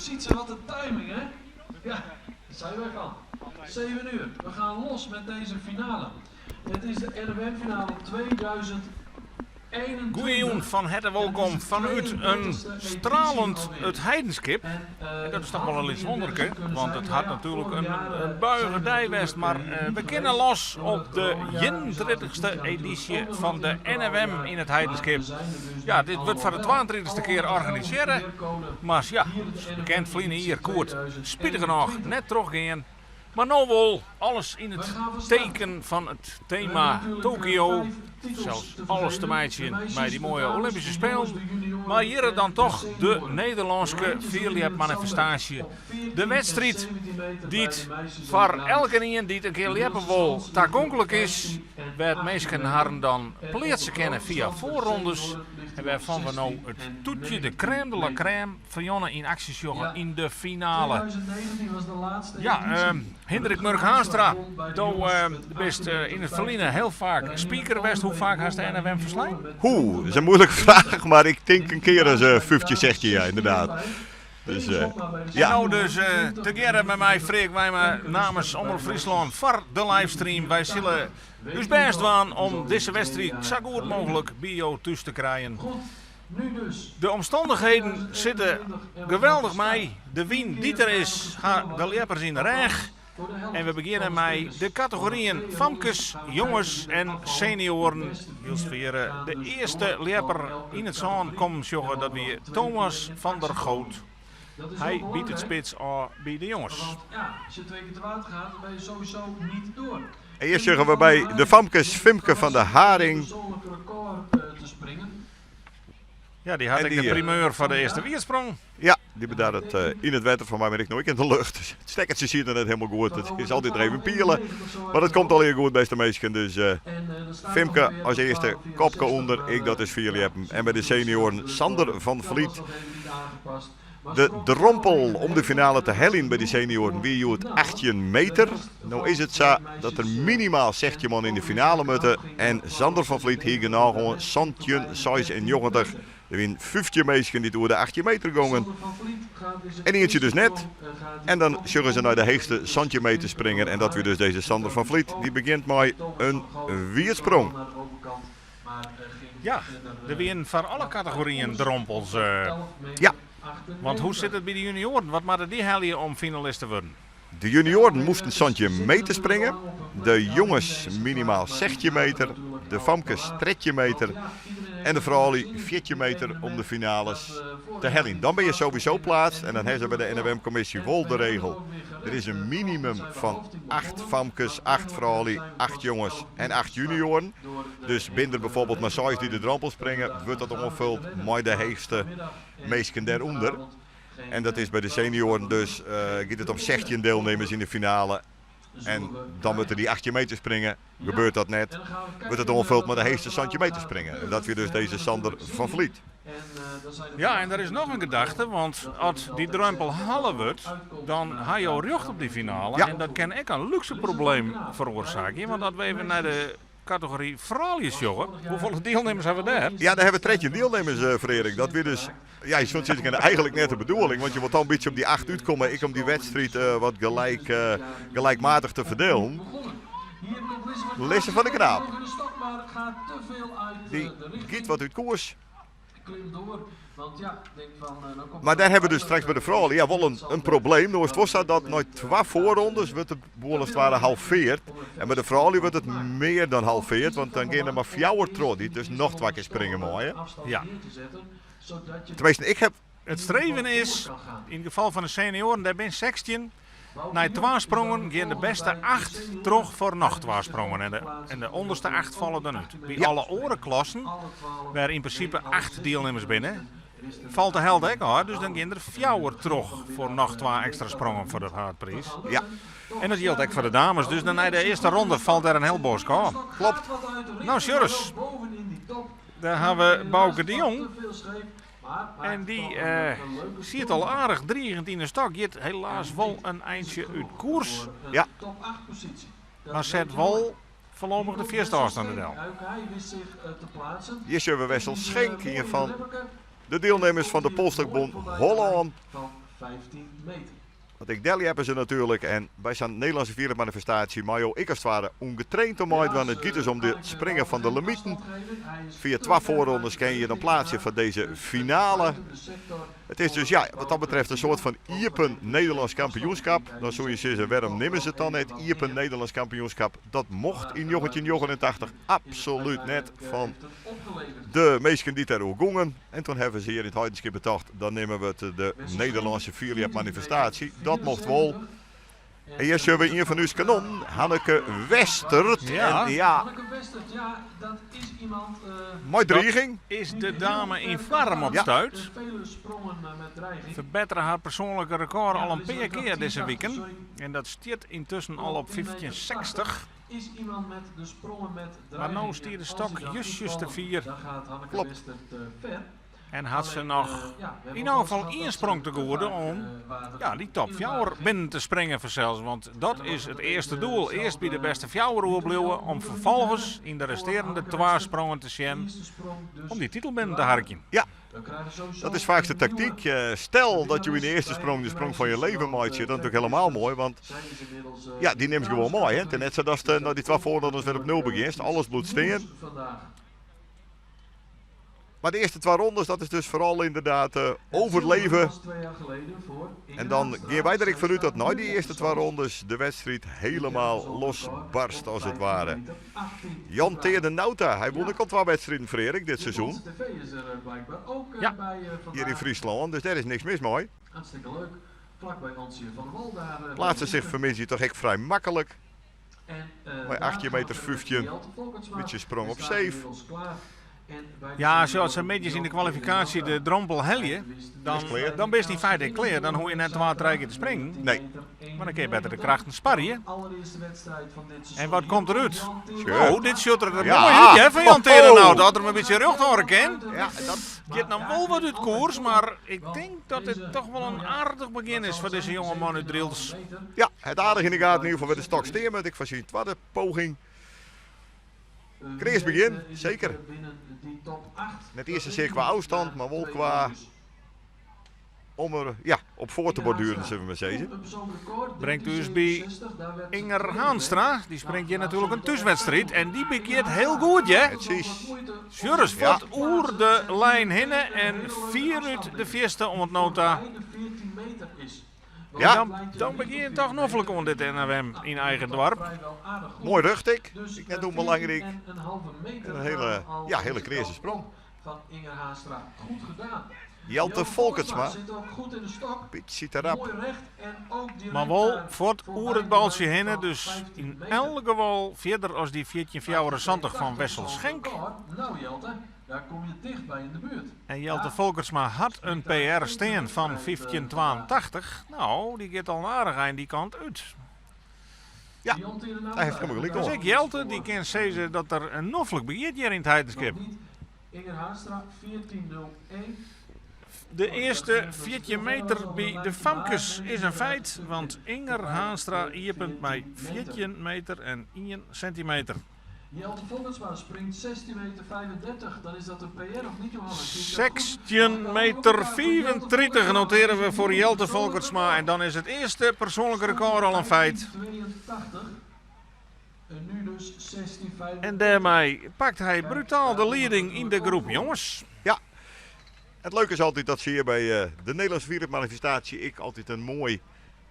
Sietse, wat een timing hè? Ja, daar zijn wij van. 7 uur, we gaan los met deze finale. Het is de NFM-finale 2021. Goeie fan herte wolkom fanút in stralend It Heidenskip. En dat is toch wol in lyts wonderke, want it hat natuerlik in buiige dei west. Mar we kinne los op de ienentritichste edysje fan de NFM yn It Heidenskip. Ja, dit wurdt foar de twaentritichste kear organisearre. Mar ja, bekend ferline jier koe it spitigernôch net trochgean. Mar no wol, alles yn it teken fan it tema Tokio. Sels alles te meitsjen mei dy moaie Olympyske Spelen. Mar hjir dan toch de Nederlânske fierljepmanifestaasje. De wedstriid dy't foar elkenien dy't in kear ljeppe wol tagonklik is. Wêr't minsken harren dan pleatse kinne fia foarrondes. En wêrfan we no it toetje, de crème de la crème, Ferjonne yn aksje sjogge yn de finale. Ja, Hindrik Murk Haanstra, do bist yn it ferline hiel faak speaker west. Hoe faak hast de NFM ferslein? Oeh, dat is in moeilijke fraach, mar ik tink in kear as 15, 16 jaar inderdaad. Dus, ja. No dus tegearre mei my Freark Wijma namens Omrop Fryslân foar de livestream. Wy sille ús bêst dwaan om dizze wedstriid sa goed mooglik by jo thús te krijen. De omstannichheden sitte geweldich mei. De wyn dy't der is, ha de ljeppers yn de rêch. En we begjinne mei de kategoryen famkes, jonges en senioaren. Wylst we hjir de earste ljepper yn it sân kommen sjogge, dat wie Thomas van der Goot. Hy byt it spits ôf by de jonges. En hjir sjogge we by de famkes Fimke van de Haring. Ja, dy hat ek de primeur foar de earste wierdsprong. Ja, dy bedarret yn it wetter, foar my mar ek no ek yn de lucht. It stekkertsje siet noch net helemaal goed. It is altyd noch even piele. Mar it komt allegear goed, bêste minsken. Dus Fimke as earste, kopke ûnder, ek dat is fierljeppen. En by de senioaren Sander van Vliet. De drompel om de finale te heljen by de senioaren wie hjoed 18 meter. No is it sa dat der minimaal 16 man yn de finale moatte en Sander van Vliet hie genôch oan 17,96. Der wienen 15 minsken dy't oer de 18 meter gongen en ientsje dus net. En dan sjogge se nei de heechste 17 meter springer en dat wie dus dizze Sander van Vliet. Dy begjint mei in wierdsprong. Ja, der wienen foar alle kategoryen drompels. Ja. Want hoe sit it by de junioaren? Wat moatte dy helje om finalist te wurden? De junioaren moasten 17 meter springe, de jonges minimaal 16 meter, de famkes 13 meter en de froulju 14 meter om de finales te heljen. Dan bin je sowieso pleatst en dan ha se by de NFM-kommisje wol de regel. Der is in minimum fan 8 famkes, 8 froulju, 8 jonges en 8 junioaren. Dus binne der bijvoorbeeld mar seis dy't de drompel springe, wurdt dat oanfuld mei de heechste minsken dêrûnder. En dat is by de senioaren dus, giet it om 16 deelnemers yn de finale. En dan moatte dy 18 meter springe. Gebeurt dat net, wurdt it oanfuld mei de heechste 17 meter springer. En dat wie dus dizze Sander van Vliet. Ja, en der is noch in gedachte, want as dy drempel helle wurdt, dan ha jo rjocht op dy finale. Ja. En dat kin ek in lúkse probleem feroarsaakje, want as we even nei de kategory froulju sjogge, hoefolle dielnimmers hawwe we dêr? Ja, dêr hawwe we 13 dielnimmers, Freark. Dat wie dus, ja, je soene sizze kinne, eigenlik net de bedoeling, want je wolle toch in bytsje op dy 8 útkomme, ek om dy wedstriid wat gelijk, gelijkmatig te ferdielen. Lisse van der Knaap. Dy giet wat út koers. Mar dêr hawwe we dus straks by de froulju ja, wol in probleem. No is it wol sa dat nei twa foarrondes wurdt de boel as it ware halveard. En by de froulju wurdt it mear dan halveard, want dan gean der mar fjouwer troch dy't dus noch twa kear springe meie. Ja. Tenminsten, ik ha. It streven is, yn it gefal fan de senioaren, dêr binne 16. Nei twa sprongen gean de bêste acht troch foar noch twa sprongen en de ûnderste acht falle dan út. By alle oare klassen, wêr yn prinsipe acht dielnimmers binne, falt de helte ek ôf, dus dan gean der fjouwer troch foar noch twa ekstra sprongen foar de haadpriis. Ja. En dat jildt ek foar de dames, dus dan nei de earste ronde falt der in hiel bosk ôf. Klopt. No sjogge, dêr ha we Bauke de Jong. En dy siet al aardich driigjend yn 'e stok. Giet helaas wol in eintsje út koers. Ja. Mar set wol foarlopich de fierste ôfstân del. Hjir sjogge we Wessel Schenk, ien fan de dielnimmers fan de Polstokbond Hollân. 15 meter. Want ek dêr ljeppe se natuerlik en by sa'n Nederlandse fierljepmanifestaasje mei jo ek as it ware ûngetraind oan meidwaan. It giet dus om de springen fan de limieten. Fia twa foarrondes kin je dan pleatse foar dizze finale. It is dus ja, wat dat betreft in soart fan iepen Nederlânsk kampioenskap. Dan soe je sizze, wêrom nimme se it dan net iepen Nederlânsk kampioenskap? Dat mocht yn 1989 absolút net fan de minsken dy't dêroer gongen. En toen hawwe se hjir yn it Heidenskip betocht, dan nimme we it de Nederlânske fierljepmanifestaasje. Dat mocht wol. En hjir sjogge we ien fan ús kanonnen, Hanneke Westert. Ja. En ja, Hanneke Westert, ja, dat is iemand. Mei driging. Is de dame yn foarm op Ja. stuit. Vele sprongen met dreiging. Ferbettere har persoanlike rekôr al in pear kear dizze wiken. En dat stiet yntusken al op 1560. Is iemand met de sprongen met Mar no dreiging. stiet de En als stok die dan justjes te uitvallen, fier. Dan gaat Hanneke Klopt. Westert ver. En hat se Alleen, noch ja, we hebben yn ook elk wel gefal eens ien gehad dat sprong ze te goede te vaak, om, water ja, die top in het fjouwer water binnen te springen fansels. Want dat En dan is wordt it het earste even doel. Earst by de hetzelfde bêste fjouwer oerbliuwe om ferfolgens yn de voor restearjende Hanneke twa Westert. sprongen te sjen Eerste sprong dus om dy titel binnen te te water. harkjen. Ja. Dan krijgen we sowieso Dat is faak de een nieuwe taktyk. Stel dat je yn de earste sprong de sprong fan je leven meitsje, dat is natuerlik hielendal moai, want Zij is inmiddels, ja, dy nimst gewoan mei. Hè? It is net sa datst nei dy twa foarrondes wer op nul begjinst. Alles bliuwt stean. nieuws vandaag. Mar de earste twa rondes, dat is dus foaral ynderdaad Het overleven. zilver was 2 jaar geleden voor Inge En dan Haanstra. gean wy der ek Zij fanút dat staat nei nu dy op earste de twa schans. rondes de wedstriid hielendal losbarst as it ware. Jan Jan Teerde Nauta, hy wûn ek al twa wedstriden Freark dit seizoen. TV is er blijkbaar ook Ja. bij vandaag. Hjir yn Fryslân, dus dêr is niks mis mei. Hartstikke leuk. Vlak bij Ansje van der Wal daar. Pleatste bij sich de fanmiddei toch ek frij maklik. En, Mei daar 18 gaat meter er 15. Jelte Folkertsma. Bytsje sprong Hij op staat safe. inmiddels klaar. En bij de Ja, senioren zoals ze middeis yn de Jelte kwalifikaasje de Nauta. drompel helje, dan, Is klear. dan bist yn feite klear. Dan hoech je net twa, trije kear te springen. Nee. Mar dan kin je better de krachten sparje. Allereerste wedstrijd van dit seizoen. En wat komt eruit? Jan Teerde Sure. Oh, dit sjocht der Ja. moai út, hè, fan Jan Teerde Ho, ho. nou. Dat er him in bytsje rjocht hâlde kin. Ja, dat Giet dan wol wat út koers, mar ik tink dat dit toch wol in aardich begjin is foar dizze jonge man út Drylts. Ja, it aardich yn de gaten yn ieder gefal wer de stok stean moat. Ek foar syn twadde poging. Kreas begjin, seker. Net earst sasear kwa ôfstân, mar wol kwa om der ja, op foar te bordueren, sille we mar sizze. Bringt ús by Inger Haanstra, dy springt hjir natuerlik in thúswedstriid en dy begjint hiel goed, hè? Presys. Sjoch ris Ja. fuort oer de lijn hinne en fier út de fierste oant no ta. Ja. Dan begjin je toch noflik oan dit NAWM yn eigen doarp. Moai rjocht ek, ek net ûnbelangryk. En in hiele, ja, hiele kreaze sprong. Van Inger Haanstra. Goed gedaan. Jelte Folkertsma, zit ook goed in de stok. bytsje te rap. Mooi recht en ook direct Mar wol daar fuort voorbij oer it de baltsje lijn hinne, van dus 15 yn meter. elk gefal fierder as dy 1474 fan Wessel Schenk. Nou Jelte, daar kom je dichtbij in de buurt. En Jelte Folkertsma hat in PR stean fan 1582. Nou, dy giet al in aardich ein dy kant út. Ja, Jan Teerde hy hat hielendal gelyk Dus oan. ek Jelte, dy kin sizze dat er in noflik begjint hjir yn it Heidenskip. Inger Haanstra 14.01. De earste 14 meter by de famkes is in feit, want Inger Haanstra iepent mei 14 meter en 1 sintimeter. Jelte Folkertsma springt 16 meter 35. Dan is dat een PR of niet, Johannes? Zie ik dat goed? 16 meter 35 noteren we foar Jelte Folkertsma. En dan is it earste persoanlike rekôr al in feit. 82. En nu dus 16,35. En dêrmei pakt hy brutaal de lieding yn de groep jonges. Ja, it leuke is altyd dat se hjir by de Nederlânske Fierljepmanifestaasje ek altyd in moai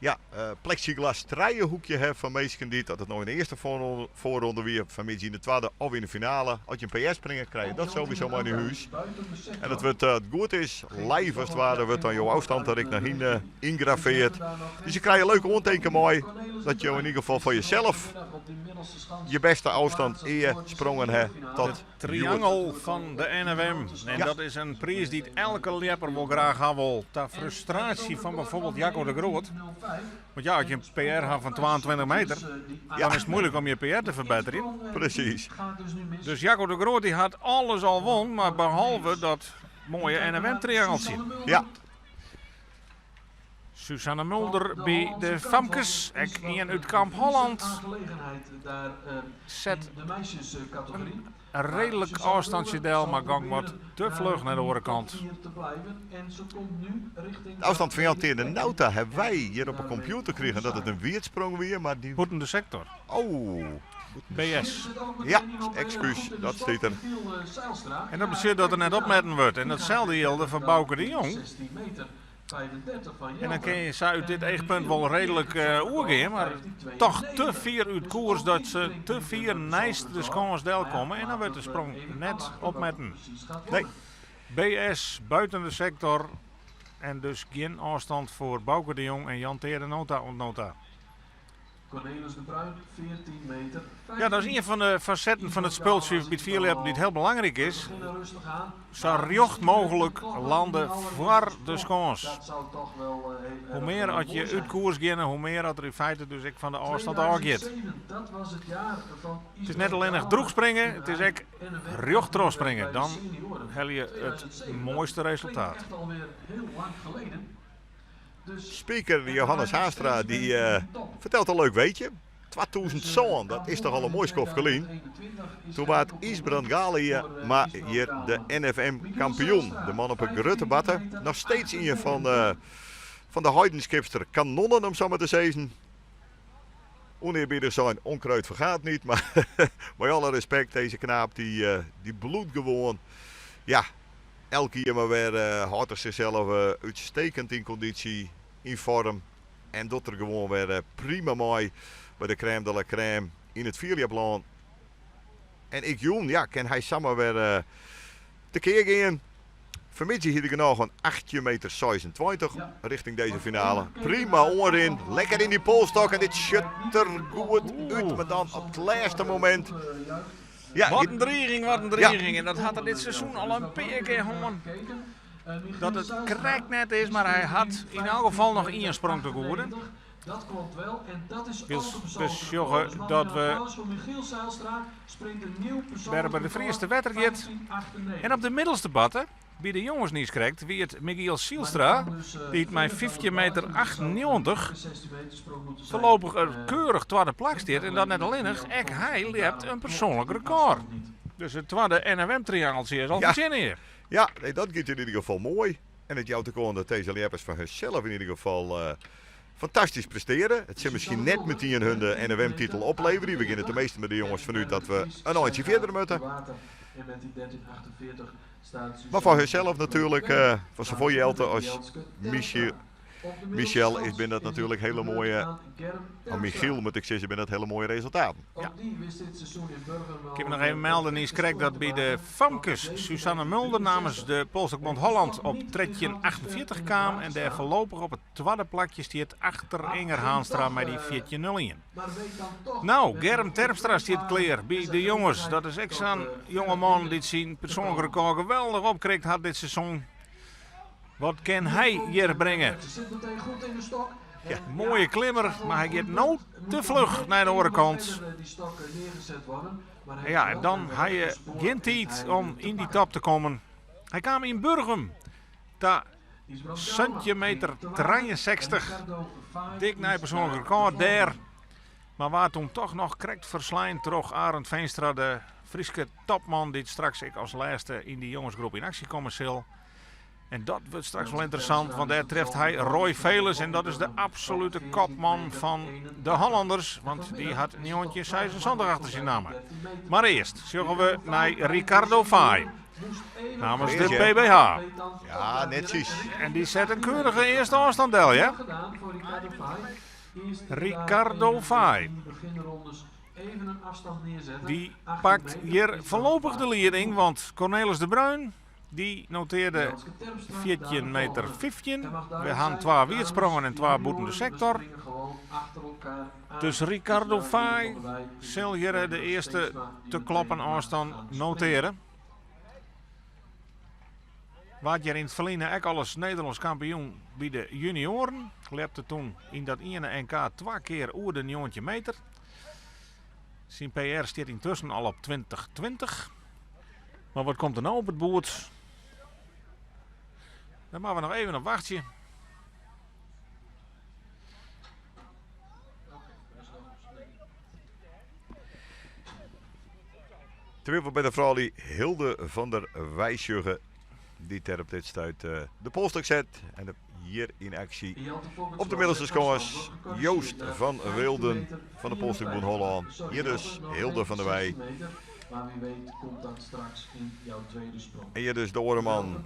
ja, plexiglas trijehoekje ha fan minsken dy't dat it no yn de earste foarronde wie, fanmiddei yn de twadde of yn de finale. As je in PR springe, krije je dat sowieso mei nei hûs. En dat wurdt, as it goed is, live as it ware, wurdt dan jo ôfstân der ek noch yn yngravearre. Dus je krije leuke oantinken mei dat jo yn ieder gefal foar jesels je bêste ôfstân ea sprongen ha tot Triangel fan de NAWM. En Ja. dat is in priis dy't elke ljepper wol graach ha wol. Ta frustraasje fan bygelyks Jacco de Groot. Want ja, as je in PR ha fan 22 meter, dan is it muoilik om je PR te ferbetterjen. Presys. Dus Jacco de Groot dy hat alles al wûn, mar behalve dat moaie NAWM-triangeltsje. Ja. Suzanne Mulder by de famkes, ek ien út Kamp Holland, set in reedlik ôfstantsje del, mar gong wat te fluch nei de oare kant. De ôfstân fan Jan Teade Nauta hawwe wy hjir op 'e kompjûter krigen dat it in wierdsprong wie, mar dy. Bûten de sektor. Oh. BS. Ja, ekskús, dat stiet der. En dat betsjut dat der net opmetten wurdt. En datselde jilde foar Bauke de Jong. En dan kinne je sa út dit eachpunt wol reedlik oergean, mar toch te fier út koers dat se te fier neist de skâns delkomme en dan wurdt de sprong net opmetten. Nee. BS buiten de sektor en dus gjin ôfstand foar Bauke de Jong en Jan Teade Nota oant no ta. Cornelis de Bruin, 14 meter. Ja, dat is ien fan de fasetten fan it spultsje by it fierljeppen dy't hiel belangryk is. Sa rjocht mooglik lande foar de skâns. Hoe mear as je út koers geane, hoe mear as der yn feite dus ek fan de ôfstand ôfgiet. It is net allinnich drûch springe, it is ek rjocht troch springe. Dan helje je it moaiste resultaat. Speaker Johannes Haastra dy fertelt in leuk weetje. 2007, dat is toch al in moai skoftke lyn. Toen waard Ysbrand Galema hjir de NFM kampioen. De man op 'e grutte batte. Noch steeds ien fan fan de Heidenskipster kanonnen om sa mar te sizzen. Oneerbiedig sein, onkruid vergaat niet. Mar mei alle respekt, dizze knaap dy, dy bliuwt gewoan. Ja, Elk jier mar wer hâldt er sichsels útstekend yn kondysje, yn foarm en docht er gewoan wer prima mei by de crème de la crème yn it fierljeplân. En ek jûn, ja, kin hy samar wer tekear gean. Fanmiddei hie er genôch oan 18 meter 26 richting dizze finale. Prima oanrin, lekker yn dy polstok en dit sjocht der goed út, mar dan op it lêste momint. Ja, Wat in driging, wat in driging. En dat hat er dit seizoen al in pear kear hân. Dat it krekt net is, mar hy hat yn elk gefal noch ien sprong te goede. Dat klopt wel en dat is Wylst ook een we persoonlijk sjogge record. Dus mag dat een we applaus voor Michiel Zijlstra springt een nieuw persoonlijk Berber de Vries record, te wetter giet. 15,98. En op de middelste batte, by de jonges niiskrekt, wie it Michiel Zijlstra dy't mei 15 meter 98 foarlopich in keurich twadde plak stiet. En dat net allinnich, ek hy ljept in persoanlik rekôr. Dus it twadde NFM-triangeltsje is al Ja. fertsjinne hjir. Ja, nee, dat giet yn ieder gefal moai. En it jout ek oan dat dizze ljeppers fan hunsels yn ieder gefal fantastysk presteare. It sil miskien net metien hun de NFM-titel opleverje. We geane teminsten mei de jonges fanút dat we in eintsje fierder moatte. Mar foar hunsels natuerlik, foar sawol Jelte as Michel, Michel is binne dat natuerlik hiele moaie, of Michiel moat ik sizze, binne dat hiele moaie resultaten. Ja. Ik kin noch even melden, niiskrekt dat by de famkes Suzanne Mulder namens de Polstokbond Holland op 13,48 kaam en dêr foarlopich op it twadde plakje stiet achter Inger Haanstra mei dy 14,01. No, Germ Terpstra stiet klear by de jonges. Dat is ek sa'n jongeman dy't syn persoanlik rekôr geweldich opkrikt hat dit seizoen. Wat kin hy hjir bringe? Ja. Moaie klimmer, mar hy giet no te fluch nei de oare kant. Ja, en dan ha je gjin tiid om yn dy top te kommen. Hy kaam yn Burgum ta 17 meter 63. Dik nij persoanlik rekôr dêr. Mar waard toen toch noch krekt ferslein troch Arend Veenstra, de Fryske topman dy't straks ek as lêste yn dy jongesgroep yn aksje komme sil. En dat wurdt straks wol ynteressant, want dêr treft hy Roy Veles en dat is de absolute kopman fan de Hollanders, want dy hat 1976 achter syn namme. Mar earst sjogge we nei Ricardo Faaij namens de PBH. Ja, netsjes. En dy set in keurige earste ôfstân del, ja? Ricardo Faaij. Dy pakt hjir foarlopich de lieding, want Cornelis de Bruin dy notearde 14 meter 15. We han twa wierdsprongen en twa bûten de sektor. Dus Ricardo Faaij sil hjir de earste te kloppen ôfstân noteare. Waard hjir yn it ferline ek alris Nederlânsk kampioen by de junioaren. Ljepte toen yn dat iene NK twa kear oer de 19 meter. Syn PR stiet yntusken al op 2020. Mar wat komt der no op it boerd? Dêr moatte we noch even op wachtsje. Terwijl we by de froulju Hilde van der Weij sjogge, dy't dêr op dit stuit de polstok set. En hjir yn aksje op de middelste skâns Joost van Weelden fan de Polstokbûn Hollân. Hjir dus Hilde van der Weij. En hjir dus de oare man.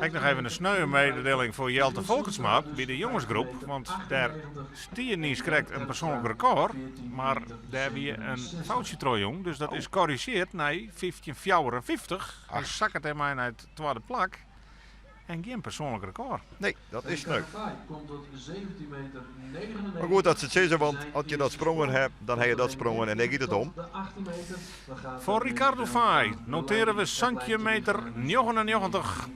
Ek noch even in sneue mededeling foar Jelte Folkertsma by de jongesgroep, want dêr stie niiskrekt in persoanlik rekôr, mar dêr wie in foutsje troch jûn, dus dat is korrizjeard nei 15:54. Hy sakket dêrmei nei it twadde plak en gjin persoanlik rekôr. Nee, dat is sneu. Mar goed dat se it sizze, want as je dat sprongen ha, dan ha je dat sprongen en dêr giet it om. Foar Ricardo Faaij notearje we santjin meter 99.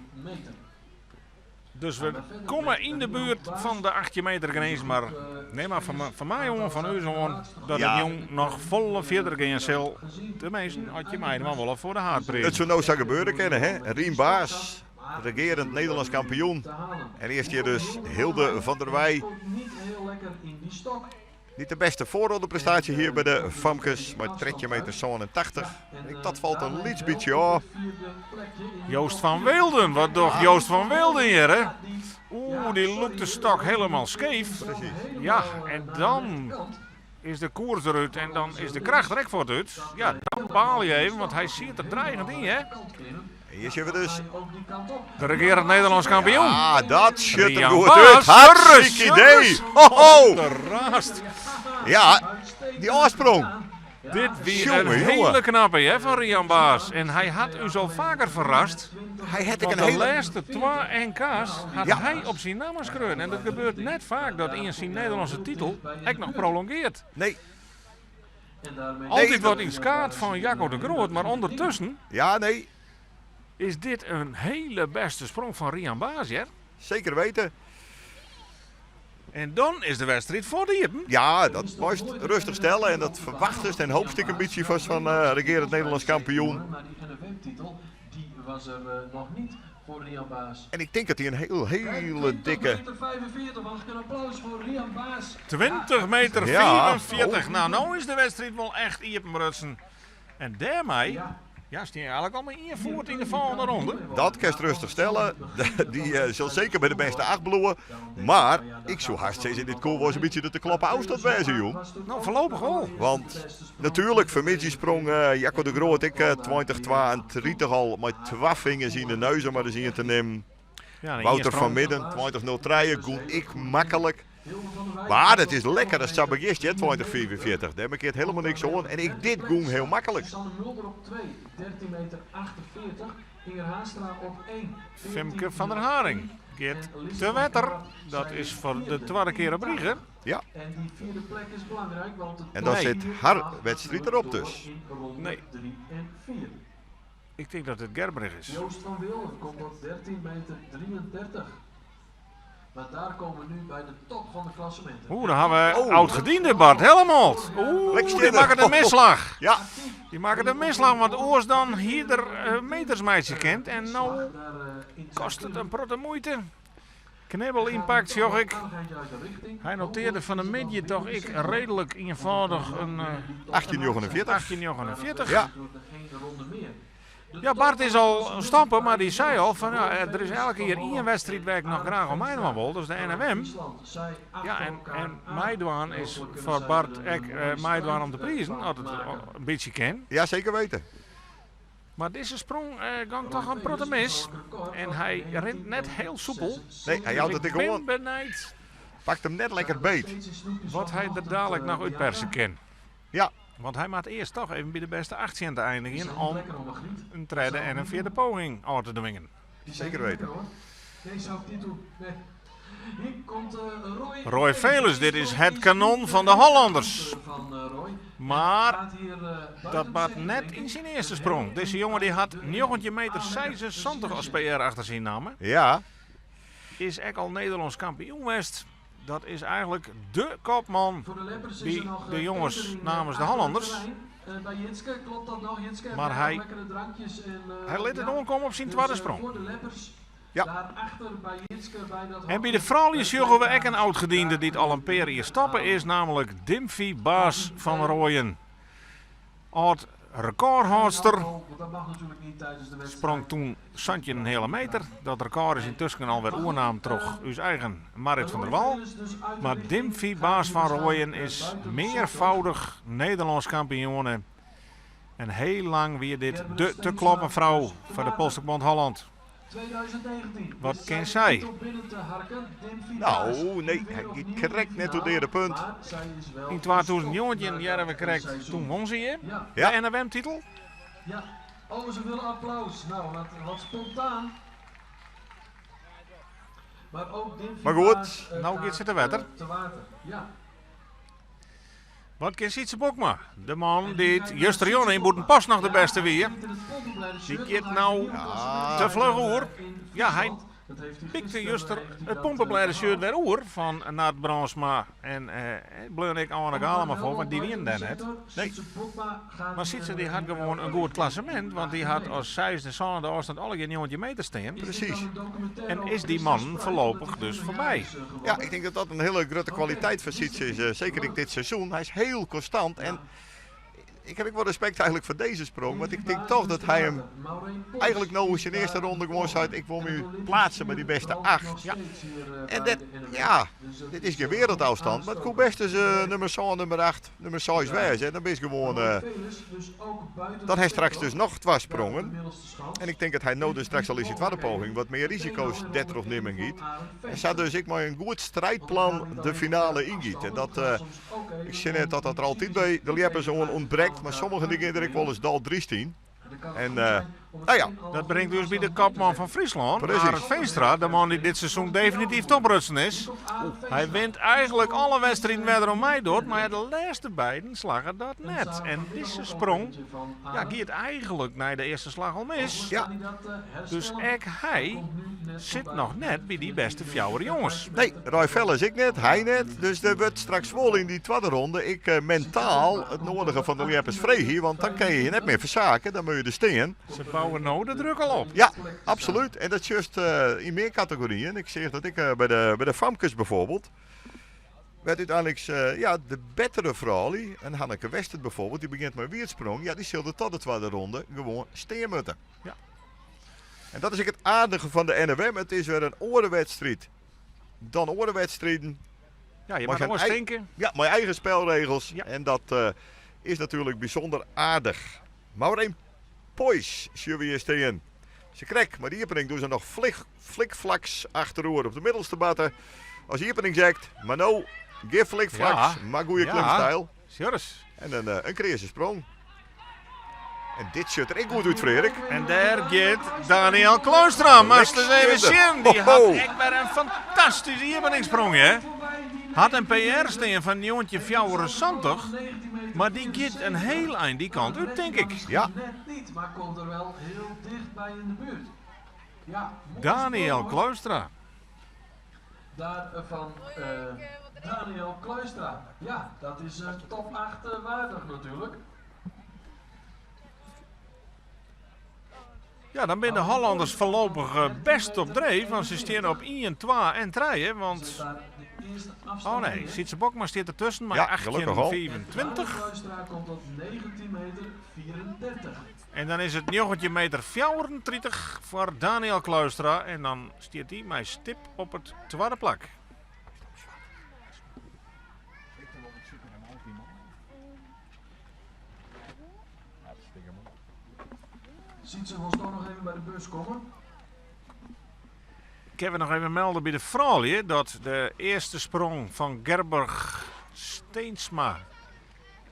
Dus we komme yn de buert fan de 18 meter grins, mar nim mar fan my oan, fan ús oan, dat it jong noch folle fierder gean sil. Teminsten, as je meidwaan wolle foar de haadpriis. It soe no sa gebeure kinne, hè? Rien Baas, regearend Nederlânsk kampioen. En earst hjir dus Hilde van der Weij. Dy't de bêste foarrondeprestaasje hie by de famkes mei 13 meter 87. Ek dat falt in lyts bytsje ôf. Joost van Weelden, wat docht Joost van Weelden hjir, hè? Oeh, dy lûkt de stok helemaal skeef. Precies. Ja, en dan is de koers derút en dan is de kracht der ek fuort út. Ja, dan baal je even, want hy siet der dreigend yn, hè? En hjir sjogge we dus... De regearend Nederlânsk kampioen. Ja, dat sjocht der goed út. Hartstikke idee. Ho, ho. De raast. Ja, dy ôfsprong. Dit wie in hiele knappe hè, fan Rian Baas. En hy hat ús al faker ferrast. Hy hat ek Want in de hiele... lêste twa NK's hat Ja. hy op syn namme skreaun. En dat gebeurt net faak dat ien syn Nederlânske titel ek noch prolongeart. Nee. Altyd wat yn skaad fan Jacco de Groot, mar ûndertusken Ja, nee. is dit in hiele bêste sprong fan Rian Baas, hear. Zeker weten. En dan is de wedstriid fuort iepen. Ja, dat moast rêstich stelle en dat ferwachtest en hoopst ik in bytsje fan sa'n eh, regearend Nederlânsk kampioen. Maar die NFM-titel, die was er eh, nog niet voor Rian Baas. En ik tink dat hy in hiel, hiele dikke... 20 meter 45, mag ik een applaus voor Rian Baas. 20 meter Ja. 44. Nou, no is de wedstriid wol echt iepenbrutsen. En dêrmei Ja. ja, steane je eigentlik al mei ien foet yn de folgjende ronde. Dat kinst rêstich stelle. Dy eh, sil seker by de bêste acht bliuwe. Mar ik soe hast sizze, dit koe wolris in bytsje de te kloppen ôfstân wêze, jong. No, foarlopich wol. Want natuerlik, fanmiddei sprong eh, Jacco de Groot ek eh, 2032 al mei twa fingers yn de noas om mar ris ien te nimmen. Ja, Wouter van Midden, 2003, gong ek maklik. Mar it is lekker ast sa begjinst, hè, 2045. Dêr bekeart helemaal niks oan. En ek dit gong hiel maklik. Sanne Mulder op 2, 13 meter 48. Inger Haanstra op 1. Femke van der Haring giet te wetter. Dat is foar de twadde kear op rige. Ja. En die vierde plek is belangrijk, want het En dan Nee. sit har wedstriid derop dus. in ronde Nee. 3 en 4. Ik tink dat it Gerbrich is. Joost van Wilden komt op 13 meter 33. Maar daar komen we nu bij de top van de klassementen. Oeh, dan hawwe we Oh. oud-gediende Bart Helmholt. Oeh, Lekker dy stil. makket in misslach. Ja, Dy makket in misslach, want oars dan hie er meters meitsje kind. En no Daar, eh, in kostet it in protte muoite. Knibbel ympakt, sjoch ik. Hy notearre fan 'e middei dochs ek reedlik ienfâldich in 1849. 1849. Ja. Ja, Bart is al in stamper, mar dy sei al fan ja, der is elk jier ien wedstriid wêr't ik noch graach oan meidwaan wol, dat is de NFM. Ja, en meidwaan is foar Bart ek meidwaan om de prizen, as it in bytsje kin. Ja, zeker weten. Mar dizze sprong gong dochs in protte mis. En hy rint net hiel soepel. Nee, hy jout Dus it ik ek bin oan. benijd Pakt him net lekker beet. wat hy der dalik noch útperse kin. Ja. Want hy moat earst dochs even by de bêste 18 te einigjen om in tredde en in fjirde poging ôf te dwingen. Zeker weten. Nee, zou ik niet doen. Nee. Hier komt Roy. Roy Veles, dit is het kanon van de Hollanders. Van, Roy. Mar Gaat hier, buiten dat bart de net denk yn ik. syn earste sprong. Dizze jonge dy hat 19 meter 76 as PR achter syn namme. Ja, Is ek al Nederlânsk kampioen west. Dat is eigentlik de kopman Voor de Leppers is by er nog, de jonges catering, namens de achter het Hollanders. terrein. Bij Jitske, klopt dat nog? Jitske, Mar heb hy jij nog lekkere drankjes en, hy lit it ja. oankomme op syn Dus, twadde sprong. voor de Leppers, Ja. daarachter bij Jitske, bij dat En by de froulju sjogge we ek in oud-gediende dy't al in pear jier stappe is, namelijk Dimphy Baas van Rooyen. Ald Rekôrhâldster sprong toen 17,5 meter. Dat rekôr is yntusken alwer oernaam troch ús eigen Marrit van der Wal. Mar Dimphy Baas van Rooijen is mearfâldich Nederlânsk kampioene. En heel lang wie dit de te kloppen frou foar de Polstokbond Holland. Wat kin sy? Nou, nee, hy giet krekt net oer de earde punt. Yn 2019 hearre we krekt, toen won se hjir de NFM-titel. Ja, oh ze willen applaus. Nou, wat, wat spontaan. Maar ook Maar goed. Nou giet se te wetter. Te water, ja. Wat kin Sytse Bokma, de man dy't justerjûn yn Bûtenpost noch de bêste wie, dy giet no te fluch oer. Ja, hy pikte juster it pompeblêdeshirt wer oer fan Nard Brandsma en bleaun ek Anne Galama foar, want dy wienen dêr net. Nee. Mar Sytse dy hat gewoan in goed klassemint, want dy hat as seisde, sânde ôfstân allegear 19 meter stean. Presys. En is dy mannen foarlopich dus foarby. Ja, ik denk dat dat een hele grote kwaliteit van Sytse is. Zeker in dit seizoen. Hij is heel constant. En ik heb ook wel respect eigenlijk voor deze sprong. Want ik denk toch dat hij hem eigenlijk nou in zijn eerste ronde gewoon zei: ik wil me plaatsen bij die beste 8. Ja. En dat, ja, dit is geen wereldafstand. Maar het kon best eens nummer 7, nummer 8, nummer 6 wezen. En dan ben je gewoon. Dan heeft straks dus nog twee sprongen. En ik denk dat hij nou dus straks al is in tweede poging wat meer risico's dertig nemen giet. En staat dus ik maar een goed strijdplan de finale ingiet. En dat, ik zie net dat dat er altijd bij de Ljeppers ontbreekt. Maar sommige dingen er ik wel eens dal 13. En nou ja. Dat brengt dus bij de kopman van Friesland, Arend Veenstra, de man die dit seizoen definitief toprutsen is. Hij wint eigenlijk alle wedstrijden verder om mij door, maar de laatste beiden slagen dat net. En deze sprong, ja, gaat eigenlijk naar de eerste slag al mis. Ja. Dus ook hij zit nog net bij die beste fjouwer jongens. Nee, Roy Velle is ik net, hij net. Dus er wordt straks wel in die tweede ronde ik mentaal het nodige van de Ljeppers vrij hier, want dan kan je je net meer verzaken, dan moet je er steen. Ze bouwen nou de druk al op. Ja, absoluut. En dat is juist in meer categorieën. Ik zeg dat ik bij de famkes bijvoorbeeld, werd uiteindelijk ja, de betere vrouw, en Hanneke Westert bijvoorbeeld, die begint met wierdsprong, ja, die zullen tot de tweede ronde gewoon steen moeten. En dat is ook het aardige van de NFM. Het is weer een orenwedstrijd. Dan orenwedstrijden. Ja, je Maar mag zijn gewoon stinken. Ja, mijn eigen spelregels. Ja. En dat is natuurlijk bijzonder aardig. Maureen Poys, zullen we hier staan. Ze krek, maar die opening doen ze nog flikflaks achteroor op de middelste batten. Als die opening zegt, maar nou, geen flikflaks, maar goede klimstijl. Sjors. En een creëerse sprong. En dit zit er ook goed uit, Frederik. En daar gaat Daniel Kloostra. Maar eens even zien. Die had Ho, ho. echt weer een fantastische openingssprong, hè? Had een PR staan van Jontje 74. Maar die gaat een heel eind die kant uit, denk ik. Ja. Net niet, maar komt er wel heel dicht bij in de buurt. Ja, mooie Daniel sprong, hoor. Kloostra. Daar van Daniel Kloostra. Ja, dat is top 8 waardig natuurlijk. Ja, dan zijn de Hollanders voorlopig best op dreef. Want ze staan op 1, 2 en 3. Hè, want... Zet daar de eerste afstand Oh nee, neer. Sytse Bokma staat ertussen, maar Ja, gelukkig al. 18,24. Kloostra komt tot 19 meter 34. En dan is het 19 meter 34 voor Daniel Kloostra. En dan staat hij mij stip op het tweede plak. Sytse wil toch nog even bij de bus komen. Ik heb nog even melden bij de vrouwen dat de eerste sprong van Gerberg Steensma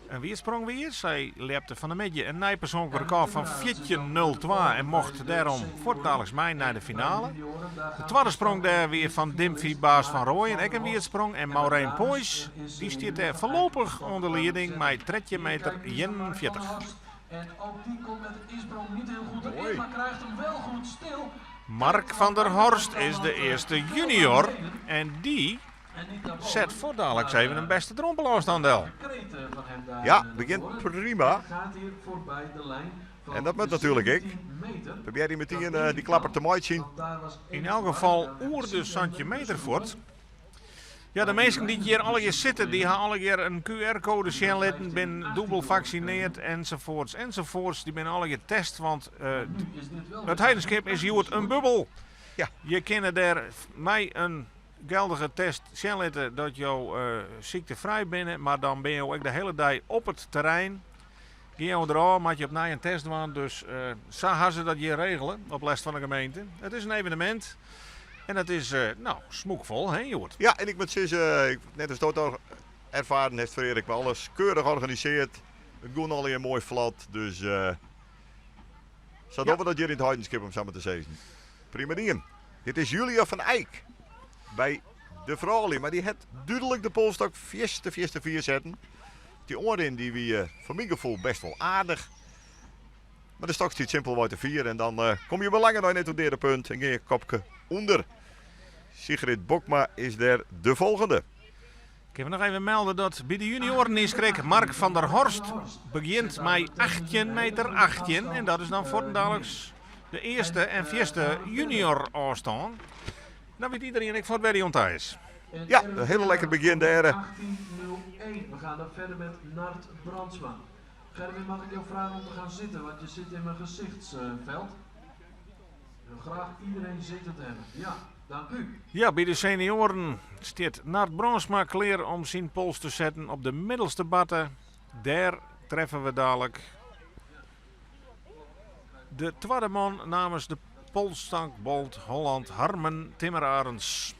een weersprong weer. Zij lepte van de midje een nijpersoonlijk record van 14.02 en mocht daarom voortdadelijks mee naar de finale. De tweede sprong daar weer van Dimphy Baas van Rooyen, ook een weersprong. En Maureen Poys, die stiert er voorlopig onder leiding met 13 meter 41. En ook die komt met de insprong niet heel goed erin, Mooi. maar krijgt hem wel goed stil. Mark van der Horst is de eerste junior en die En niet naar boven. zet voor dadelijk even een beste drompelafstand. De kreet van hem daar, Ja, naar begint voren. prima. Gaat hier voorbij de lijn van En dat moet de natuurlijk ik. 17 meter. Probeer die meteen die klapper te mooi zien. Want daar was In één elk geval waar oer de de centimeter voort. Ja, de minsken dy't hjir allegear sitte, dy ha allegear in QR-koade sjen litten, binne dûbel faksineard ensafuorts ensafuorts. Dy binne allegear test, want it Heidenskip is hjoed in bubbel. Ja. Je kinne dêr mei in geldige test sjen litte dat jo syktefrij binne, mar dan binne jo ek de hiele dei op it terrein. Gean jo derôf, moatte je opnij in test dwaan. Dus sa ha se dat hjir regele, op lêst fan de gemeente. It is in evenemint en it is, no, smûkfol, hè hjoed? Ja, en ik moat sizze, net as dat al erfaren hast Freark, mar alles keurich organiseard. It gong allegear moai flot, dus sa dogge we dat hjir yn it Heidenskip om sa mar te sizzen. Prima dien. Dit is Julia van Eijk by de froulju, mar dy hat dúdlik de polstok fierste fierste fier setten. Dy oanrin dy wie foar myn gefoel best wol aardich. Mar de stok stiet simpelwei te fier en dan kom je by lange nei net oer deade punt en gean je kopke ûnder. Sigrid Bokma is dêr de folgende. Ik kin noch even melde dat by de junioaren niiskrekt Mark van der Horst begjint mei 18 meter 18 en dat is dan fuortendaliks de earste en fierste junior ôfstân. Dan wit iderien ek fuort wêr dy oan ta is. Ja, in hiele lekker begjin dêr. 18.01. We gaan dan verder met Nard Brandsma. Gerwin, mag ik jou vragen om te gaan zitten, want je zit in mijn gezichtsveld. Ik wil graag iedereen zittend hebben. Ja, dank u. Ja, by de senioaren stiet Nard Brandsma klear om syn pols te setten op de middelste batte. Dêr treffe we dalik de twadde man namens de Polsstôkbond Holland, Harmen Timmerarends.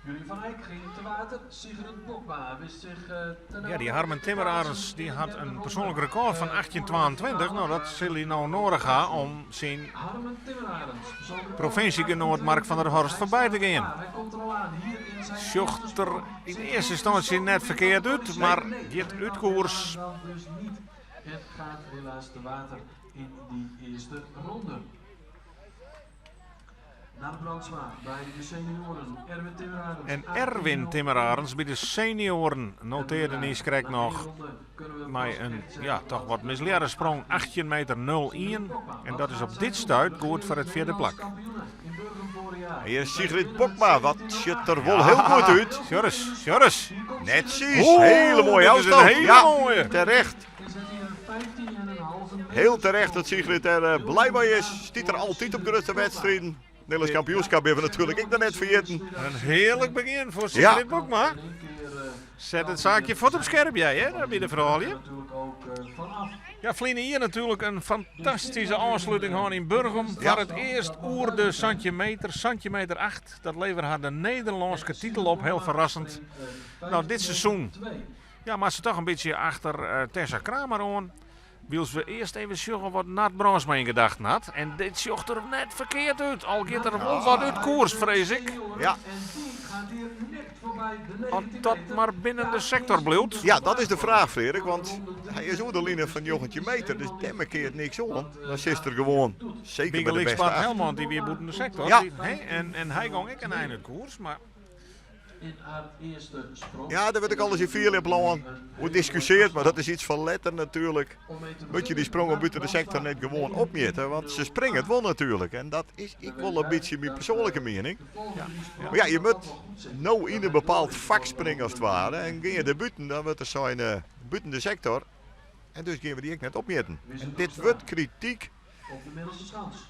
Julie van Eijk ging te water. Sigrid Bokma wist zich te Ja, dy Harmen Timmerarends dy hat in persoanlik rekôr fan 1822. No, dat sil hy no noadich ha om syn Harmen Timmerarends. provinsjegenoat Mark van der Horst foarby te gean. Hij komt er al aan hier in zijn Sjocht der yn earste ynstânsje net ferkeard út, mar giet út koers. Dan dus niet. En gaat helaas te water in die eerste ronde. Nard Brandsma bij de senioren. Erwin Timmerarends. En Erwin Timmerarends by de senioaren notearde niiskrekt noch mei in ja, toch wat mislearre sprong 18 meter 01. En dat is op dit stuit goed foar it fjirde plak. Hjir is Sigrid Bokma, wat sjocht der wol hiel goed út. Sjorris, Sjorris. Netsjes, Oeh, hele mooie dit is in ôfstân. hele Ja, mooie. terecht. Hiel terecht dat Sigrid der eh, blij mei is. Stiet der altyd op grutte wedstriden. Nederlânsk kampioenskip binne we natuerlik ek noch net ferjitten. In hearlik begjin foar Sigrid Bokma. Set it saakje fuort op skerp, jij, hè, by de froulju. Ja, ferline jier natuerlik in fantastyske ôfsluting hân yn Burgum. Foar it earst oer de 17 meter, 17 meter 8. Dat levere har de Nederlânske titel op, hiel ferrassend. No, dit seizoen ja, moat se toch in bytsje achter eh, Tessa Kramer oan. Wylst we earst even sjogge wat Nard Brandsma yn gedachten hat. En dit sjocht der net ferkeard út. Al giet er wol wat út koers, frees ik. Ja. As dat mar binnen de sektor bliuwt. Ja, dat is de fraach, Freark. Want hy is oer de line fan 19 meter, dus dêr keart niks oan. Dan sitst er gewoan seker by de Bygelyks bêste Bart acht. Helmond, dy wie bûten de sektor. Ja. Dy, hè, en hy gong ek in ein út koers, mar In haar eerste sprong. Ja, dêr wurdt ek alris yn fierljeplân oer diskusjeard, mar dat is yts fan letter natuerlik. Moat je dy sprongen bûten de sektor net gewoan opmjitte, want se springe it wol natuerlik. En dat is ek wol in bytsje myn persoanlike miening. Mar ja, je moat no yn in bepaald fak springe as it ware. En gean je dêr bûten, dan wurdt der sein eh, bûten de sektor. En dus gean we dy ek net opmjitten. En dit wurdt krityk. Op de middelste schans.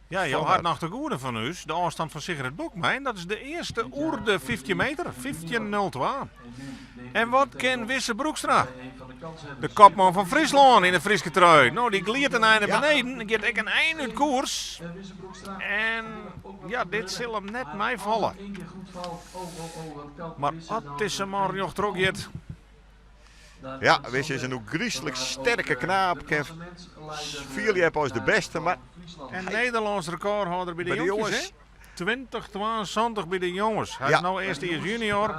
Ja, jo Fan hat har. noch te goede fan ús de ôfstân fan Sigrid Bokma en dat is de earste oer de 15 meter, 15.02. En wat kin Wisse Broekstra? De kopman fan Fryslân yn de Fryske trui. No, dy gliidt in ein nei Ja. beneden, giet ek in ein út koers. En ja, dit sil him net meifalle. Mar as dizze man rjocht troch giet. Ja, Wisse is in ôfgryslik sterke knaap. Kin fierljeppe as de bêste, mar En Nederlânsk rekôrhâlder by de by de jonkjes, jonges. hè? 2072 by de jonges. Hy Ja. is no earstejiers junior,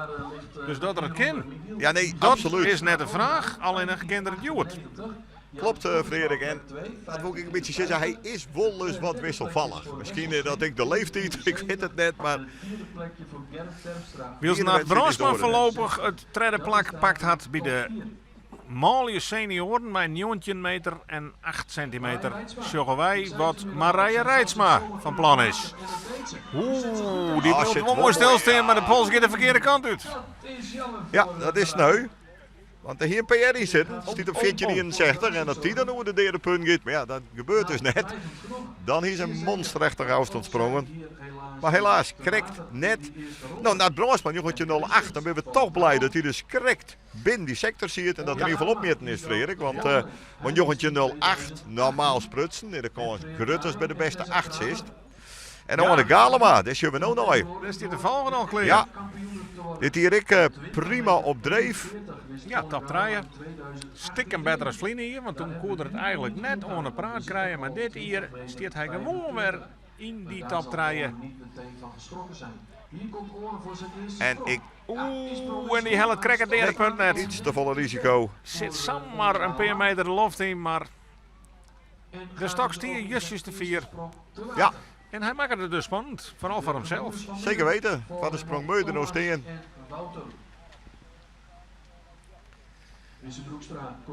dus dat er it kin. Ja, nee, Dat absoluut. is net de fraach, allinnich kin er it hjoed. Klopt, eh, Freark. En dat wol ik in bytsje sizze, hy is wolris wat wisselfallich. Miskien eh, dat ek de leeftiid, ik wit it net, mar Wylst iedere Nard wedstriid is Brandsma de oare net. foarlopich it tredde plak pakt hat by de manlju senioaren mei 19 meter en 8 sentimeter sjogge wy wat Marije Reitsma fan plan is. Oeh, dy Ah, bliuwt sit wol wol moai moai, stilstean, mar de pols giet de ferkearde kant út. Ja, dat is sneu. Want der hie in PR yn sitten. Stiet op Oh, oh, oh. 14,61 en dat die dan oer de deade punt giet. Mar ja, dat gebeurt dus net. Dan hie se in monsterachtige ôfstân sprongen. Mar helaas, krekt net. No, Nard Brandsma, 1908. Dan binne we toch blij dat hy dus krekt binnen dy sektor siet en dat er yn ieder gefal opmjitten is, Freark. Want, want 1908, normaal sprutsen, is de kâns grut as by de bêste 8 sitst. En dan de Galema, dêr sjogge we no nei. Dêr stiet de folgjende al klear. Ja, dit hier ek prima op dreef. Ja, top trije. Stikken better as ferline jier, want toen koe er it eigentlik net oan de praat krije. Mar dit jier stiet hy gewoan wer yn dy top trije. En ik Oeh, en dy hellet krekt it deade punt net. Iets te folle risiko. Sit samar in pear meter de loft yn, mar De stok stie justjes te fier. Ja. En hy makke it dus spannend, foaral foar himsels. Seker weten. Foar de sprong mei der no stean.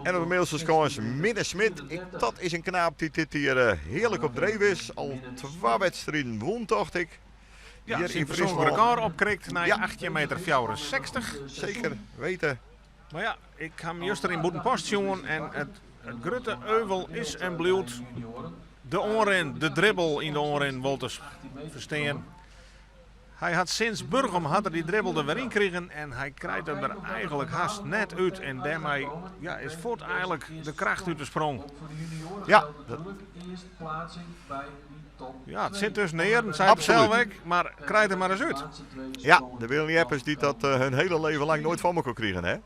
En op de middelste skâns Minne Smit. Ik, dat is in knaap dy't dit jier hearlik op dreef is. Al twa wedstriden wûn, tocht ik. Ja, Hjir syn yn persoanlik Fryslân. rekôr opkrikt nei Ja. 18 meter 64. Seker weten. Mar ja, ik ha him juster yn Bûtenpost sjoen en it grutte euvel is en bliuwt de oanrin, de dribbel yn de oanrin wol te ferstean. Hy hat sinds Burgum hat er dy dribbel der wer yn krigen en hy krijt him der eigentlik hast net út en dêrmei ja, is fuort eigentlik de kracht út de sprong. Ja, dat Ja, it sit tusken de earen, seit er Absoluut. sels ek, mar krijt him mar ris út. Ja, der binne ljeppers dy't dat hun hele leven lang noait foar mekoar krigen, hè?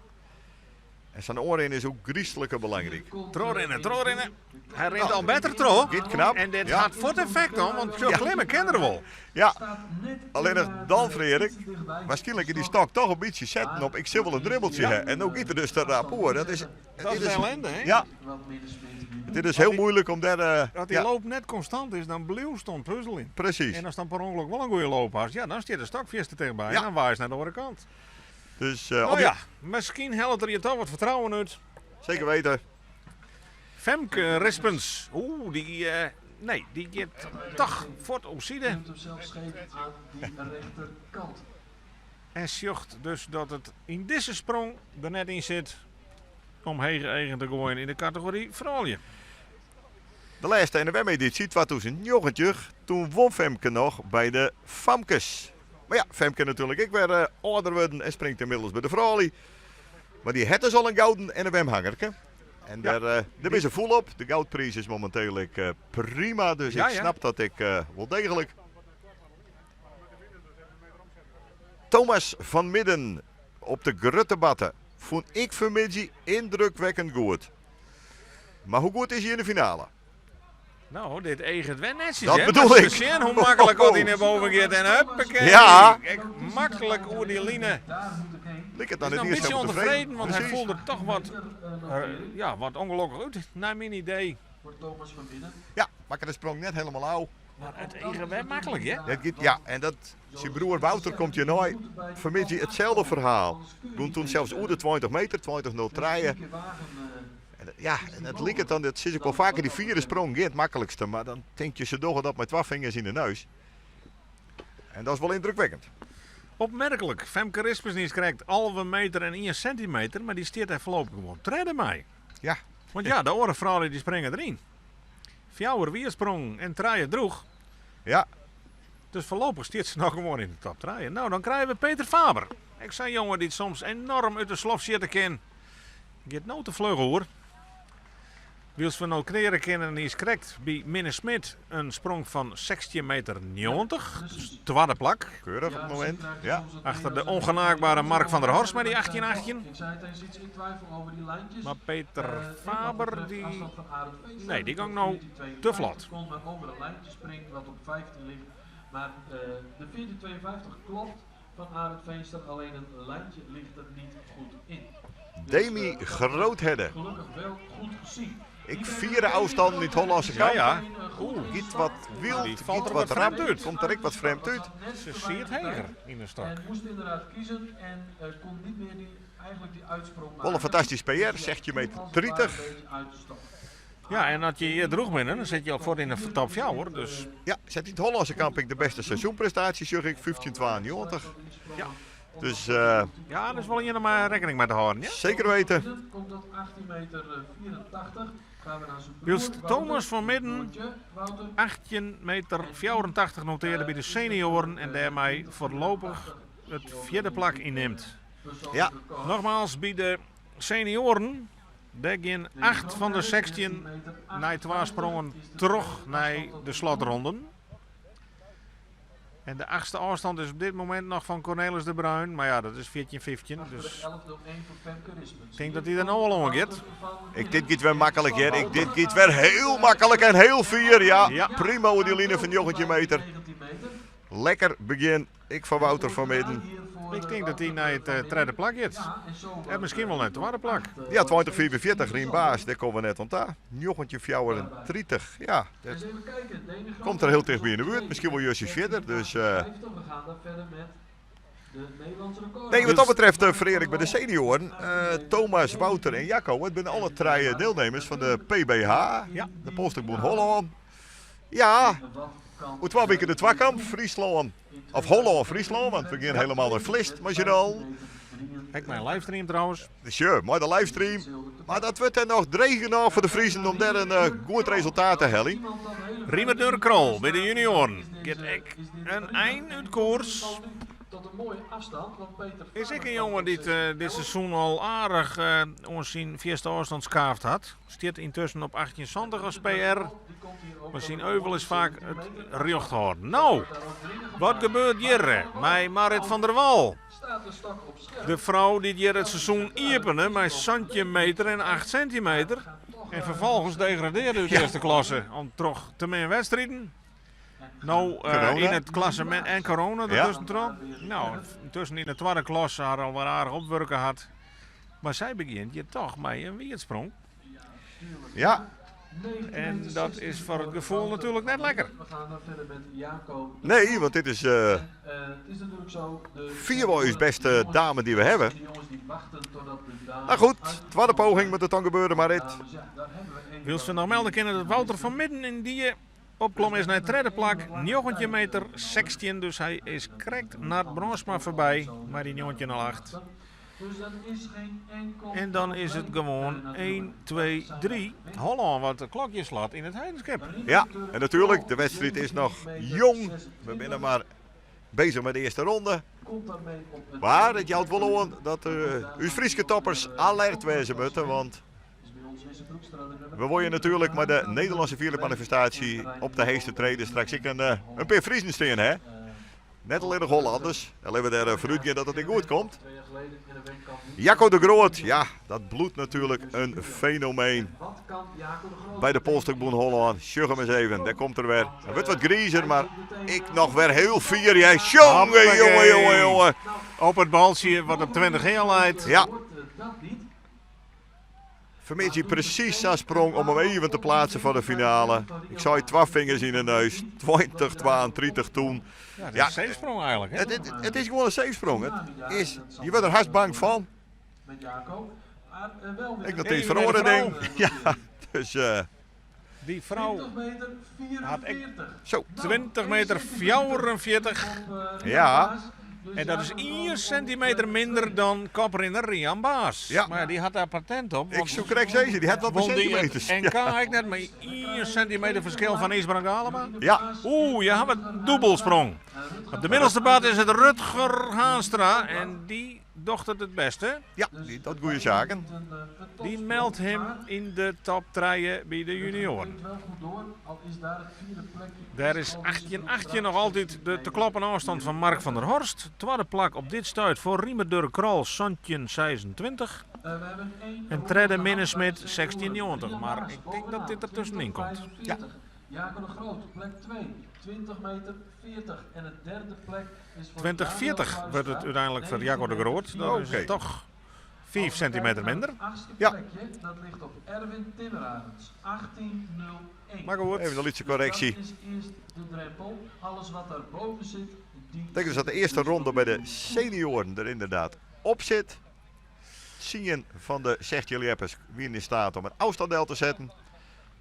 En sa'n oanrin is ek gryslik belangryk. Trochrinne, trochrinne. Hy rint al better troch. Giet knap. En dit Ja. hat fuort effekt dan, want sjoch, Ja. klimme kin er wol. Ja, allinnich dan Freark, waarskynlik is dy stok toch in bytsje setten op ik sil wol in dribbeltsje ha. En no giet er dus te rap oer. Dat is, Dat is dit de ellende, hè? Ja. Dit is hiel muoilik om dêr... As dy ja, loop net konstant is, dan bliuwst oan it puzeljen. Presys. En ast dan per ûngelok wol in goede loop hast, ja, dan stiet de stok fierste tichtby Ja. en dan waaist nei de oare kant. Dus, No op ja, miskien hellet er je toch wat fertrouwen út. Seker weten. Femke Rispens. Oeh, dy, nee, dy giet toch fuort opside. Neemt hem zelf scheef aan die rechterkant. En sjocht dus dat it yn dizze sprong der net yn sit om hege eagen te goaien yn de kategory froulju. De lêste NOM-edysje 2019, toen won Femke noch by de famkes. Mar ja, Femke natuerlik ek wer âlder wurden en springt ynmiddels by de froulju. Mar dy hat dus al in gouden NOM-hangerke. En dêr binne se fûl op. De goudpriis is mominteel ek prima, dus ik snap dat ek wol deeglik. Thomas van Midden op de grutte batte fûn ik fanmiddei yndrukwekkend goed. Mar hoe goed is hy yn de finale? No, dit eaget wer netsjes, Dat hè? bedoel Moatst ik. sjen hoe maklik oft hy nei boven giet en huppakee. Ja. Ek maklik oer dy line. Liket dan Is net noch in earst bytsje helemaal ûntefreden, tevreden. want hy Presys. foel der toch wat, ja, wat ûngelokkich út, nei myn idee. Ja, makke de sprong net hielendal ôf. Mar it eaget wer maklik, hè? Dat giet, ja, en dat, syn broer Wouter komt hjirnei. Fanmiddei itselde ferhaal. Gong toen sels oer de 20 meter, 20.03. En, ja, en it liket dan, dat sis ik wol faker, dy fiere sprong giet it maklikste. Mar dan tink je, se dogge dat mei twa fingers yn de neus. En dat is wol yndrukwekkend. Opmerklik, Femke Rispens is krekt 11 meter en 1 centimeter, mar dy stiet dêr foarlopich gewoan tredde mei. Want ja, de oare froulju dy springe deryn. Fjouwer wier sprongen en trije droech. Dus foarlopich stiet se noch gewoan yn de top trije. No, dan krije we Peter Faber. Ek sa'n jonge dy't soms enoarm út de slof sjitte kin. Giet no te fluch oer. Wylst we no kleare kinne, is krekt by Minne Smit in sprong fan 16 meter 90. Dus twadde plak. Keurich op it momint. Ja. Achter de ongenaakbare Mark van der Horst mei dy 18-18. Mar Peter Faber, dy, nee, dy gong no te flot. Komt maar over een lijntje springt wat op 15 ligt. Maar de 14,52 klopt van Arend Veenstra, alleen een lijntje ligt er niet goed in. Dus, Demi dat Groothedde. Gelukkig wel goed gezien. Ik fiere ôfstannen yn it Hollânske Ja, kamp. ja. Oeh, giet wat wyld, Die valt giet er wat wat rap vreemd uit. Komt der ek wat frjemd út. Se siet heger yn de stok. En moest inderdaad kiezen en kon niet meer die Wol in fantastysk PR, 16 meter 30. Ja, en as je hjir droech binne, dan sit je al fuort yn de top fjouwer. Dus. Ja, set yn it Hollânske kamp ek de bêste seizoenprestaasje, sjoch ik, 15,92. Ja. Dus, uh, ja, dat is wol ien om eh, rekkening mei te hâlden. Ja? Zeker weten. Wylst Thomas van Midden 18 meter 84 notearde by de senioaren en dêrmei foarlopich it fjirde plak ynnimt. Ja. Nogmaals, by de senioaren, dêr gean 8 fan de 16 nei twa sprongen troch nei de slotronden. En de achtste ôfstân is op dit momint noch fan Cornelis de Bruin. Mar ja, dat is 14-15. Dus ik tink dat dy der no al oan giet. Ik, dit giet wer maklik hear. Ik, dit giet wer hiel maklik en hiel fier. Ja, ja. prima oer dy line fan 19 meter. Lekker begjin. Ek foar Wouter van Midden. Ik tink dat hy nei it eh, tredde plak giet. En miskien wol nei it twadde plak. Ja, 2045, Rien Baas, dêr komme we net oan ta. 1934, ja, dat komt der hiel tichtby yn de buert. Miskien wol justjes fierder, dus... Uh... Nee, wat dat betreft uh, vereer ik by de senioaren. Uh, Thomas, Wouter en Jacco, it binne alle trije dielnimmers fan de PBH, ja. de Polstokbûn Hollân. Ja, oer twa wiken de twakamp, Fryslân, of Hollân-Fryslân, want we gean hielendal nei Vlist mei syn allen. Ek mei livestream trouwens. Sure, mei de livestream. Mar dat wurdt dan noch dreech genôch foar de Friezen om dêr in eh, goed resultaat te heljen. Riemer Durk Krol by de junioaren giet ek in ein út koers. Is ek in jonge dy't eh, dit seizoen al aardich eh, oan syn fierste ôfstân skaafd hat. Stiet yntusken op 1870 as PR, mar syn euvel is faak it rjocht hâlden. No, wat gebeurt hjir mei Marit van der Wal? De frou dy't hjir it seizoen iepene mei 17 meter en 8 sintimeter en ferfolgens degradearde út earste klasse om troch te min wedstriden. No uh, yn it klassemint en corona dertusken troch. No, yntusken yn de twadde klasse har al wer aardich opwurke hat. Mar sy begjint hjir toch mei in wierdsprong. Ja. En dat is foar it gefoel natuerlik net lekker. Nee, want dit is uh, fierwei ús bêste dame dy't we hawwe. Nou goed, twadde poging moat it dan gebeure, Marit. Wylst we noch melde kinne dat Wouter van Midden yndie opklommen is nei it tredde plak, 19 meter 16. Dus hy is krekt Nard Brandsma foarby mei dy 19,08. En dan is it gewoan 1, 2, 3. Hollân wat de klokje slacht yn It Heidenskip. Ja, en natuerlik, de wedstriid is noch jong. We binne mar bezich mei de earste ronde. Mar it jout wol oan dat uh, ús Fryske toppers alert wêze moatte, want we wolle natuerlik mei de Nederlânske fierljepmanifestaasje op de heechste trede straks ek in, eh, in pear Friezen stean, hè? Net allinnich Hollanders. Dan litte we der foarút gean dat it ek goed komt. Jacco de Groot, ja, dat bliuwt natuerlik in fenomeen by de Polstokbûn Hollân. Sjoch him ris even, dêr komt er wer. Hy wurdt wat grizer, mar ek noch wer hiel fier. Ja, jonge, jonge, jonge, jonge. Op it baltsje wat op 20 heal leit. Ja. Fermits hy presys sa'n sprong om him even te pleatsen foar de finale. Ik sei twa fingers yn de neus. 20, 32 toen. Ja, het is een zeesprong eigenlijk. Hè? Het, het, het is gewoan in seefsprong. It is, je wurdt der hast bang fan. Ek noch tiid foar oare ding. Ja, dus... Uh, Dy frou hat ek Zo. 20 meter 44. Ja. En dat is 1 sintimeter minder dan koprinner Rian Baas. Ja. Mar dy hat dêr patent op. Ik soe krekt sizze, dy hat wat Won dy it sintimeters. NK ek net mei 1 sintimeter ferskil fan Ysbrand Galema? Ja. Oeh, je hawwe in dûbelsprong. Op de middelste bad is it Rutger Haanstra en dy docht it it bêste. Ja, dy docht goede saken. Dy meldt him yn de top trije by de junioaren. Dêr is 18-18 noch altyd de te kloppen ôfstân fan Mark van der Horst. Twadde plak op dit stuit foar Riemer Durk Krol 17-26. En tredde Minne Smit 16-90. Mar ik tink dat dit der tuskenyn komt. Ja. Jacob de Groot, plek 2, 20 meter 40. En de derde plek is voor 20-40 wurdt it úteinlik foar Jaco de Groot. Dat is Oké. toch 5 sintimeter minder. Achtste Ja. plekje, dat ligt op Erwin Timmerarends, 18.01. Maar goed. Even een lytse korreksje. Dat is eerst de drempel. Alles wat daarboven zit, die Betekent dus dat de eerste ronde bij de senioren er inderdaad op zit. Tsien fan de 16 ljeppers wienen yn steat om in ôfstân del te setten.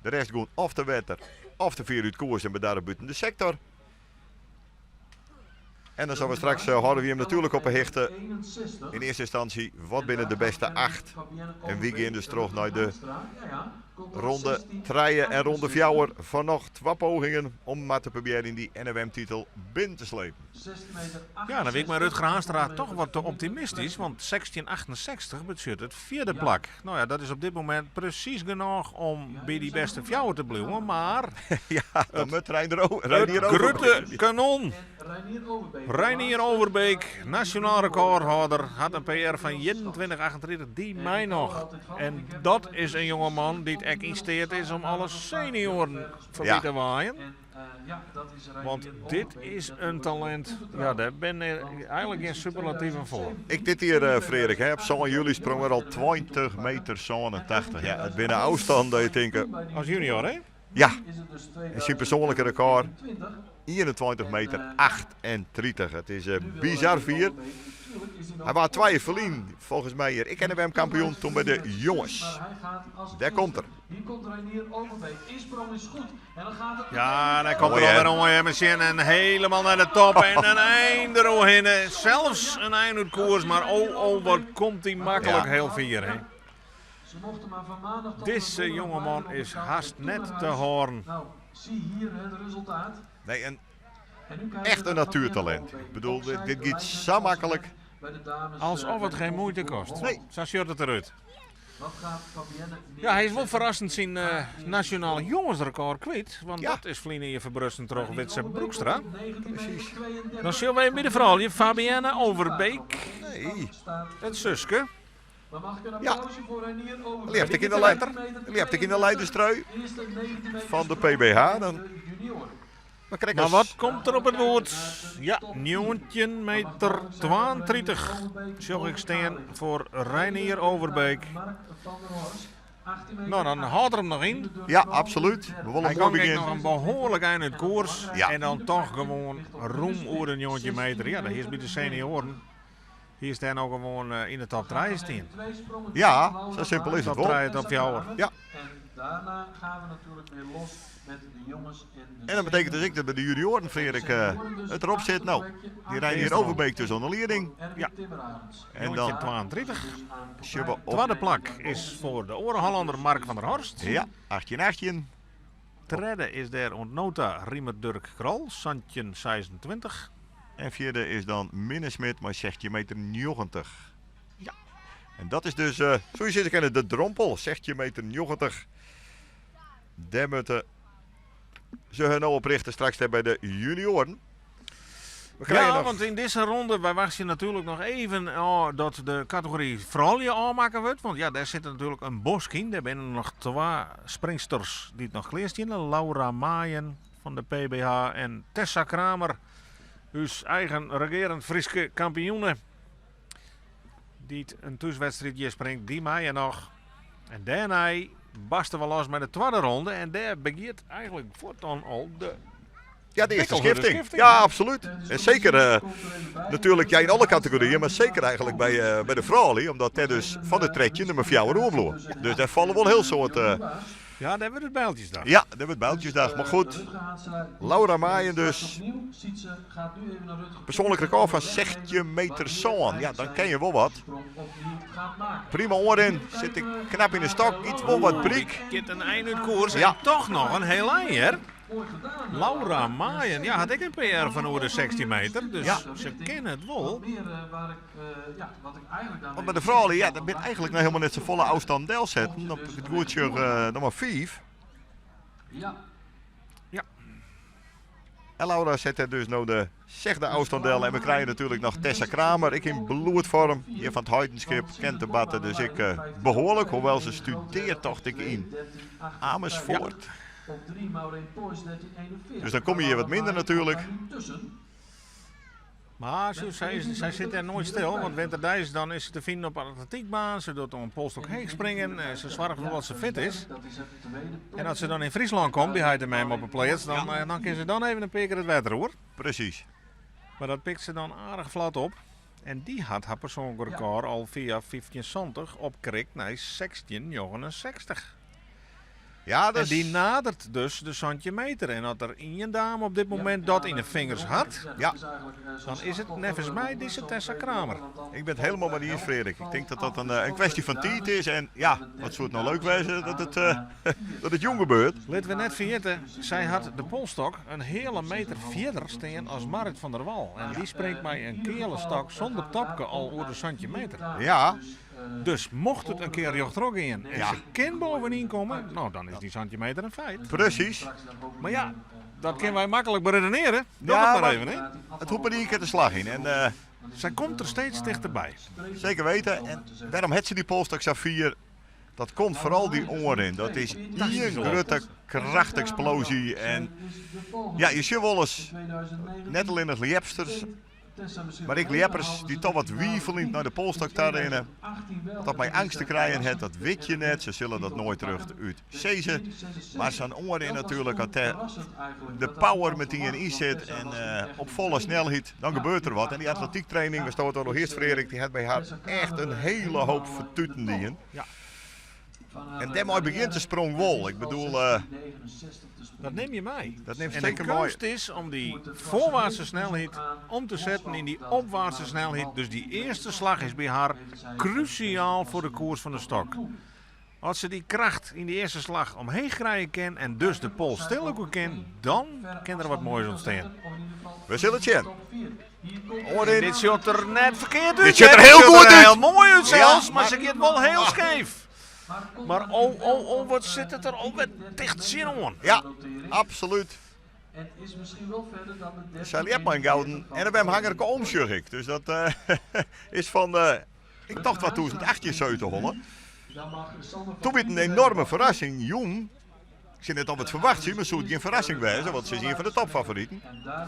De rest gûn of te wetter of te fier út koers en bedarre bûten de sektor. En dan sille we straks hâlde we jim natuerlik op 'e hichte. Yn earste ynstânsje, wat binne de bêste acht? En wy gean dus troch nei de ronde trije en ronde fjouwer fan noch twa pogingen om mar te probearjen dy NFM-titel binnen te slepen. Ja, dan wie ik mei Rutger Haanstra toch wat te optimistysk, want 1668 betsjut it fjirde plak. No ja, dat is op dit momint presys genôch om by dy bêste fjouwer te bliuwen, mar Ja, dan moat Reinier it grutte kanon Reinier Overbeek, nasjonaal rekôrhâlder, hat in PR fan 21,38, dy mei noch. En dat is in jongeman dy't ek yn steat is om alle senioaren foarby te waaien. Want dit is in talint, ja, dêr binne eigenlik gjin superlativen foar. Ek dit jier, Frerik, hè, op sân july sprong er al 20 meter 87. Ja, it binne ôfstannen dat je tinke. As junior, hè? Ja, en syn persoanlike rekôr 21 meter 38. It is bizar fier. Hy waard twa jier ferlyn folgens my hjir ek NFM-kampioen, toen by de jonges. Dêr komt er. Ja, en hy komt der alwer oan, hear sjen. En helemaal nei de top en in ein deroerhinne. Sels in ein út koers, mar oh, oh, wat komt dy maklik heel fier, hè. Dizze jongeman is hast net te hâlden. Nee, en echt in natuertalint. Ik bedoel, dit giet sa maklik. Alsof it geen muoite kost. Nee. Sa sjocht it derút. Ja, hy is wol ferrassend syn nasjonaal jongesrekôr kwyt. Want dat is ferline jier ferbrutsen troch Witse Broekstra. Presys. Dan sjogge we even by de froulju. Fabienne Overbeek. Nee. It suske. Ja. Ljept ek yn de ljept ek yn de leiderstrui fan de PBH. Dan Maar krekt Mar as wat komt der op it boerd? Ja, 19 meter 32 sjoch ik stean foar Reinier Overbeek. No, dan hâldt er him noch yn. Ja, absolút. We wolle Hy moai gong ek begjin. noch in behoarlik ein út koers. Ja. En dan toch gewoan rûm oer de 19 meter. Ja, dat is by de senioaren. Hy is dêr no gewoan yn de top trije stien. Ja, sa simpel is it Top wol. trije, top fjouwer. Ja. En dat betekent dus ek dat by de junioaren Frerik it derop sit. No, dy Reinier Overbeek dus oan de lieding. Ja. En dan 1932. sjogge we op Twadde plak is foar de oare Hollander Mark van der Horst. Ja, 18-18. Tredde is dêr oant no ta Riemer Durk Krol, 17-26. En fjirde is dan Minne Smit mei 16 meter 90. Ja. En dat is dus, uh, soe je sizze kinne, de drompel. 16 meter 90. Dêr moatte se har no op richte straks by de junioaren. We krije Ja, noch... want yn dizze ronde, wy wachtsje natuerlik noch even ôf dat de kategory froulju ôfmakke wurdt. Want ja, dêr sit natuerlik in bosk yn. Dêr binne noch twa springsters dy't noch klearsteane. Laura Maaien fan de PBH en Tessa Kramer, ús eigen regearend Fryske kampioene. Dy't in thúswedstriid hjir springt, dy meie noch. En dêrnei barste we los mei de twadde ronde. En dêr begjint eigentlik fuortan al de Ja, de earste Bikkelhurde skifting. skifting. Ja, absolút. En seker eh, natuerlik ja, yn alle kategoryen, mar seker eigentlik by, eh, by de froulju, omdat dêr dus fan de 13 der mar fjouwer oerbliuwe. Dus dêr falle wol hiel soad. Eh, Ja, dêr wurdt it bijltjesdag. ja, dêr wurdt bijltjesdag. Mar goed, Laura Maaien dus. Persoanlik rekôr fan 16 meter sân. Ja, dan kin je wol wat. Prima oanrin, sit ek knap yn de stok, giet wol wat bryk. Giet in ein út koers Ja. en toch noch in hiel ein, hear. Laura Maaien, ja, hat ek in PR fan oer de 16 meter, dus Ja. se kin it wol. Want by de froulju, ja, dat binne eigentlik noch hielendal net safolle ôfstannen delsetten. Op it goed sjoch noch mar fiif. Ja. En Laura set dêr dus no de sechde ôfstân del. En we krije natuerlik noch Tessa Kramer, ek yn bloedfoarm. Hjir fan it Heidenskip, kent de Batte dus ek behoarlik. Hoewol se studearret, tocht ik, yn Amersfoort. Dus dan komme je hjir wat minder natuerlik. Mar sy, sy sit dêr noait stil, want winterdeis dan is se te finen op 'e atletykbaan. Se docht oan polstok heechspringen, se soarget wol dat se fit is. En as se dan yn Fryslân komt, by heit en mem op 'e pleats, dan, dan kin se dan even in pear kear it wetter oer. Presys. Mar dat pikt se dan aardich flot op. En dy hat har persoanlik rekôr al fia 1570 opkrikt nei 1669. Ja, En dat dy is... nadert dus de 17 meter. En as der ien dame op dit momint dat yn de fingers hat, Ja. dan is it neffens my dizze Tessa Kramer. Ik ben het helemaal met je eens, Frederik. Ik denk dat dat een kwestie van tijd is. En ja, wat zou het nou leuk wezen dat het jong gebeurt. Laten we net vergeten, zij had de polstok een hele meter verder staan als Marit van der Wal. En die springt mij een kele stok zonder topke al over de 17 meter. Ja, Dus mocht het een keer rechterop gaan en Ja. ze kan bovenin komen, nou dan is die centimeter een feit. precies. Maar ja, dat kunnen wij makkelijk beredeneren. Doe Ja, het maar maar- even, hè. Het hoeft maar één keer de slag in. En Zij komt er steeds dichterbij. zeker weten. En waarom het ze die polstok Safir? Dat komt vooral die oren in. Dat is één grote krachtexplosie. En ja, je ziet wel eens, net alleen als liepsters, maar ik lieppers die toch wat wievelend naar de polstok daarin. Dat mij angst te krijgen het, dat weet je net. Ze zullen dat nooit terug uit zezen. Maar zo'n oren in natuurlijk, dat de power met die in zit en op volle snelheid, dan gebeurt er wat. En die atletiektraining, we stoten nog eerst Frederik, die had bij haar echt een hele hoop vertuten die in. Ja. En daarmee begint de sprong wol. Ik bedoel, Dat neem je mee. dat neemt En de zeker mooi. kunst is om die voorwaartse snelheid om te zetten in die opwaartse snelheid. Dus die eerste slag is bij haar cruciaal voor de koers van de stok. Als ze die kracht in die eerste slag omheen krijgen kan en dus de pols stil ook kan, dan kan er wat moois ontstaan. We zullen het zien. Oren in. Dit ziet er net verkeerd uit. Dit ziet er hè? heel Dit goed er uit. Heel mooi uit zelfs, Ja, maar maar- ze gaat wel heel scheef. Maar oh, oh, oh, wat zit het er alweer dicht zin aan. Ja, absoluut. En is misschien wel verder dan de Zij liep maar een gouden. En dan hanger ik om, zeg ik. Dus dat is van, ik dacht wat 2018 700. Toen werd een enorme verrassing. Jong, ik zit net op het verwacht zien, maar het zou geen verrassing wezen, want ze is een van de topfavorieten.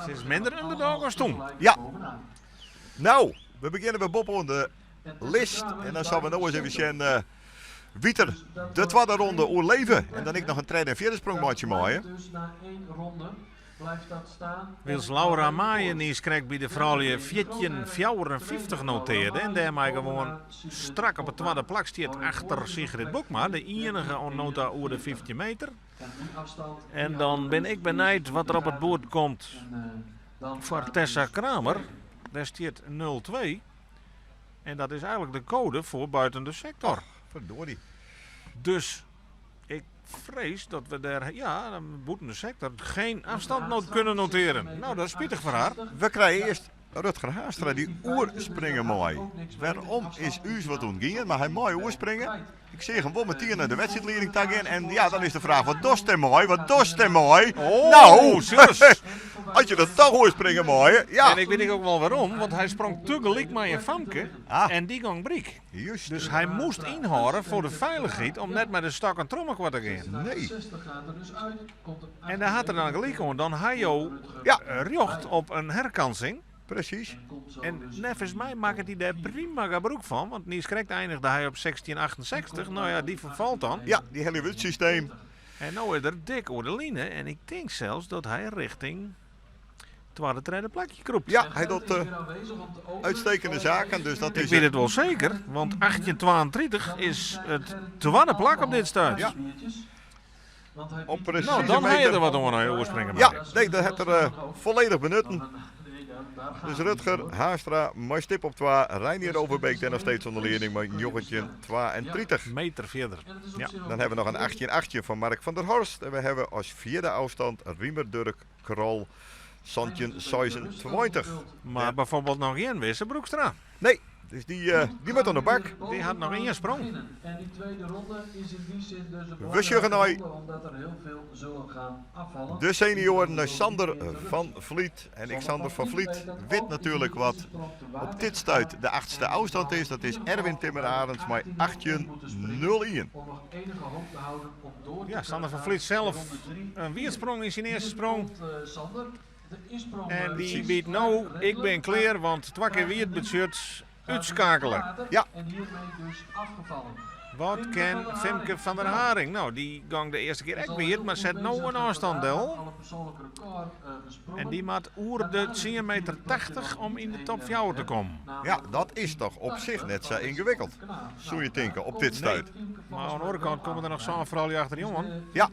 Ze is minder underdog als toen. Ja. Nou, we beginnen bij Bob aan de list. En dan zullen we nog eens even zien wie er de tweede ronde oorleven. En dan ik nog een tweede en vierde sprongmaatje maaien. Dus na één ronde blijft dat staan. Wils Laura Maaienies kreeg bij de vrouwen 14,54 noteerde. En daarmee gewoon strak op het tweede plak stiert achter Sigrid Bokma. De enige on nota over de 15 meter. En dan ben ik benijd wat er op het bord komt voor Tessa Kramer. Daar stiert 0-2. En dat is eigenlijk de code voor buiten de sector. Verdorie. Dus ik vrees dat we daar, ja, dan buiten de sector, geen afstandnoot kunnen noteren. Nou, dat is pittig voor haar. We krijgen eerst Rutger Haastra die oerspringen mooi. Waarom is Uus wat ontgingen, maar hij mooi oerspringen. Ik zie hem wel meteen naar de wedstrijdleiding tag in. En ja, dan is de vraag, wat dost hij mooi? Wat dost hij mooi? Oh, nou, zus. Als je dat toch oerspringen mooi, ja. En ik weet ook wel waarom, want hij sprong tegelijk met een famke Ah. en die ging briek. Juist. Dus hij moest inhouden voor de veiligheid om net met de stok en trommelkwart te gaan. Nee. En daar had er dan gelijk om. Dan hij jou Ja. rjocht op een herkansing. Precies. En nevens mij maakte hij daar prima gebruik van. Want Niels Krekt eindigde hij op 1668. Nou ja, die vervalt dan. Ja, die hele systeem. En nou is er dik over de line. En ik denk zelfs dat hij richting tweede, derde plekje kroept. Ja, hij doet uitstekende zaken. Dus dat Ik is weet het wel zeker, want 1832 is het tweede plak op dit stuit. Ja. Op precies Nou, dan een ga je meter. er wat om aan oorspringen. Ja, nee, dat heeft er volledig benutten. Dus Rutger, Haastra, mooi stip op 2. Reinier Overbeek en nog steeds onder leerling met 1932. Meter verder. Ja. Dan hebben we nog een 18-8 van Mark van der Horst. En we hebben als vierde afstand Riemer Durk Krol Santjen 26. Maar bijvoorbeeld nog geen Wisse Broekstra. Nee, dus die moet aan de bak. Die had nog één sprong. En die tweede ronde is in die zin dus een We zeggen belangrijke nou- ronde, omdat er heel veel zullen gaan afvallen. De senioren Sander van Vliet. En Xander van Vliet weet natuurlijk wat op dit stuit de achtste afstand is. Dat is Erwin Timmer Arends met 18-0-1. Om nog enige hoop te houden om door te Ja, Sander van kunnen Vliet gaan. zelf Ronde drie, een vier. wiersprong in zijn eerste Hier sprong. komt, Sander. De insprong, En die is biedt nou, ik ben redelijk, klaar, want twee keer wie het budget maar uitschakelen. gaat Ja. En hiermee dus afgevallen. Wat kin Femke van der Haring? No, dy gong de earste kear ek wiet, mar set no in ôfstân del. En dy moat oer de tsien meter 80 om yn de top fjouwer te kommen. Ja, dat is toch op sich net sa yngewikkeld, soe je tinke, op dit stuit. Nee, mar oan de oare kant komme der noch sân froulju achter dy oan. Ja.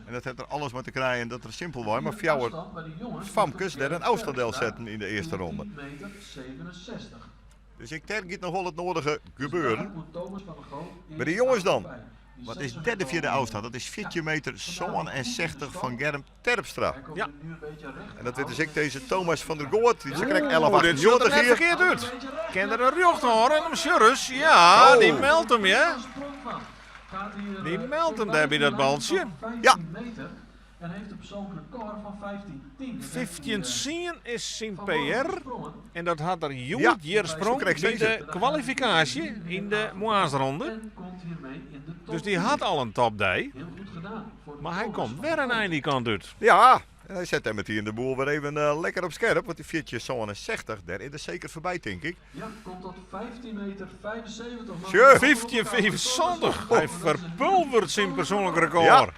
En dat hat der alles mei te krijen dat der simpelwei mar fjouwer famkes der in ôfstân delsetten yn de earste ronde. Dus ek dêr giet noch wol it noadige gebeuren. By de jonges dan. Wat is dêr de fjirde ôfstân? Dat is 14 meter 67 fan Germ Terpstra. Ja. En dat wit dus ek dizze Thomas van der Goort, dy't sa krekt Oeh, dit sjocht der net 11,98 hie. ferkeard út. Kin der in rjocht hâlde en him sjurres. Ja, Oh. dy meldt him, ja. Dy meldt him dêr by dat baltsje. Ja. 15-tsien is syn PR en dat hat er hjoed Ja, hjir soe sprong krekt by de sizze. kwalifikaasje yn de moarnsronde. Dus dy hat al in topdei, mar hy komt wer in ein dy kant út. Ja, en hy set dêr metien de boel wer even lekker op skerp, want dy 14,67, dêr is er seker foarby, tink ik. Sjoch. 15,75! Hy ferpulveret syn persoanlik rekôr. Ja.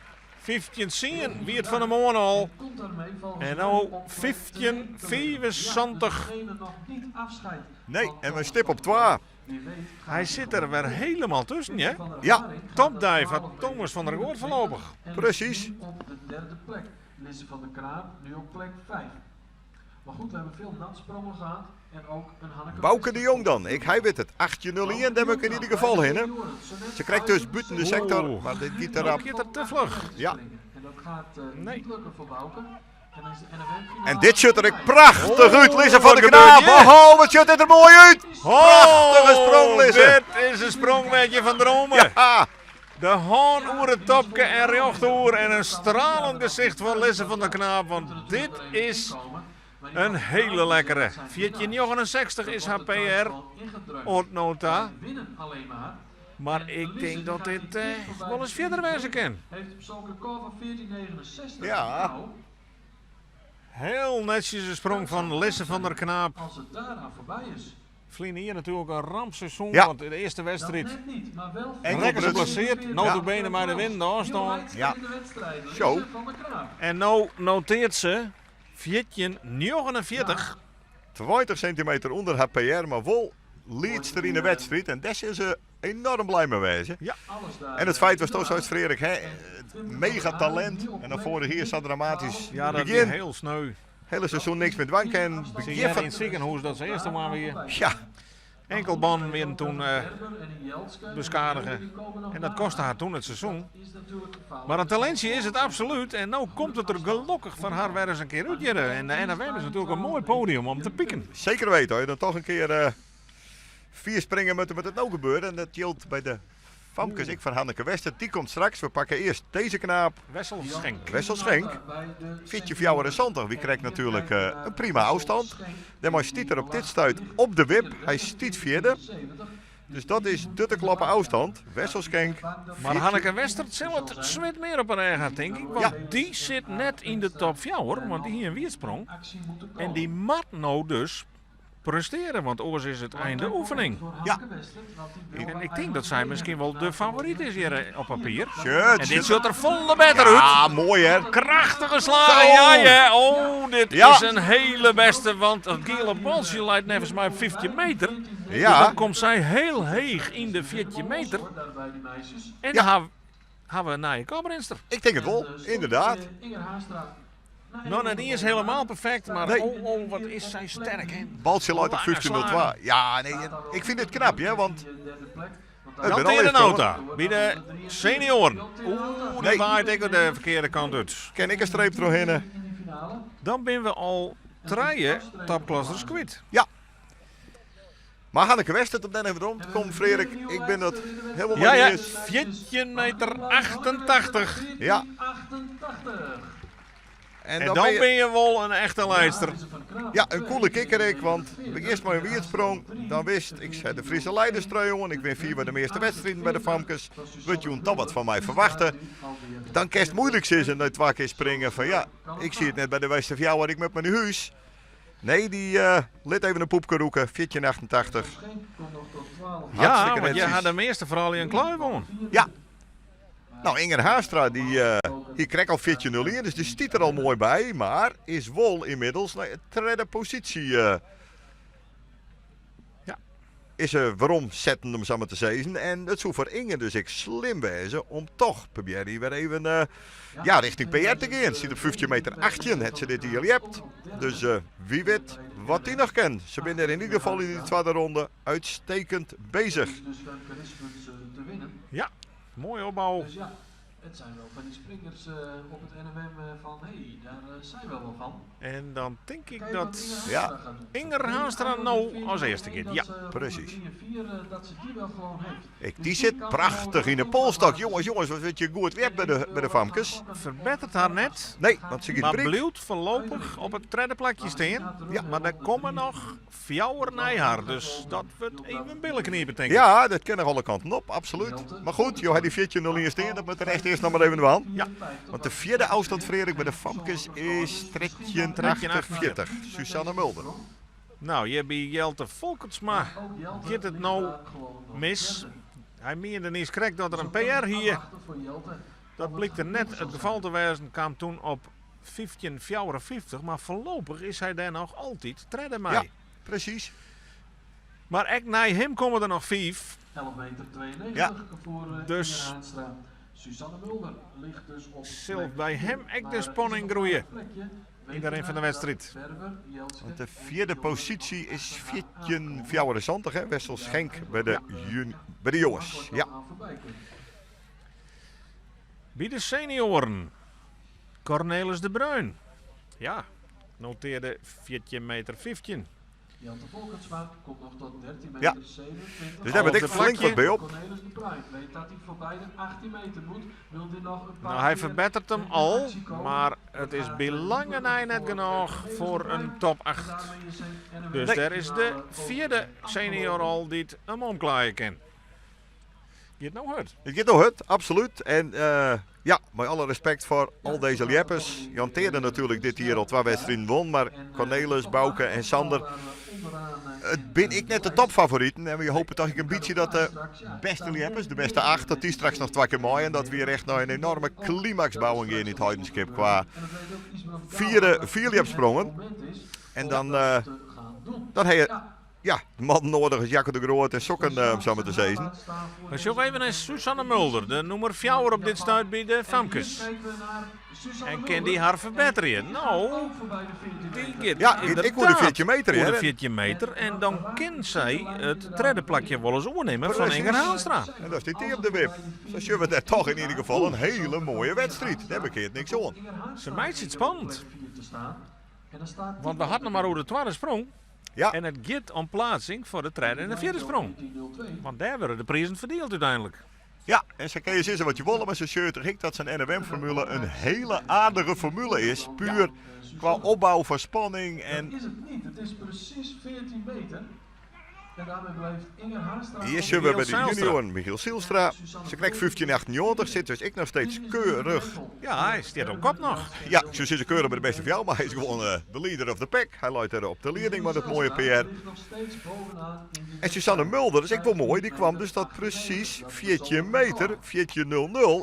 15,10 wie it fan 'e moarn al. En no 15,75. Nee, en in stip op twa. Hy sit der wer helemaal tusken, hè? Ja. Topdei foar Thomas van der Goort foarlopich. Precies. Bauke de Jong dan. Ek hy wit it. 18-0-1, dêr moat ik yn ieder gefal hinne. Se krekt dus bûten de sektor, Oeh. mar dit giet der No rap. giet er te fluch. Ja. Nee. En dit sjocht der ek prachtich út, Lizze van Wat der gebeurt Knaap. hjir? Oh, wat sjocht dit der moai út! Prachtige sprong, Oh, Lizze. dit is in sprong wêr't je fan drome. Ja, De hân oer it topke en rjocht oer en in stralend gesicht foar Lizze van der Knaap, want dit is in hele lekkere. 14,69 is har PR oant no ta. Mar ik tink dat dit wolris fierder wêze kin. Ja. Hiel netsjes de sprong fan Lizze van der Knaap. Ferline jier natuerlik in rampseizoen, Ja. want de earste wedstriid Enkel rekke se brutsen. blesseard. Nota bene mei de winnende ôfstân. Ja. Zo. En no noteart se 14,49. 20 centimeter ûnder har PR, mar wol liedster yn de wedstriid. En dêr sil se enoarm blij mei wêze. Ja. En it feit watsto seist, Freark, hè, it mega talint. En dan foarich jier sa dramatysk Ja, dat wie begjin. hiel sneu. Hiele seizoen niks mear dwaan kin. Se Begjin hearde fan yn it sikehûs dat se earste man wie. Ja. Enkelbannen wienen toen beskadige. En dat koste har toen it seizoen. Mar in talintsje is it absolút. En no komt it der gelokkich foar har wer ris in kear út hjirre. En de NFM is natuerlik in moai podium om te pieken. Zeker weten, hoor. Je dan toch een keer vier springen moet, moet het nou gebeuren. En dat geldt bij de famkes. Ek foar Hanneke Wester, dy komt straks. We pakke earst dizze knaap. Wessel Schenk. Wessel Schenk. 14,74. Wy krijt natuerlik in prima ôfstân. Dêrmei stiet er op dit stuit op de wip. Hy stiet fjirde. Dus dat is de te kloppen ôfstân. Wessel Schenk. Mar Hanneke Wester sil it swit mear op 'e rêch ha, tink ik. Want Ja. dy sit net yn de top 4, want dy hie in wierdsprong. En dy moat no dus prestearje, want oars is it einde oefening. Ja. En ik tink dat sy miskien wol de favoryt is hjir op papier. Sjoch, En dit sjocht der folle better út. Ja, moai hè. Krachtige slagen, Zo. ja, ja. Oh, dit Ja. is in hiele bêste, want dat giele baltsje leit neffens my op 15 meter. Dus Ja. dan komt sy hiel heech yn de 14 meter. En Ja. dan ha we in nije koprinster. Ik tink it wol, ynderdaad. No, net iens hielendal perfekt, mar Nee. oh, oh, wat is sy sterk, hè? Baltsje leit op Lange 15.02. slagen. Ja, nee, ik fyn it knap, hè, want het Jan ben al de even Nota, by de senioaren. Oeh, die Nee. waait ek de ferkearde kant út. Kin ik in streep trochhinne? Dan binne we al trije topklassers kwyt. Ja. Mar Hanneke Wester, om dan even om te kommen, Freark, ik bin dat hielendal Ja, ja, iens. 14 meter 88. Ja. En En dan dan ben je, bin je wol in echte liedster. ja, in koele kikker ik, want earst mei in wierdsprong, dan wist ik, sei de Friese leiderstrui, jongen, ik win fier de measte wedstriden by de famkes, wurdt jûn toch wat fan my ferwachte. Dan kinst moeilik sizze nei twa kear springen fan ja, ik siet net by de bêste fjouwer, ik moat mar nei hûs. Nee, dy lit even in poepke rûke, 1488. Ja, Hartstikke want je netsjes. ha de measte froulju in klui wûn. Ja. Nou, Inger Haanstra dy hie krekt al 14.01, dus dy stiet der al moai by, mar is wol ynmiddels nei de tredde posysje Ja. is se werom setten om sa mar te sizzen. En it soe foar Inger dus ek slim wêze om toch probearje wer even ja, richting PR te gean. Stiet op 15 meter 18, hat se dit jier ljept. Dus wie wit wat dy noch kin. Se binne der yn ieder gefal yn dy twadde ronde uitstekend bezich. Ja, moaie opbou. Dus ja, het zijn wel van die springers op het NMM van hé, daar zijn we wel van. En dan tink ik Kijk wat dat Inger Ja. Haanstra gaat doen. Inger Haanstra no as earste giet. Dat Ja. ze op Precies. 3 en 4, dat ze die wel gewoon heeft. Ik, Dus die zit kan prachtig gewoon in de ook polstok. nog Jongens, jongens, wat weet je goed weer bij de famkes. Verbettert haar net. Nee, want ze gaat Maar brik. bliuwt voorlopig op het tredde plakje staan. Ja. Maar daar komen nog fjouwer naar haar. Dus dat wordt even billen kniepen, denk ik. Ja, dat kan nog alle kanten op, absoluut. Maar goed, joh, die 14-0 steen, dat moet de rest eerst nog maar even aan. Ja. Want de vierde afstand, Frederik, bij de famkes is 1348. Susanne Mulder. Nou, je bij Jelte Volkertsma gaat het nou mis. Hij meende niet krek dat er een PR hier. Dat blikte net het geval te wezen. Kwam toen op 1554, maar voorlopig is hij daar nog altijd tredde mee. Ja. Precies. Maar ek naar hem komen er nog vijf. 11 meter 92 Ja. voor Dus- Inger Haanstra. Susanne Mulder ligt dus op Zil plek bij vier. hem ek Maar de is spanning nog groeien. maar een plekje. Weet Iedereen je van de dat wedstrijd. Berber, Jeltske Want de en vierde Jonne positie is achter haar aankomen. 1474, hè? Wessel Schenk bij de, bij de jongens. Makkelijk Ja. wel aan voorbij kunnen. Bij de senioren. Cornelis de Bruin. Ja, noteerde 14 meter 15. Jelte Volkertsma komt nog tot 13 Ja. meter 27. Dus daar ben ik Op de flink wat bij op. Cornelis de Bruin weet dat hij voorbij de 18 meter moet. Wil hij nog een paar Nou, hij keer verbetert hem in al, actie komen? maar het is gaat bij lange niet na net voor genoeg Cornelis voor de Bruin. een top En 8. daarmee is zijn NMM Dus Nee. daar is de finale vierde ook senior afgelopen. al die het hem omklaaien kan. Je het nou hard. Het gaat nog hard, absoluut. En ja, met alle respect voor al deze lieppers. Jan Teerde natuurlijk dit hier al twee wedstrijden won. Maar Cornelis, Bouke en Sander, het ben ik net de topfavorieten. En we hopen toch een beetje dat de beste lieppers, de beste acht, dat die straks nog twee keer mooi. En dat we hier echt naar een enorme climax bouwen gaan in het Heidenskip qua vier liepsprongen. En dan, dan heb je ja, man nodig als Jacco de Groot en Sokken, om zo maar te zeggen. We zoeken even naar Susanne Mulder, de nummer 4 op dit stuit bij de famkes. En kan die haar verbeteren? Nou, die gaat Ja, ik hoor de inderdaad 14 meter, oer hè. de 14 meter. En dan kan zij het derde plakje wel eens oornemen van Precies. Inger Haanstra. En daar zit hij op de wip. Zo zullen we daar toch in ieder geval een hele mooie wedstrijd. Daar heb ik het niks aan. Ze meid het spannend. Want we hadden nog maar over de tweede sprong. Ja. En het gaat om plaatsing voor de derde en de vierde sprong. Want daar worden de prijzen verdeeld uiteindelijk. Ja, en ze kun je zeggen wat je wil, maar ze shirt ik dat zijn NMM-formule een hele aardige formule is. Puur qua opbouw van spanning en Dat is het niet. Het is precies 14 meter. En daarmee blijft Inger Haanstra... hier zullen we bij de Michiel Zijlstra. junioren Michiel Zijlstra. Ze krijgt 15,98, zit dus ik nog steeds keurig. Ja, hij staat op kop nog. Ja, ze zitten keurig bij de beste van jou, maar hij is gewoon de leader of the pack. Hij loopt er op de leading met het mooie PR. En Susanne Mulder, dat is echt wel mooi, die kwam dus dat precies 14 meter, 14,00.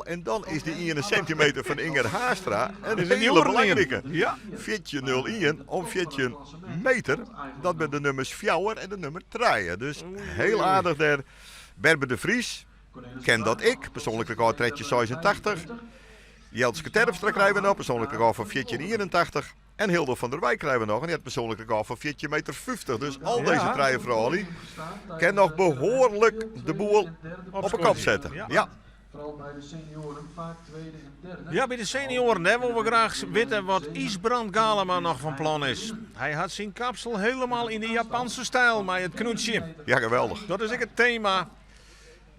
En dan is die 1 centimeter van Inger Haanstra een Is een hele nieuwe belangrijke. Ja. 14,01 om 14 meter. Dat zijn de nummers 4 en de nummer 3. Dus heel aardig daar. Berber de Vries, ken dat ik, persoonlijk record tredje 86. Jeltske Terpstra krijgen we nog, persoonlijk record van 14,81. En Hilde van der Wijk krijgen we nog, en die had persoonlijk record van 14 meter 50. Dus al Ja. deze drie vrouwen kan nog behoorlijk de boel op een kop zetten. Ja. Ja, Vooral bij de senioren, vaak tweede en derde. Ja, bij de senioren hè, willen we graag weten wat Isbrand Galema nog van plan is. Hij had zijn kapsel helemaal in de Japanse stijl, maar het knoetje. ja geweldig. Dat is ik het thema.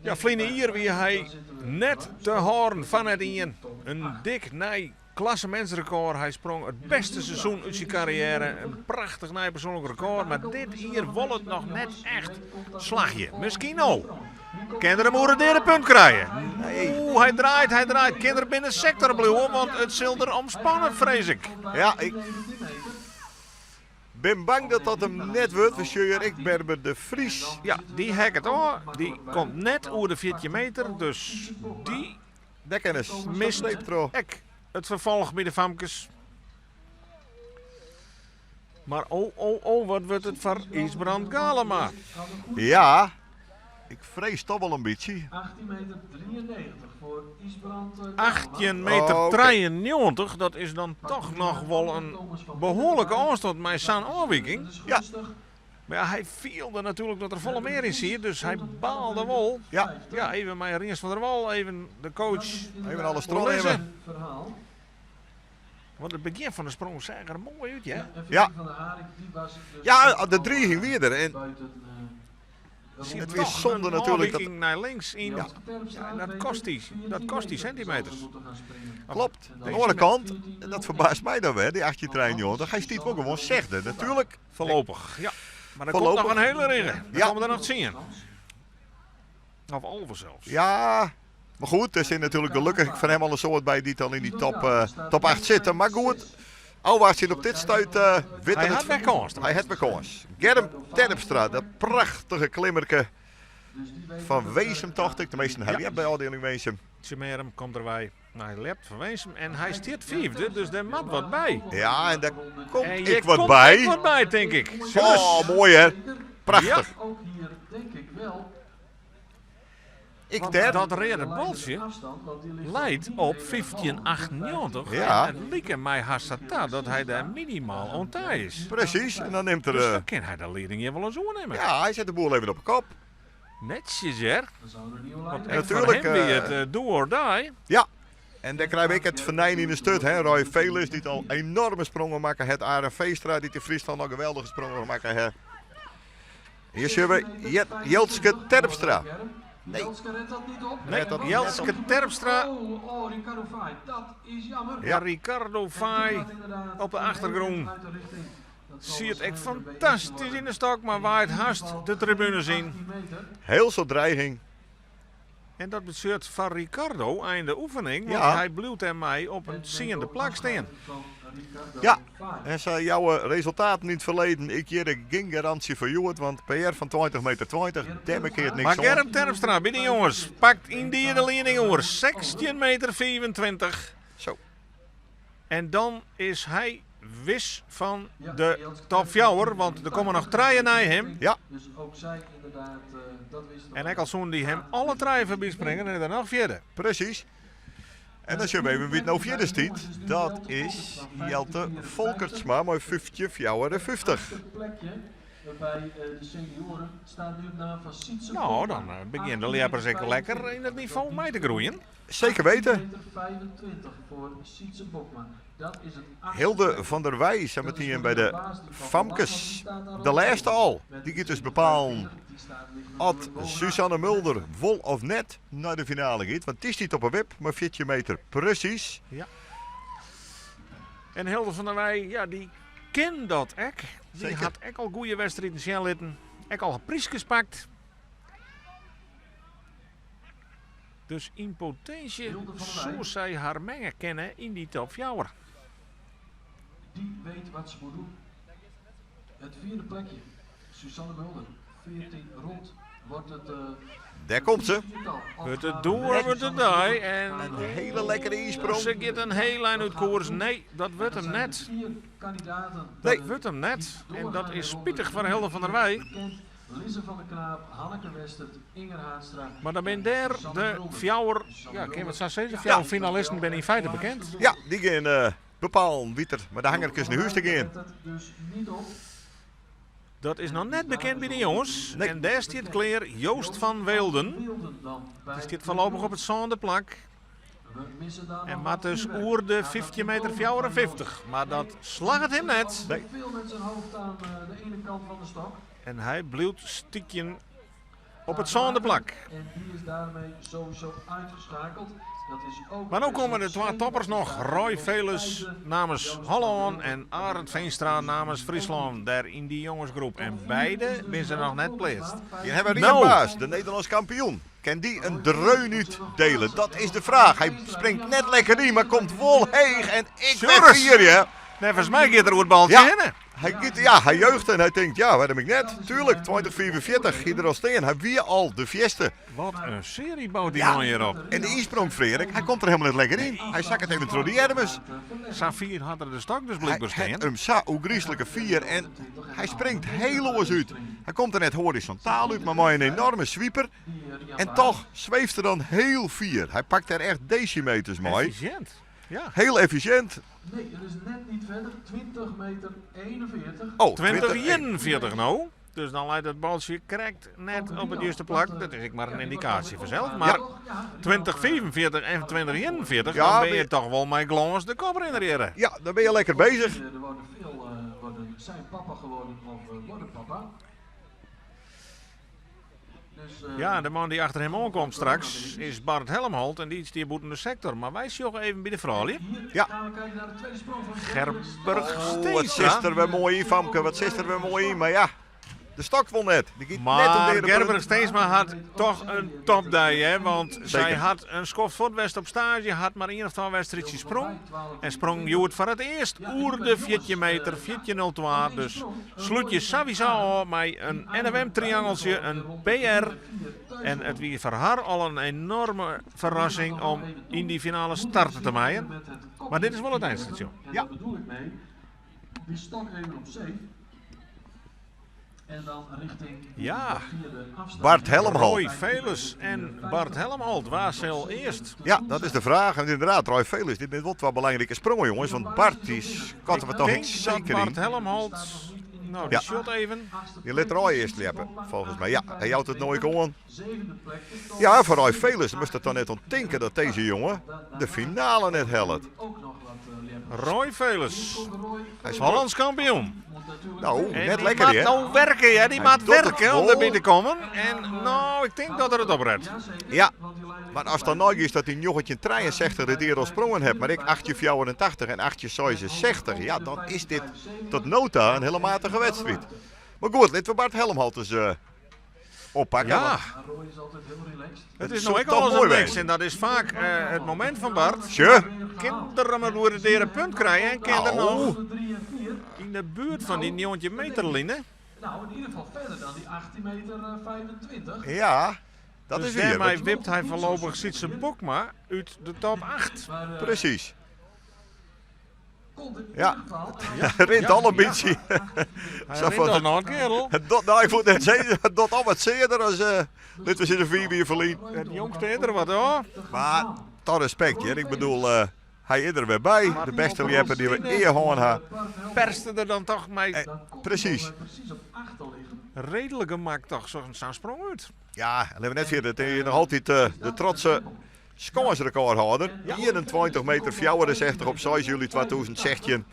Ja, Vline hier wie hij net te horen van het in. Een dik nij klassementsrecord. Hij sprong het beste seizoen uit zijn carrière. Een prachtig nij persoonlijk record. Maar dit hier wil het nog net echt slagje. Misschien al. Kinderen moeten derde punt krijgen. Oeh, hij draait, hij draait. Kinderen binnen sector blijven, want het zal er omspannen, vrees ik. Ja, ik, Bin bang dat dat him net wurdt. We sjogge hjir ek Berber de Vries. Ja, dy heakket ôf. Dy komt net oer de 14 meter, dus dy Dêr kin in mist streep troch. ek it ferfolch by de famkes. Mar oh, oh, oh, wat wurdt it foar Ysbrand Galema. Ja, ik frees toch wol in bytsje. 18 meter 93 foar Ysbrand Galema. 18 meter Oké. 93, dat is dan toch noch wol in behoarlike ôfstân mei sa'n ôfwiking. Ja. Mar ja, hy fielde natuerlik dat der folle mear yn siet, dus hy baalde wol. Ja. Ja, even mei Rients van der Wal, even de coach. Even alles trochnimme. Verhaal. Want it begjin fan de sprong seach der moai út, hear. Ja. Ja, de driging wie der. En Siet Het is toch zonde in natuurlijk dat- ôfwiking nei links yn. Ja. Ja, en dat kost dy, dat kost dy sintimeters. klopt. Oan de oare kant, en dat ferbaast my dan wer, dy 1893, hy stiet wol gewoan sechde. Natuerlik. Foarlopich, ja. Mar der komt Foarlopich. noch in hiele rige. Der Ja. komme der noch 10. Of 11 sels. Ja, mar goed, der sit natuerlik gelokkich foar him al in soad by dy't al yn dy top, top 8 sitte. Mar goed, ôfwachtsjen op dit stuit wit Hy er hat it. wer kâns. Hy hat wer kâns. Germ Terpstra, dat prachtige klimmerke fan Winsum, tocht ik. De measten ha by ôfdieling Winsum. Tsjummearum komt derby. Hy lept fan Winsum en hy stiet fiifde, dus dêr moat wat by. Ja, en dêr komt En ek hjir wat komt by. ek wat by, tink ik. Oh, moai hè. Prachtich. Ook hier denk ik wel. Ik Want der. dat reade baltsje leit op 1598. Ja. En it like my hast ta dat hy dêr minimaal oan ta is. Presys, en dan nimt er... Dus dan kin hy de lieding hjir wol ris oernimme. Ja, hy set de boel even op 'e kop. Netsjes hear. Want ek foar Natuerlik, him wie it do or die. Ja, en dêr krije we ek it fenyn yn de sturt. Hè? Roy Velis, dy't al enoarme sprongen makke hat. Arend Veenstra, dy't yn Fryslân al geweldige sprongen makke hat. Hjir sjogge we Jeltske Terpstra. Nee. Jeltske redt dat niet op. Nee, Net dat- Jeltske Terpstra. Oh, oh, Ricardo Faaij, dat is jammer. Ja, Ricardo En die Faaij gaat inderdaad op de een achtergrûn. hele uit de richting. Dat zal Siet ek waarschijnlijk een fantastysk beetje yn de stok, mar waait hast de tribunes yn. 18 meter. Hiel soad dreiging. En dat betsjut foar Ricardo ein de oefening, want Ja. hy bliuwt dêrmei op in tsiende plak stean. Van Ricardo Ja. Faaij. En se jouwe resultaten yn it ferleden. Ik hjir gjin garânsje foar hjoed, want PR fan 20 meter 20, dêr keart niks Mar oan. Germ Terpstra by de jonges pakt yndie de lieding oer 16 meter 25. Zo. En dan is hy wis fan Ja, de Jeltske top Terpstra. fjouwer, want der komme noch trije nei him. Ja. Dus ook zij inderdaad, dat wist En ek al soene dy him alle trije foarby springe, dan is er noch fjirde. Presys. En dan sjogge we even wa't no fjirde stiet. Dat is Jelte Folkertsma mei 15,54. plekje by de senioaren staat nu op naam fan Sietse No, Bokma. dan begjinne de ljeppers ek lekker yn it nivo mei te groeien. Seker weten. 25 foar Sietse Bokma. Dat is it achtste Hilde plekje. van der Wij, sa metien by de famkes. De lêste al. Dy giet dus bepalen oft Suzanne Mulder wol of net nei de finale giet. Want dy stiet op 'e wip, mei 14 meter presys. Ja. En Hilde van der Wij, ja, dy kin dat ek. Dy Seker. hat ek al goede wedstriden sjen litten. Ek al pryskes pakt. Dus yn potinsje Hilde van der Wij. soe sy har minge kinne yn dy top 4. Die weet wat ze moet doen. Het vierde plekje. Suzanne Mulder. 14 rond. Wordt het, Dêr komt se. viertal. Wurdt it do of wurdt it die. En In hiele lekkere ynsprong. se giet in hiel ein út koers. Nee, dat wurdt him net. Vier kandidaten. Dat wurdt him net. En dat is spitich foar Hilde van der Wij. Bekend. Lise van der Knaap, Hanneke Westert, Inger Haanstra. Mar dan binne dêr de fjouwer, ja, kinne we it sa sizze, fjouwer finalisten binne yn feite bekend. Ja, dy gean bepalen wa't der mei de hangerkes nei hûs te gean. Dus niet op. Dat is noch net bekend by de jonges. Nee. En dêr stiet klear Joost van Weelden. Weelden dan bij Dy stiet foarlopich op it sânde plak. We missen daar En nog moat wat dus vuurwerk. oer de Gaat dat 15 meter komen van 54. Joost? Mar dat slagget him net. Nee. Veel met zijn hoofd aan de ene kant van de stok. En hy bliuwt stykjen op it sânde plak. En die is daarmee sowieso uitgeschakeld. Dat is ook Mar no komme de twa toppers noch. Roy Veles namens Hollân en Arend Veenstra namens Fryslân. Dêr yn dy jongesgroep. En beide binne se noch net pleatst. Hjir hawwe we No. Rien Baas, de Nederlânsk kampioen. Kin dy in dreun útdiele? Dat is de fraach. Hy springt net lekker yn, mar komt wol heech. En ik wer Sjors. fier, ja. Neffens my giet er oer it baltsje Ja. hinne. Hy giet, ja, hy juicht en hy tinkt, ja, wêrom ik net? Tuurlijk, 2045 hie er al stean. Hy wie al de fierste. Wat in serie bout dy Ja. man hjir op. En de ynsprong, Freark, hy komt der helemaal net lekker yn. Hy sakket even troch de earms. Sa fier hat er de stok dus Hy blykber hat stean. him sa ôfgryslike fier en hy springt heel oars út. Hy komt der net horizontaal út, mar mei in enorme swiper. En toch sweeft er dan heel fier. Hy pakt der echt decimeters mei. Effisjint. Ja. Heel effisjint. Nee, het is net niet verder. 20 meter 41. Oh, 2041 no. Dus dan leit it baltsje krekt net op it juste plak. Dat is ek mar in yndikaasje fansels. Mar 2045 en 2041, Ja, dan bin je toch wol mei glâns de koprinner hjirre. Ja, dan bin je lekker bezich. Er worden veel worden zijn papa geworden of worden papa. Dus, Ja, de man dy't achter him oankomt straks is Bart Helmholt en dy stiet bûten de sektor. Mar wy sjogge even by de froulju. Hier Ja. gaan we kijken naar de tweede sprong van Gerburg Oh, wat Steenstra. zit er weer mooi in, Famke. Wat zit er weer mooi in. Maar ja, de stok wol net. Die giet net om Maar de Gerburg punt. Steensma hat toch in topdei, hè? Want sy Zeker. hat in skoft fuort west op staazje, hat mar ien of twa wedstriidsjes sprong. En sprong hjoed foar it earst oer de 14 meter, 14.02. Dus slút je sawiesa ôf mei in NFM-triangeltsje, in PR. En it wie foar har al in enoarme ferrassing om yn dy finale starte te meien. Mar dit is wol it einstasjon. En Ja. daar bedoel ik mee. Die stok even op safe. En dan richting Ja. de vierde afstand. Bart Helmholt. Roy Veles en Bart Helmholt, wa sil earst? Ja, dat is de vraag. En inderdaad, Roy Veles, dit binne wol twa belangrike sprongen, jongens. Want Bart, dy skatte we toch Tink iets dat zeker Bart in. Helmholt, no, dy Ja. sjocht even. Die lit Roy earst ljeppe, folgens my. Ja, hy jout it no oan. Zevende plek. Ja, foar Roy Veles moatst der toch net oan tinke dat dizze jonge de finale net hellet. Ook nog wat ljeppen. Roy Veles, Hy is Hollands kampioen. Moet natuurlijk Nou, En net die lekker, moat hè? no werke, hè? Dy Hy moat docht it werke om wol. derby te kommen. En no, ik tink dat er it oprêdt. Jazeker, Ja, want die lijn maar as dan no is dat hy 1963 dit jier al sprongen hat, mar ik 1884 en 1866, ja, dan is dit tot no ta in hiele matige wedstriid. Mar goed, litte we Bart Helmholt ris oppakke. Ja, want Maar Roy is altijd heel relaxed. it is soe no ek toch alles moai of niks. wêze. En dat is faak it momint fan Bart. Sjoch. Kin er him oer it earepunt krije en kin er Nou. noch 3 en 4. yn de buert fan dy 19 meter line. Nou, in ieder geval verder dan die 18 meter 25. Ja, dat Dus is weer. dêrmei want- wipt hy foarlopich Sietse Bokma út de top 8. Maar, Precies. komt in Ja. ieder geval. Rint al in bytsje. Hy Zo rint fan- al noch in keardel. Het docht, no, ik woe net sizze, it docht al wat searder as, litte we sizze 4 jier ferlyn. It jongste is der wat hoor. Mar toch respekt, hear. Ik bedoel, hy is der wer by. De bêste ljepper dy't we ea hân ha. Perste der dan toch mei Precies. Precies op 8 te liggen. redelijk gemak toch zo'n zo'n sprong út. Ja, en litte we net ferjitte, it is noch altyd de trotse skânsrekordhâlder. 21 meter 64 op 6 july 2016.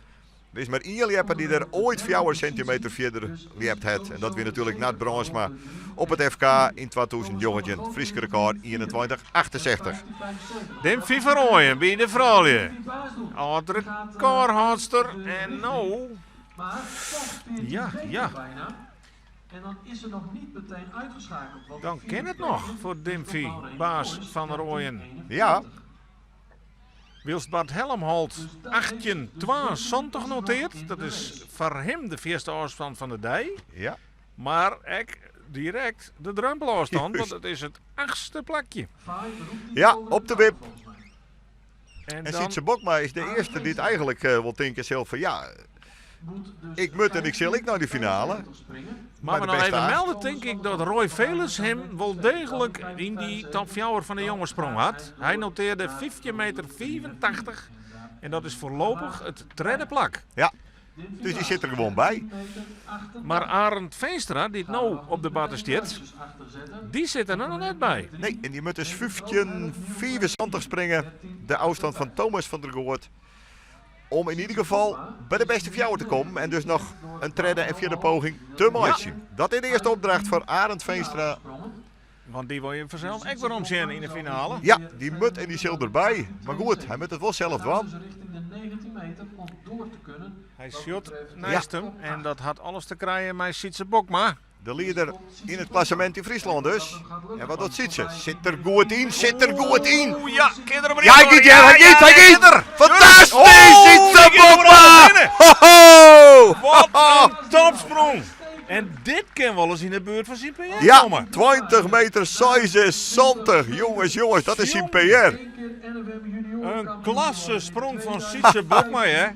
Der is mar ien ljepper dy't der oait 4 sintimeter fierder ljept hat. En dat wie natuerlik Nard Brandsma op it FK yn 2019. Fryske rekôr 21,68. Dimphy van Rooyen by de froulju. Âld rekôrhâldster en no. Maar toch 14 Ja, meter ja. bijna. En dan is ze nog niet meteen uitgeschakeld. Want Dan de kin it vierde noch plek foar is Dimphy, nog Laureen baas Boys, van Rooyen. 13,41. Ja. Wylst Bart Helmholt 18,72 notearret. Dat is foar him de fierste ôfstân fan de dei. Ja. Mar ek direkt de drompelôfstân, want Juist. it is it achtste plakje. Vaai roept die Ja, over op de de wip. volgens mij. En En dan, Sietse Bokma is de earste dy't eigentlik wol tinke sil fan ja, Moet dus ik moat en ik sil ek nei de finale. 75 springen. maar maar we de noch bêste even acht. melde, tink ik, dat Roy Veles him wol deeglik yn dy top 4 fan de jonges sprong hat. Hy notearre 15 meter 85 en dat is foarlopich it tredde plak. Ja, dus dy sit der gewoan by. Mar Arend Veenstra, dy't no op de barre stiet, dy sit der noch net by. Nee, en dy moat dus 15,75 springe. De ôfstân fan Thomas van der Goort. Om yn ieder gefal by de bêste fjouwer te kommen. En dus noch in tredde en fjirde poging te meitsjen. Dat is de earste opdracht foar Arend Veenstra. Want dy wol je fansels ek wer omsjen yn de finale. Ja, dy moat en dy sil derby. Mar goed, hy moat it wol sels dwaan. Dus richting de 19 meter om door te kunnen. Hy Wat sjocht betreft neist him en dat hat alles te krijen mei Sietse Bokma. De lieder yn it klassemint yn Fryslân dus. En wat docht Sytse? Sit der goed yn, sit der goed yn. Oeh, ja, kin er Ja, hy giet hear, hy giet, hy giet! Fantastysk, Sytse Bokma! Ho, ho! Wat in topsprong! En dit kin wolris yn de buert fan syn PR Ja, komme. 20 meter 76. Jongens, jongens, dat is syn PR. In klasse sprong fan Sytse Bokma, hè?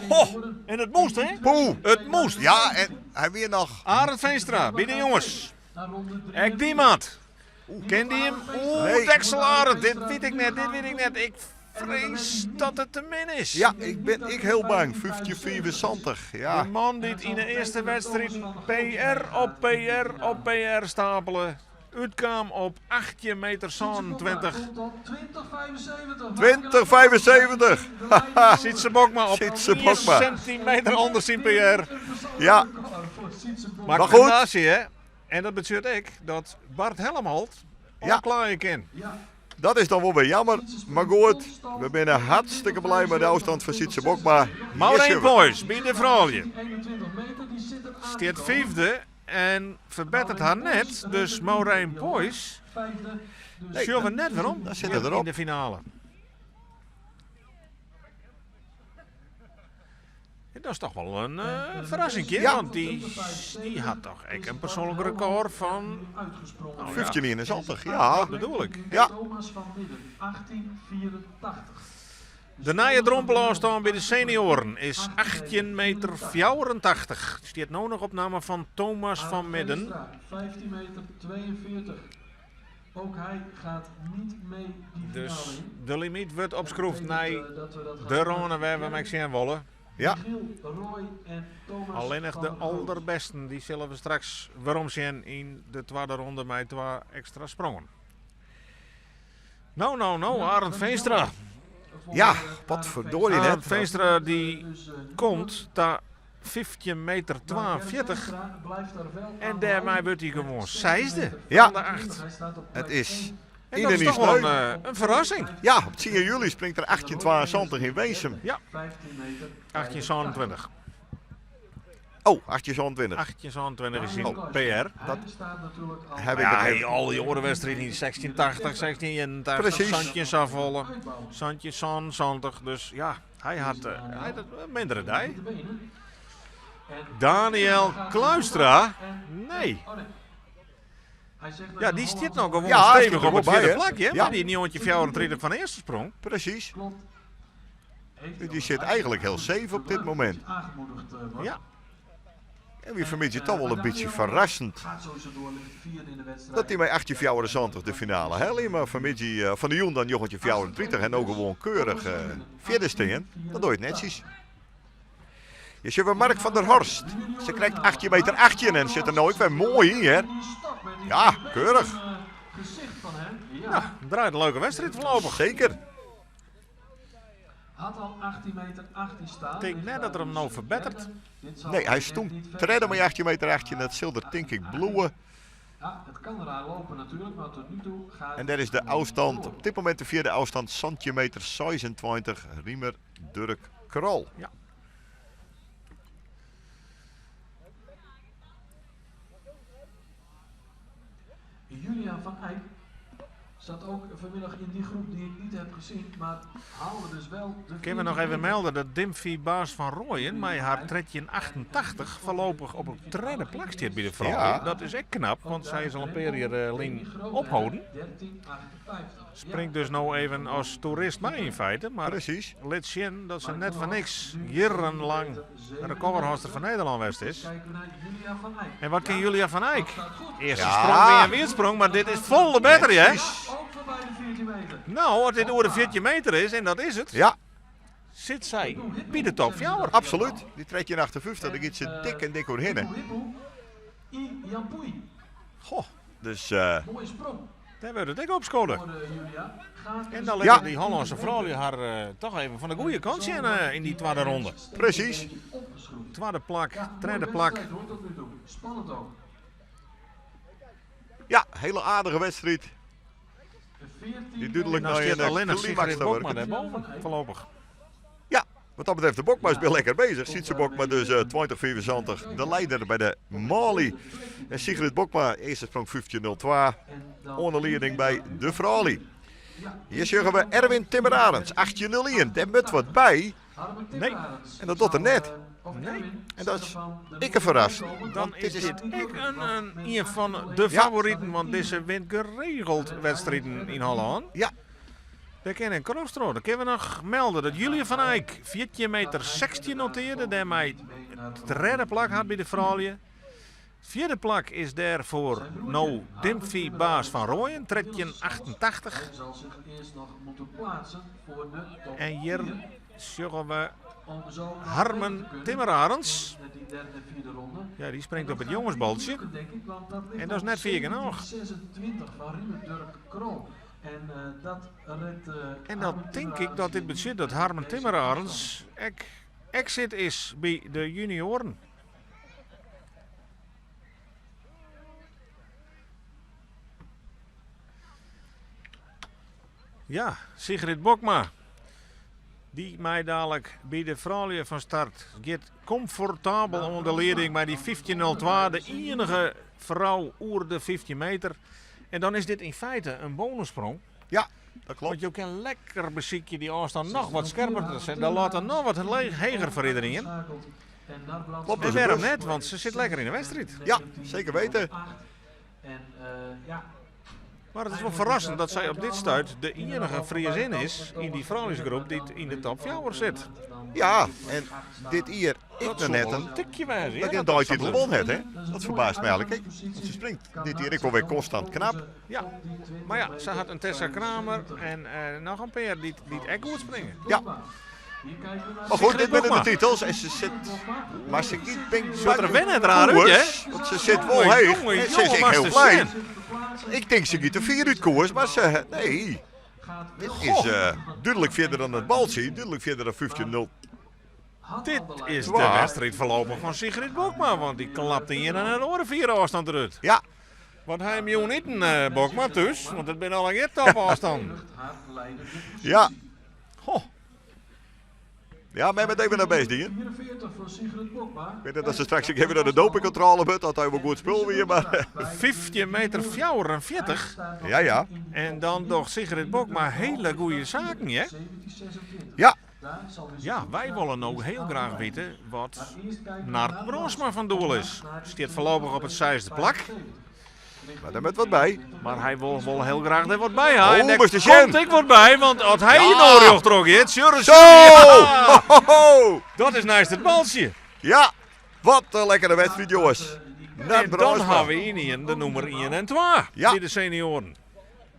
Ho, en it moast, hè? Poeh. It moast. Ja, en hy wie noch. Arend Veenstra by de jonges. Ek dy moat. Kin dy him? Oeh, Nee. deksel Arend, dit wit ik net, dit wit ik net. Ik frees dat it te min is. Ja, ik bin ek hiel bang. 15,75. Ja. De man dy't yn de earste wedstriid PR op PR op PR stapele, útkaam op 18 meter 27. 20,75. Sytse Bokma op Sytse 4 Bokma. centimeter ûnder syn PR. Ja, Maar Maar goed. kombinaasje, hè? En dat betsjut ek dat Bart Helmholt Ja. opklaaie kin. dat is dan wol wer jammer. Mar goed, we binne hartstikke blij mei de ôfstân fan Sytse Bokma. Maureen Boys by de froulju stiet fiifde en ferbetteret har net. Dus Maureen Boys sjogge we net werom dan sit it derop. yn de finale. En dat is toch wol in ferrassingje, want dy, dy hat toch ek in persoanlik rekôr fan... Nou ja, 15,71, ja. Dat bedoel ik. Ja. De nije drompelôfstân by de senioaren is 18 meter 84. Stiet no noch op namme fan Thomas van Midden. 15 meter 42. Ook hij gaat niet mee die Dus finale in. de limyt wurdt opskroefd nei Dat we dat gaan de râne wêr't we mei sjen wolle. Ja. Michiel, Roy en Thomas Allinnich van de der Goot. alderbêsten dy sille we straks werom sjen yn de twadde ronde mei twa ekstra sprongen. No, no, no, Arend Veenstra. Ja, wat verdorie Arend net. Veenstra dy Dus, komt ta 15 meter 42 en dêrmei wurdt hy gewoan seisde Ja. fan de acht. Het is En dat is ieder toch wol in, sneu. in ferrassing. Ja, op 10 july springt er 1872 yn Winsum. Ja. 1827. Oh, 1827. 1827 is syn Oh. PR. Dat heb ik Ja, het even. al die oare wedstriden yn 1680, 1681, Precies. Santjin safolle, Santjin 77. Dus ja, hy hat, hy hat in mindere dei. Daniel Kluistra? Nee. Ja, dy stiet noch gewoan Ja, hij stevich stiet er op it wol by, fjirde hè? plak, hè? Ja. Mei dy 1934 fan de earste sprong. Precies. Die zit eigenlijk heel safe op dit moment. Ja. En wie vermits je toch wel een beetje verrassend. Dat hij met 1874 de finale hè, maar vermits je van de Joen dan jochetje 34 en ook gewoon keurig vierde steen. Dat doe je het netjes. Je ziet weer Mark van der Horst. Ze krijgt 18 meter 18 en zit er nooit weer mooi in, hè? Ja, keurig. Nou, draait een leuke wedstrijd voorlopig. Zeker. Had al 18 meter 18 staan. Ik denk net dat er hem nou verbettert. Nee, hij stond tredde met 18 meter 18. Dat zal er denk ik bloeien. Ja, het kan eraan lopen natuurlijk, maar tot nu toe gaat En daar is de afstand, op dit moment de vierde afstand, centimeter 26, Riemer Durk Krol. Ja. Julian van Eyck zat ook vanmiddag in die groep die ik niet heb gezien, maar haalde dus wel de Kunnen we nog even melden dat Dimfy Baas van Rooyen met haar tredje 88 voorlopig op het derde plak staat bij de vrouwen. Ja. Dat is echt knap, want zij is al een paar jaar lien ophouden. 13,58. Springt dus nou even als toerist mee in feite, maar Precies. laat zien dat ze net van niks jarenlang recordhoudster van Nederland geweest is. Kijken we naar Julia van Eyck. En wat kan Julia van Eyck? Eerste Ja. sprong weer een weersprong, maar dit is vol de beter, hè? Ook voorbij de 14 meter. Nou, als dit over de 14 meter is, en dat is het, Ja, zit zij bij de top 4. absoluut. Die trek je in 58, daar gaat ze dik en dik doorheen. hè. Hippo, I Jampoei. Goh, Dus Mooie sprong daar werd het ik opschoten. voor Julia. Gaat En dan Ja. leggen die Hollandse vrouwen haar toch even van de goede kant zien in die tweede ronde. Precies. Opgeschroefd. Tweede plak, Ja, derde mooie plak. wedstrijd, hoor, tot nu toe. Spannend ook. ja, hele aardige wedstrijd. 14 Die duidelijk Nou naar staat een alleen nog climax Sigrid te Bokma werken. daarboven voorlopig. Ja, Wat dat betreft, de Bokma's binne lekker bezig. Sytse Bokma dus 20,75, de leider by de manlju. En Sigrid Bokma, earste sprong 15,02, oan de lieding by de froulju. Hjir sjogge we Erwin Timmerarends, 18,01. Dêr moat wat by. Nee. En dat docht er net. Nee. En dat is ek in ferrassing. Dan is dit ek in, ien fan de favoriten, want dizze wint geregeld wedstriden yn Hollân. Ja. Dêr kin in cross troch. Dan kinne we noch melde dat Julia van Eyck 14 meter 16 notearde, dêrmei it tredde plak hat by de froulju. Fjirde plak is dêr foar no Dimphy Baas van Rooijen, 13,88. En hjir sjogge we Harmen Timmerarends. Ja, dy springt op it jongesbaltsje. En dat is net fier genôch. En dan tink ik dat dit betsjut dat Harmen Timmerarends ek exit is by de junioaren. Ja, Sigrid Bokma. Dy mei dalik by de froulju fan start. Giet komfortabel oan de lieding mei dy 15.02. De iennige frou oer de 15 meter. En dan is dit yn feite in bonussprong. Ja, dat klopt. Want jo kinne lekker besykje dy ôfstân noch wat skerper te setten. Dan leit er noch wat heger foar iderien. Klopt, En wêrom net, want se sit lekker yn de wedstriid. Ja, zeker weten. Maar it is wol ferrassend dat sy op dit stuit de iennige Friesin is yn dy frouljusgroep dy't yn de top fjouwer sit. Ja, en dit jier ek Dat noch soe net wol in in tikje wêze, dat ja, in dat dat sa deititel bliuwt. won hat, hè? Dat ferbaast my eigentlik ek. Want se springt dit jier ek wol wer konstant knap. Ja, mar ja, se hat in Tessa Kramer en noch in pear dy't dy't ek goed springe. Ja. Maar goed, Sigrid dit binne de Bokma. titels en se sit. Mar se giet pink Sjocht der wer net raar út, hè? Want se sit wol Jonge, heech. jonge, En se is jonge, ek moatst hiel ris blij. sjen. Ik tink se giet der fier út koers, mar se. Nee. Dit is dúdlik fierder dan it baltsje, dúdlik fierder dan 15-0. Dit is de Twa. wedstriid foarlopich fan Sigrid Bokma, want dy klapt de iene nei de oare fiere ôfstân derút. Ja. Wat ha jim jûn iten, Bokma, thús? Want it binne allegear topôfstannen. Ja. Ho. Ja, men moat even nei bêst dien. Ik wit net dat se straks ek even nei de dopingkontrôle moat, dat hy wol goed spul wie, mar... 15 meter 44. Ja, ja. En dan docht Sigrid Bokma hele goede saken, hè? Ja. Ja, wy wolle no hiel graach witte wat Nard Bronsma fan doel is. Stiet foarlopich op it seisde plak. Mar dêr moat wat by. Mar hy wol wol hiel graach der wat by ha. Oh, En dêr moatst ris sjen. komt ek wat by, want as hy Ja. no rjocht troch giet, sjoch ris. Zo! Ja! Ho, ho, ho! Dat is neist it baltsje. Ja, wat in lekkere wedstriid, jonges. Nard En dan Bronsma. ha we ynienen de nûmer ien en twa Ja. by de senioaren.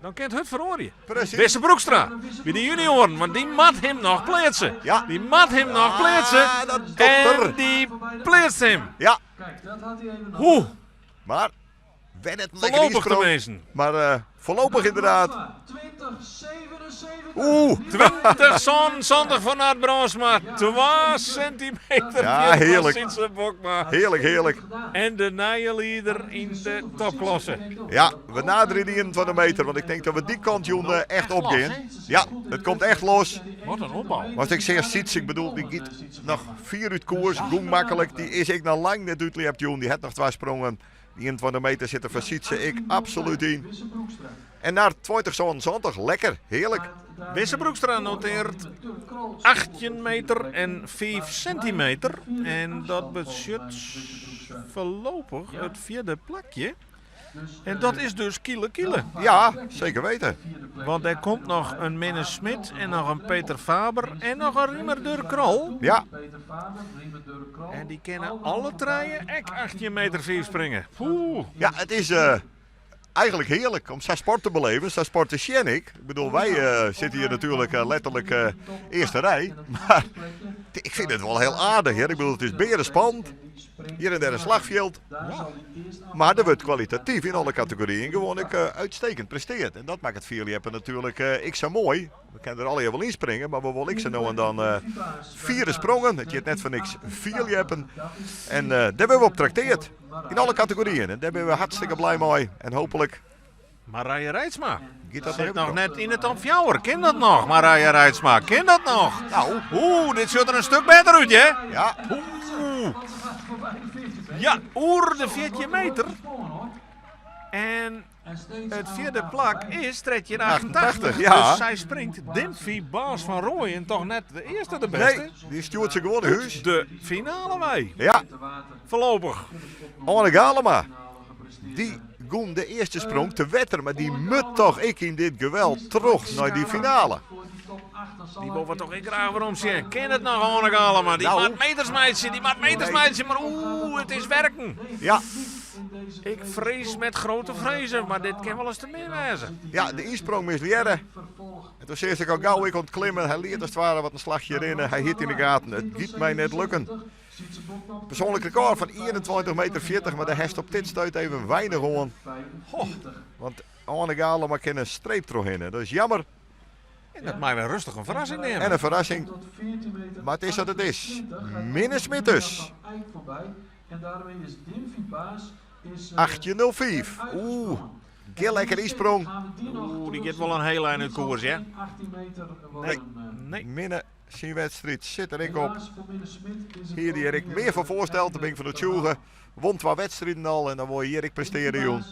Dan kin it hurd feroarje. Presys. Wisse Broekstra by de junioaren, want dy moat him noch pleatse. Ja. Dy moat him noch pleatse. Ah, dat docht er. En dy pleatst him. Ja. Hoe? Mar wer net lekker Foarlopich ynsprong. teminsten. Mar eh, foarlopich ynderdaad. Oeh. 20 70 fan Nard Brandsma. 2 sintimeter Ja, fierder heerlijk. Sytse Bokma. Heerlijk, heerlijk. En de nije lieder yn de topklasse. Ja, we naderje de 21 meter, want ik denk dat we die kant jûn eh, echt opgean. Ja, it komt echt los. Wat in opbou. Maar as ik seach Sytse, ik bedoel, dy giet noch fier út koers, gong maklik. Dy is ek noch lang net útljept jûn, dy hat noch twa sprongen. Dy 21 meter sit der foar Sytse ek absolút yn. En Nard 2077, lekker, heerlijk. Wisse Broekstra notearret 18 meter en 5 sintimeter. En dat betsjut foarlopich it fjirde plakje. En dat is dus kiele kiele. Ja, zeker weten. Want der komt noch in Minne Smit en noch in Peter Faber en noch in Riemer Durk Krol. Ja. En dy kinne alle trije ek 18 meter 5 springe. Poeh. Ja, it is eh, eigenlijk heerlijk om sa'n sport te beleven, sa'n sport te sjen ek. Ik bedoel, wy eh, sitte hjir natuerlik eh, letterlik eh, earste rij. Mar ik fyn it wol hiel aardich hjir. Ik bedoel, it is bearespannend. Hjir en dêr in slachfjild. Mar der wurdt kwalitatyf yn alle kategoryen gewoan ek uitstekend presteard. En dat makket it fierljeppen natuerlik ek sa moai. We kinne der allegear wol ynspringe, mar we wolle ek sa no en dan fiere sprongen. It hjit net foar niks fierljeppen. En dêr wurde we op trakteard. Yn alle kategoryen. En dêr binne we hartstikke blij mei. En hooplik. Marije Reitsma Giet dat sit ek noch net yn de top fjouwer. Kin dat noch, Marije Reitsma? Kin dat noch? Nou. Oeh, dit sjocht der in stuk better út, hè? Ja. Oeh. Ja, oer de 14 meter. En it fjirde plak is 1388. Ja. Dus sy springt Dimphy Baas van Rooijen toch net de earste de beste. Nee, dy stjoert se gewoan nei hûs. De finale wei. Ja. Voorlopig. Anne Galema, dy gong de earste sprong te wetter, mar dy moat toch ek yn dit geweld troch nei dy finale. Dy wol we toch ek graach werom sjen. Kin it noch, Anne Galema? Dy Nou. moat meters meitsje, dy moat meters meitsje, mar oeh, it is werken. Ja. Ik vrees met grote vrezen, mar dit kin wolris te min wêze. Ja, de ynsprong mislearre. En doe seach ik al gau ek oan it klimmen. Hy liet as it ware wat in slachje rinne. Hy hie it yn de gaten. It giet my net lukken. Persoanlik rekôr fan 21 meter 40, mar dêr hast op dit stuit even weinich oan. Want Anne Galema kin in streep trochhinne. Dat is jammer. En dat mei we rêstich in ferrassing neame. En in ferrassing. Mar it is wat it is. Minne Smit dus. 18.05. Oeh, gjin lekker ynsprong. Oeh, dy giet wol in hiel ein út koers, hè? Nee. Nee. Minne syn wedstriid sit der ek op. Hie dy ek mear fan foarsteld, dêr bin ik fan oertsjûge. Won twa wedstriden al en dan wol je hjir ek prestearje, jong.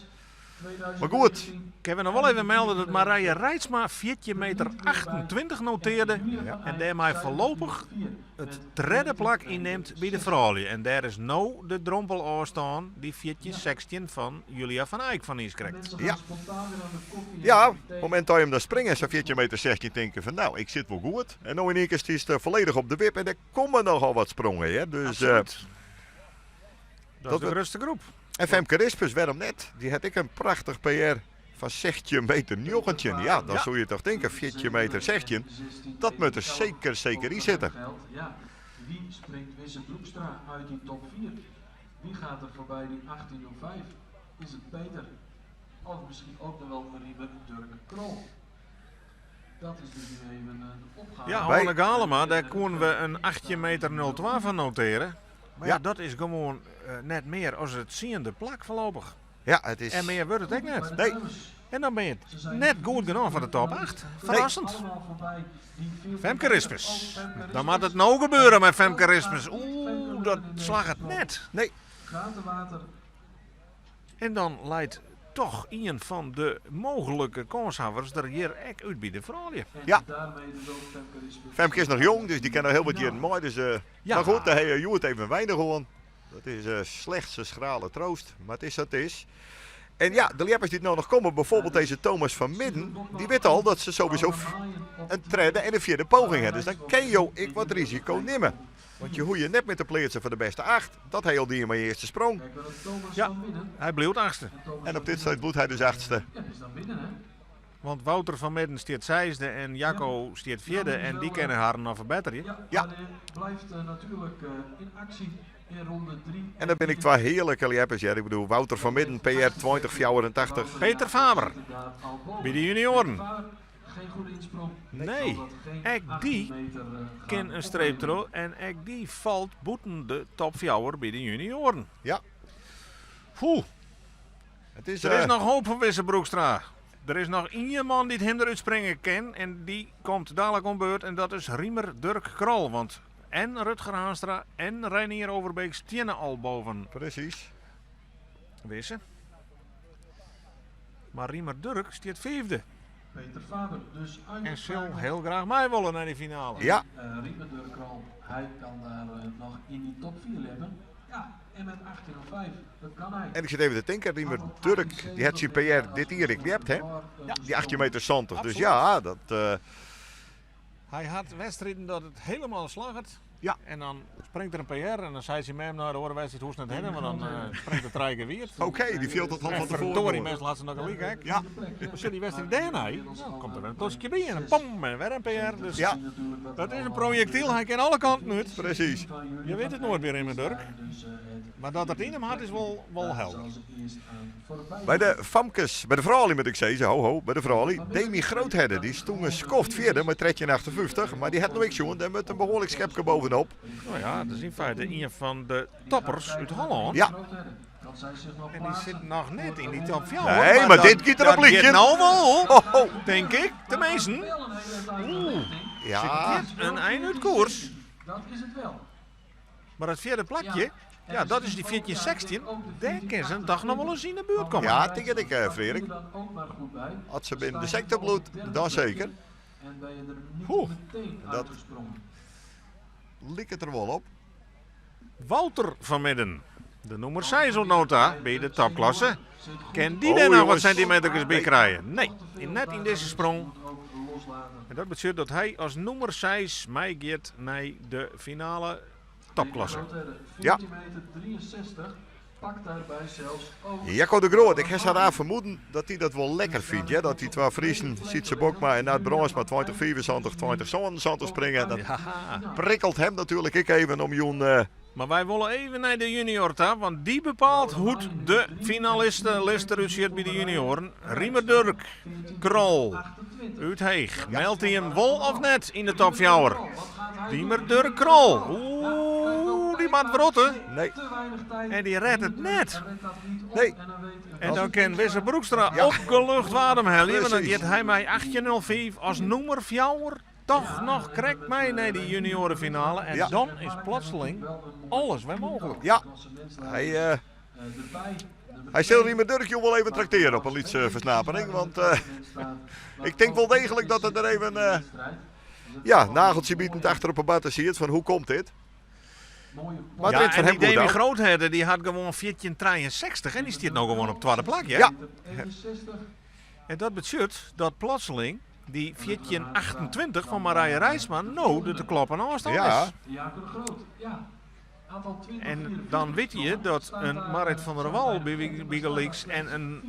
Mar goed. Kinne we noch wol even melde dat Marije Reitsma 14 meter 28 notearde en dêrmei foarlopich it tredde plak ynnimt by de froulju. En dêr is no de drompelôfstân, dy 14-16 fan Julia van Eyck fan niiskrekt. Ja. Ja, op it momint dat je him dan springen, sa'n 14 meter 16, tinke van nou, ik sit wol goed. En no yn ien kear stiest folledich op de wip en der komme nochal wat sprongen. Hear. Dus, Absoluut. Dat is dat de grutste groep. En Femke Rispers, wêrom net? Dy hat ek in prachtich PR fan 16 meter 19. Ja, dan Ja. soe je toch tinke, 14 meter 16, dat moat der seker, seker yn sitte. Ja, wie springt Wisse Broekstra uit die top 4? Wie gaat er voorbij die 18.05? Is het Peter? Of misschien ook nog wel Riemer Durk Krol? Dat is dus nu even een opgave. Ja, Bij- Anne Galema, dêr koene we in 18 meter 02 fan notearje. Mar ja, Ja. dat is gewoan net mear as it tsiende plak foarlopich. Ja, it is. En mear wurdt it ek net. Nee. En dan binne je net goed genôch foar de top 8. Ferrassend. Femke Rispers. Dan moat it no gebeure mei Femke Rispers. Oeh, dat slagget net. Nee. En dan leit toch ien fan de mooglike kânshawwers der hjir ek út by de froulju. Ja. Femke is noch jong, dus dy kin noch hiel wat jierren mei. Dus, Ja. Mar goed, dêr ha je hjoed even weinich oan. Dat is slechts een schrale troost, mar it is sa't it is. En ja, de ljeppers dy't no noch komme, bijvoorbeeld deze Thomas van Midden, dy wit al dat se sowieso in tredde en in fjirde poging ha. Dus dan kin jo ek wat risiko nimme. Want je hoege je net mear te pleatsen foar de bêste acht. Dat ha je al dien mei je earste sprong. Ja, hy bliuwt achtste. En op dit stuit bliuwt hy dus achtste. Want Wouter van Midden stiet seisde en Jacco stiet fjirde en dy kinne harren noch ferbetterje. Ja. En dat binne ek twa hearlike ljeppers, hear. Ik bedoel, Wouter van Midden, PR 2084. Peter Faber by de junioaren. Nee, ek dy kin in streep troch en ek dy falt bûten de top fjouwer by de junioaren. Ja. Poeh. It is, Der is noch hoop foar Wisse Broekstra. Der is noch ien man dy't him derút springe kin en dy komt dalik oan beurt en dat is Riemer Durk Krol. Want en Rutger Haanstra en Reinier Overbeek stiene al boven Presys. Wisse. Mar Riemer Durk stiet fiifde. Peter Faber dus En sil hiel graach mei wolle nei dy finale. Ja. Riemer Durk Krol, hy kan daar noch yn die top 4 ljeppen. Ja, en met 18.05, dat kan hy. En ik sit even te tinken, Riemer Durk, dy hat syn PR dit jier ek ljept, hè? Ja. Dy 18 meter 70. Dus Absoluut. ja, dat... Hy hat wedstriden dat it hielendal slagget. Ja. En dan springt der in PR en dan seit syn mem, no de oare wedstriid hoechst net hinne, want dan springt er trije kear wiet. Oké, dy fielt dat al fan tefoaren. Verdorie, mens laat se noch gelyk ek. Ja. Dan sit dy wedstriid dêrnei, dan komt der wer in toskje by en dan pom en wer in PR. Dus Ja. dat is in projektyl, hy kin alle kanten út. Presys. Je wit it noait by Riemer Durk. Mar dat it yn him hat is wol helder. By de famkes, by de froulju moat ik sizze, ho ho, by de froulju, Demi Groothedde, dy stong in skoft fjirde mei 13,58, mar dy hat no ek sjoen, dêr moat in behoarlik skepke bovenop. No ja, dat is yn feite ien fan de toppers út Hollân. Ja. En dy sit noch net yn dy top 4. Nee, mar dit giet der op lykjen. No wol, Ho, ho. tink ik. Teminsten. Oeh, Ja. ze giet in ein út koers. Mar it fjirde plakje, ja, dat is dy 14, 16. Dêr kin se toch noch wol ris yn de buert komme. Ja, tink it ek, Freark. As se binnen de sektor bliuwt, dan seker. Oeh. Dat liket der wol op. Wouter van Midden, de nûmer 6 oant no ta by de topklasse. Kin dy Oh, dêr noch wat jonges. sintimeterkes by krije? Nee, net yn dizze sprong. En dat betsjut dat hy as nûmer 6 meigiet nei de finale topklasse. Ja. Jacco de Groot, ik ha sa'n raar fermoeden dat hy dat wol lekker fynt. Hè? Dat dy twa Friezen, Sytse Bokma en Nard Brandsma, 2075, 2077 springe. Dat prikkelt hem natuerlik ek even om jûn. Mar wy wolle even nei de junior ta, want dy bepaalt hoe't de finalistenlist derút sjocht by de junioaren. Riemer Durk Krol út Heech. Meldt hy him wol of net yn de top fjouwer? Riemer Durk Krol. Oeh, dy moat wrotte. Nee. En dy rêdt it net. Nee. En dan kin Wisse Broekstra opgelucht ademhelje, want dan giet hy mei 18.05 as nûmer fjouwer toch noch krekt mei nei dy junioarefinale. En dan is plotseling alles wer mooglik. Ja, hy sil Riemer Durk jûn wol even traktearje op in lytse fersnapering. Want ik tink wol deeglik dat er der even ja, nageltsje bitend achter op 'e batte siet fan hoe komt dit? Maar Ja, het rint foar en him dy goed Demi ôf. Groothedde dy hat gewoan 14,63 en dy stiet no gewoan op tweede plak. Hè? Ja. En dat betsjut dat plotseling dy 14,28 fan Marije Reitsma no de te kloppen ôfstân is. En dan witte je dat in Marit van der Wal bygelyks en in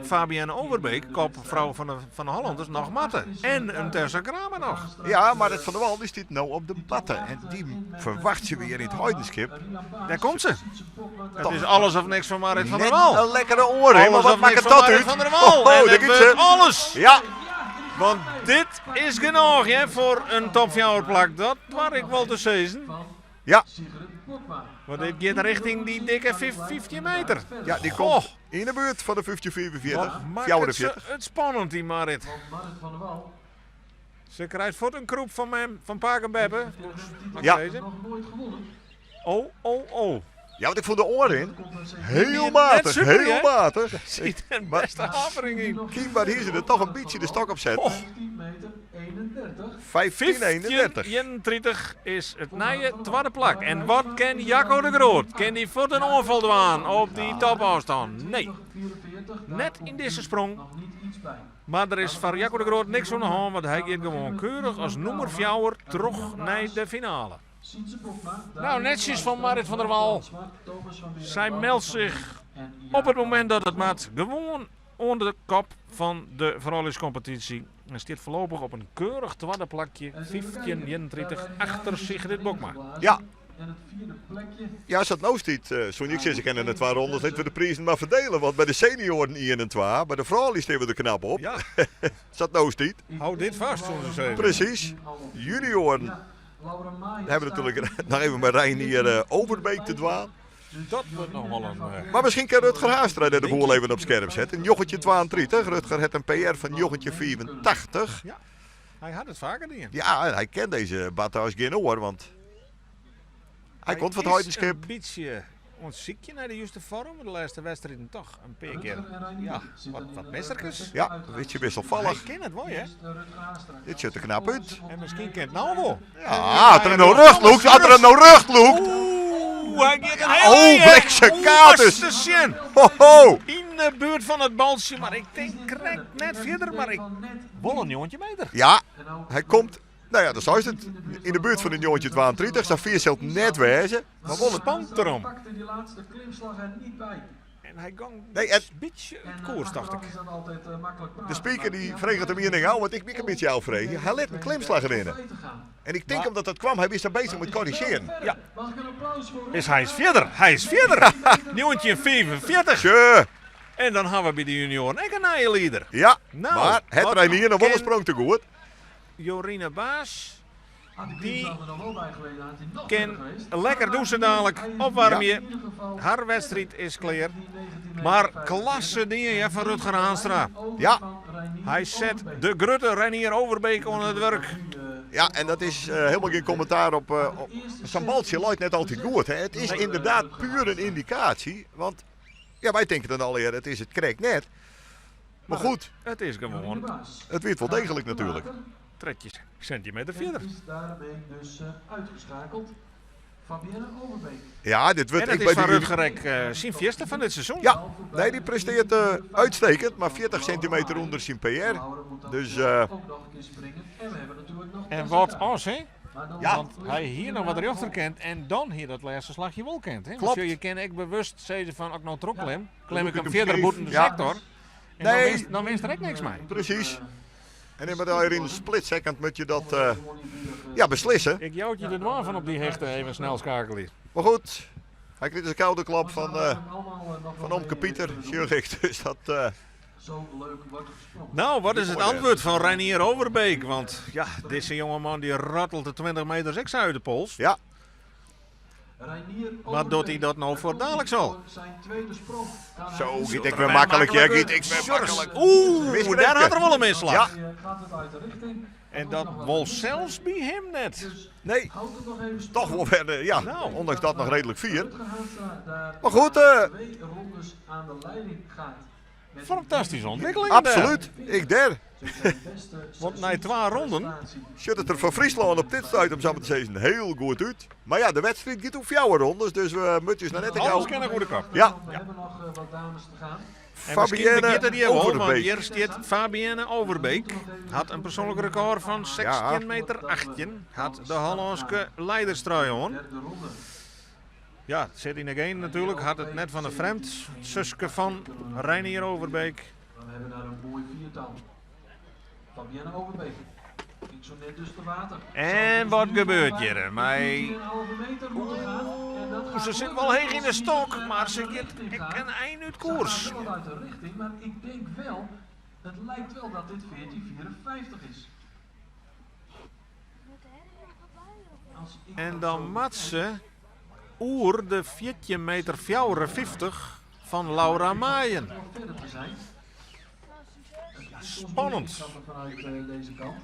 Fabienne Overbeek, kopfrou fan de Hollanders, noch moatte. En in Tessa Kramer noch. Ja, Marit van der Wal dy stiet no op de batte. En dy ferwachtsje we hjir yn it Heidenskip. Dêr komt se. It is alles of niks foar Marit van der Net Wal. in lekkere oanrin, mar Alles wat of niks makket foar dat Marit út? van der Wal. Oh, En daar it giet ze. wurdt alles. Ja. Want dit is genôch hè, foar in top 4 plak. Dat doar ik wol te sizzen. Ja. Want dit giet rjochting dy dikke 15 meter. Ja, dy Goh. komt yn de buert fan de 1544. Wat makket se 44. it spannend, dy Marit. Se krijt fuort in krûp fan mem, fan pake en beppe. Mag ik sizze? Oh, oh, oh. Ja, want ik fûn de oanrin hiel Net matich, super, hiel hè? matich. Dêr siet in Maar bêste hapering yn. Kynber hie se der toch in bytsje de stok op set. Oh. 15,31. 15,31 is it nije twadde plak. En wat kin Jacco de Groot? Kin dy fuort in oanfal dwaan op dy topôfstân? Nee, net yn dizze sprong. Mar der is foar Jacco de Groot niks oan de hân, want hy giet gewoan keurich as nûmer fjouwer troch nei de finale. Nou, netsjes fan Marit van der Wal. Sy meldt sich op it momint dat it moat gewoan oan de kop fan de frouljuskompetysje. En stiet foarlopich op in keurich twadde plakje, 15,31 achter Sigrid Bokma. Ja. Ja, sa't no stiet, soe ik sizze, kinne de twa rondes litte we de prizen mar ferdiele. Want by de senioaren 1 en 2, by de froulju steane we der knap op. Ja. Sa't no stiet. Hou dit fêst, soene se sizze. Presys. Junioaren. Dêr ha we natuerlik noch even mei Reinier Overbeek te dwaan. Dat wurdt noch wol in. Mar miskien kin Rutger Haanstra dêr de boel even op skerp sette. 1932, Rutger hat in PR fan 1985. Ja, hy hat it faker dien. Ja, en hy ken dizze batte as gjin oar, want hy komt fan it is Heidenskip. in bytsje oan it sykjen nei de juste foarm. De lêste wedstriden toch in pear kear ja, wat misserkes. Ja, in bytsje wisselfallich. Hy kin it wol, hè? Dit sjocht der knap út. En miskien kin it no wol. Ja, as er him no rjocht lûkt, as er him no rjocht lûkt. Oeh, hy giet in hiel Oh, ein. bliksemkaart. Oeh, te sjen. Ho, ho. Yn de buert fan it baltsje, mar ik tink krekt net fierder, mar ik wol in njoggentjin meter. Ja, hy komt, no ja, dan seist it, yn de buert fan de 1932. Sa fier sil it net wêze, mar wol it Spant derom. En hy gong Nee, en in bytsje út koers, tocht ik. De speaker dy freget him ien ding ôf, want ik mik in bytsje ôffreegje. Hy lit in klimslach rinne. En ik tink omdat dat kwam, hy wie sa besich mei korrizjearjen. Ja. Is hy is fierder, hy is fierder. 1945. Tje. En dan ha we by de junioaren ek in nije lieder. Ja, Nou, mar hat wat Reinier noch wol in kin sprong te goed. Jorine Baas. Dy kin lekker dûse dadelijk, opwaarmje. Har wedstriid is klear. Mar klasse dien ja, fan Rutger Haanstra. Ja. Hy set de grutte Reinier Overbeek oan it wurk. Ja, en dat is helemaal geen commentaar op. Op Zo'n baltje leit net altyd goed. Hè. Het is inderdaad puur een indicatie. Want ja, wij denken dan alweer, het is it krekt net. Mar goed. Het is gewoan. It wie wel degelijk natuurlijk. 30 centimeter verder. is daarmee dus uitgeschakeld. Fabienne Overbeek. Ja, dit wordt En het ik is bij van de Rutger ek, syn fierste fan dit seizoen. Ja, nee, dy prestearret uitstekend, mar 40 centimeter ûnder syn PR. Laura moet dan Dus, ook nog een keer springen. En we hebben natuurlijk nog En Tessa wat Kramer. as, hè? Maar dan Ja. Want hy hie noch wat rjochter kind en dan hie dat lêste slachje wol kind. Hè? Want Klopt. je kin ek bewust sizze fan, as ik no trochklim, klim ik ik him him fierder skeef. bûten de Ja. sektor. En dan Nee. winst, dan winst der ek niks mei. Precies. En in maar in een split second moet je dat ja, beslissen. Ik jou het je de dwaan van op die hechte even snel schakelen. Maar goed, hij kreeg dus een koude klap van Omke Pieter, Zurich. Dus dat... Zo leuk wordt er gesprongen. Nou, wat is het Mooi, hè? antwoord van Reinier Overbeek? Want ja, deze jongeman die rattelt de 20 meters extra uit de pols. Ja, Reinier Maar doet hij dat nou voor dadelijk al? Zijn tweede sprong. Kan zo, hij giet ik weer makkelijk. Ja, giet ik weer Sjors. makkelijk. Oeh, Misgrepen. daar had er wel een misslag. Ja. Gaat het uit de richting. En dat wol zelfs bij hem net. Dus Nee, houdt het nog even toch wel verder. Ja, Nou. ondanks dat nog redelijk vier. Rutger Haanstra daar Maar goed, twee rondes aan de leiding gaat. Met Fantastische ontwikkeling. daar. Absoluut, ik der. zijn beste Want na twee ronden prestatie. Zit het er voor Friesland op dit stuit om zo te zeggen heel goed uit. Maar ja, de wedstrijd gaat ook jouw rondes, dus we moeten nog net een Alles gauw. kennen goede kop. Ja. We hebben nog wat dames te gaan. En misschien begint het hier wel, want Overbeek. hier staat Fabienne Overbeek. Had een persoonlijk record van 16 meter 18. Had de Hollandse leiderstrui aan. Derde ronde. Ja, het zit in de game natuurlijk. Had het net van de vreemd. Suske van Reinier Overbeek. Maar we hebben daar een mooi viertal. Fabienne Overbeek. Ging zo net dus te water. En wat gebeurt hier? Maar 14,5 meter moeten gaan. En dat gaat ze zit lukken wel heeg in de als ze stok, niet, maar uit ze de gaat richting ik gaat. een eind uit Ze koers. gaat wel wat uit de richting, maar ik denk wel, het lijkt wel dat dit 14,54 is. Als ik En dat dan zo mat ze oer de 14 meter 54 van Laura Maaien. nog verder te zijn. Spannend. Vanuit deze kant.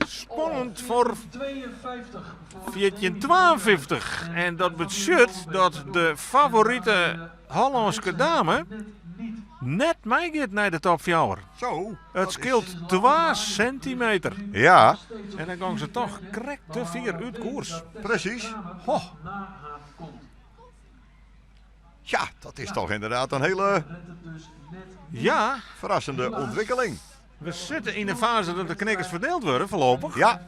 Spannend voor 52 voor 1452. En dat betekent dat de favoriete Hollandse dame Net niet. net meegaat naar de top 4. Zo. Het scheelt 2 centimeter. Ja, En dan gaan ze toch krek te vier uit koers. precies. Ho. Na haar komt. Ja, dat is toch inderdaad een hele Redt het dus net niet. Ja, verrassende ontwikkeling. we zitten in de fase dat de knikkers verdeeld worden voorlopig. Ja,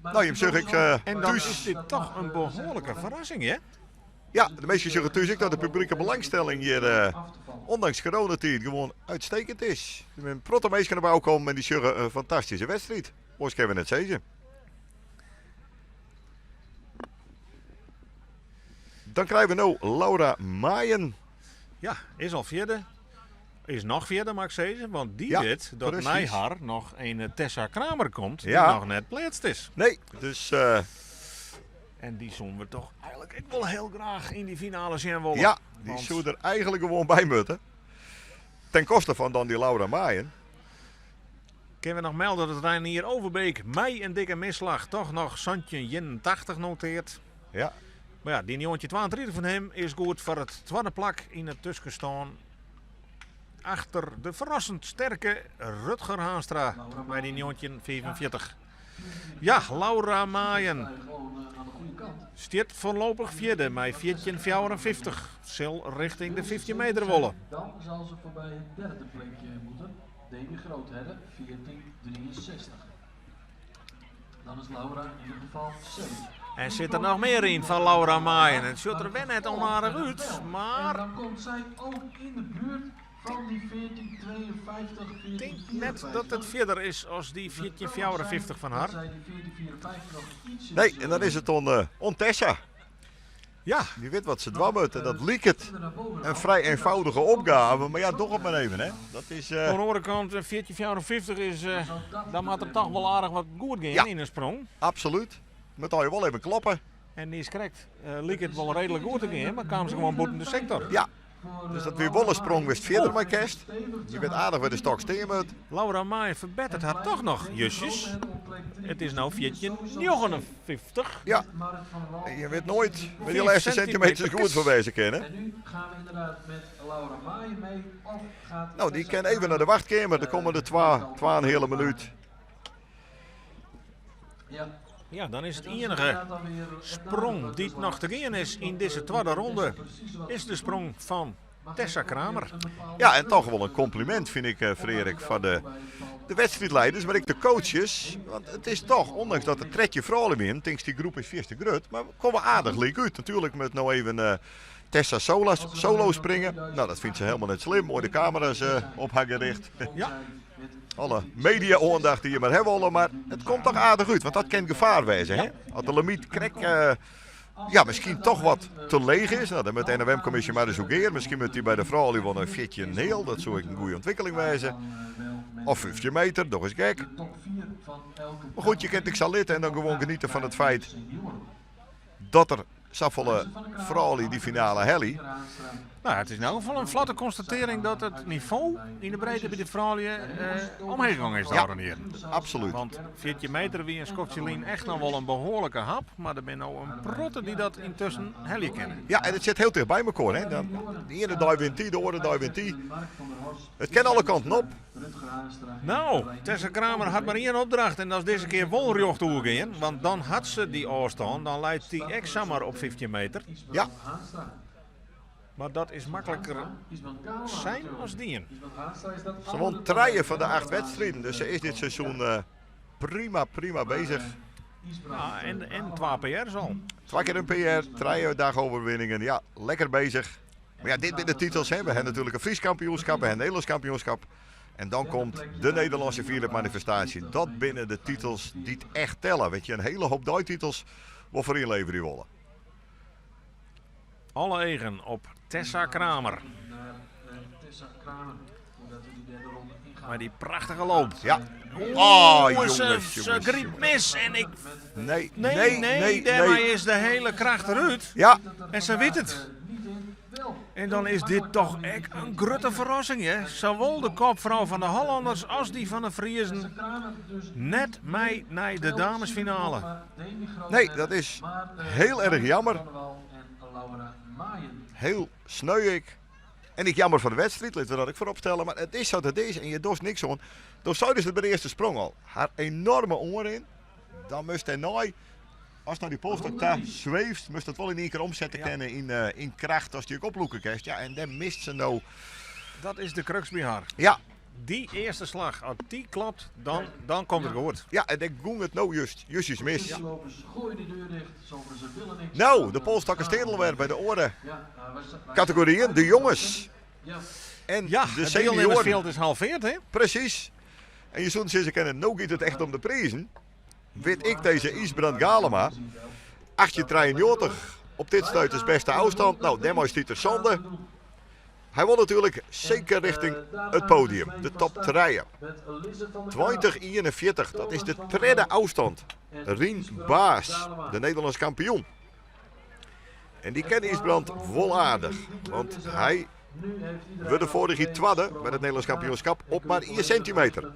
Maar nou, je zeg ik En dan thuis. is dit toch een behoorlijke verrassing, hè? Ja, de meesten zeggen thuis ik dat de publieke belangstelling hier, af te vallen. ondanks coronatijd, gewoon uitstekend is. Er zijn protte mensen naar bouw komen en die zeggen een fantastische wedstrijd. Oors kunnen we net zeggen. Dan krijgen we nu Laura Maaien. Ja, is al vierde. Is nog vierde, mag ik zeggen. Want die Ja, weet dat precies. na haar nog een Tessa Kramer komt. Die Ja. nog net plaatst is. Nee, dus En die zullen we toch eigenlijk ik wel heel graag in die finale zien willen. ja, die Want zou er eigenlijk gewoon bij moeten. Ten koste van dan die Laura Maaien. Kunnen we nog melden dat Reinier Overbeek mij een dikke misslag toch nog Santje 81 noteert. Ja, Maar ja, die jongetje 32 van hem is goed voor het tweede plak in het tussenstaan. Achter de verrassend sterke Rutger Haanstra bij die jongetje 45. Ja, Laura Maaien Gewoon aan de goede kant. stiert voorlopig vierde met 14,54. Zil richting de 15 meter wollen. Dan zal ze voorbij het derde plekje moeten. Demi Groothedde, 14,63. Dan is Laura in ieder geval safe. En zit er nog meer in van Laura Maaien. Het ziet er wel net onaardig uit, En maar dan komt zij ook in de buurt van die 14,52, ik denk net dat het verder is als die 14,54 van haar. Zij die 14,54 nog ietsjes, nee, en dan is het on Tessa. Ja. Dy wit wat se dwaan moat en dat liket in frij eenvoudige opgave, mar ja, doch it mar even, hè. Dat is. Oan de oare kant, 14,54 is, dan moat der toch wol aardich wat goed gean yn in sprong. Absolút. Moat allegear wol even kloppe. En niiskrekt like it wol reedlik goed te gean, mar kaam se gewoan bûten de sektor. Ja, dus dat wie wol in sprong wêr'tst fierder mei kinst. Je wit aardich wêr de stok stean moat. Laura Maaijen ferbettert har toch noch justjes. It is no 14,59. Ja, en je wit noait wêr dy lêste sintimeters goed foar wêze kinne. No, dy kin even nei de wachtkeamer de kommende twa, twa en in heale minút. Ja, dan is it iennige sprong dy't noch te gean is yn dizze twadde ronde, is de sprong fan Tessa Kramer. Ja, en toch wol in kompliment fyn ik, Freark, foar de, de wedstriidlieders, mar ek de coaches. Want it is toch, ûndanks dat der 13 froulju wienen, tinkst dy groep is fierste grut, mar we komme aardich lyk út. Natuerlik moat no even eh, Tessa Sola, solo springe. Nou, dat fynt se helemaal net slim. Moai de kamera's eh, op har gericht. Ja. Alle media-oandacht dy't je mar hawwe wolle, mar it komt toch aardich út, want dat kin gefaar wêze. Hè? As de limyt krekt eh, ja, miskien toch wat te leech is, nou, dan moat de NOM-kommisje mar ris oer gear. Miskien moat dy by de froulju wol nei 14 heal, dat soe ek in goede ûntwikkeling wêze. Of 15 meter, doch ris gek. Mar goed, je kinne it ek sa litte en dan gewoan geniete fan it feit dat der safolle froulju dy finale helje. Nou, it is yn elk gefal in flotte konstatearring dat it nivo yn de breedte by de froulju eh, omheech gong is de ôfrûne jierren. Absolút. Want 14 meter wie in skoftsje lyn echt noch wol in behoarlike hap, mar der binne no in protte dy't dat yntusken helje kinne. Ja, en it sit hiel ticht by mekoar. Hè. Dan, de iene dei wint dy, de oare dei wint dy. It kin alle kanten op. No, Tessa Kramer hat mar ien opdracht en dat is dizze kear wol rjocht oergean, want dan hat se dy ôfstân, dan leit dy ek samar op 15 meter. Ja. Mar dat is makliker sein as dien. Se won trije fan de acht wedstriden, dus se is dit seizoen eh, prima, prima bezich. Ja, en twa PR's al. Twa kear in PR, trije dagoverwinningen. Ja, lekker bezich. Mar ja, dit binne de titels. Hè. We hawwe natuerlik in Frysk kampioenskap, we hawwe in Nederlânsk kampioenskap. En dan komt de Nederlânske fierljepmanifestaasje. Dat binne de titels dy't echt telle. Weet je, in hiele hoop deititels wol foar ynleverje wolle. Alle eagen op Tessa Kramer. Mei dy prachtige loop. Ja. Oh, Oeh, se, jongens, se jongens, grypt mis en ik... Nee, Nee, nee, nee, nee, dêrmei nee. is de hiele kracht derút. Ja, En se wit it. En dan is dit toch ek in grutte ferrassing, hè? Sawol de kopfrou fan de Hollanners as dy fan de Friezen net mei nei de damesfinale. Nee, dat is hiel erch jammer. Hiel sneu ek. En ek jammer foar de wedstriid, litte we dat ek foarop stelle. Mar it is sa't it is en je dochst niks oan. Do seidest it by de earste sprong al. Har enorme oanrin. Dan moatst dêrnei, ast nei dy polstok ta sweefst, moatst dat wol yn ien kear omsette kinne yn, eh, yn kracht ast dy ek oplûke kinst. Ja, en dêr mist se no. Dat is de kruks by har. Ja. Dy earste slach, as dy klopt, dan, dan komt it goed. Ja, en dêr gong it no just, justjes mis. No, de polsstokken stean alwer by de oare kategoryen, de jonges en Ja, de it senioaren. dielnimmersfjild is halveard, hè? Presys. En je soenen sizze kinne, no giet it echt om de prizen. Wit ik dizze Ysbrand Galema, 1893 op dit stuit is bêste ôfstân. No, dêrmei stiet er sânde. Hy wol natuerlik seker rjochting it podium, de top trije. 2041, dat is de tredde ôfstân. Rien Baas, de Nederlânsk kampioen. En dy ken Ysbrand wol aardich, want hy wurde foarich jier twadde by it Nederlânsk kampioenskap op mar ien sintimeter.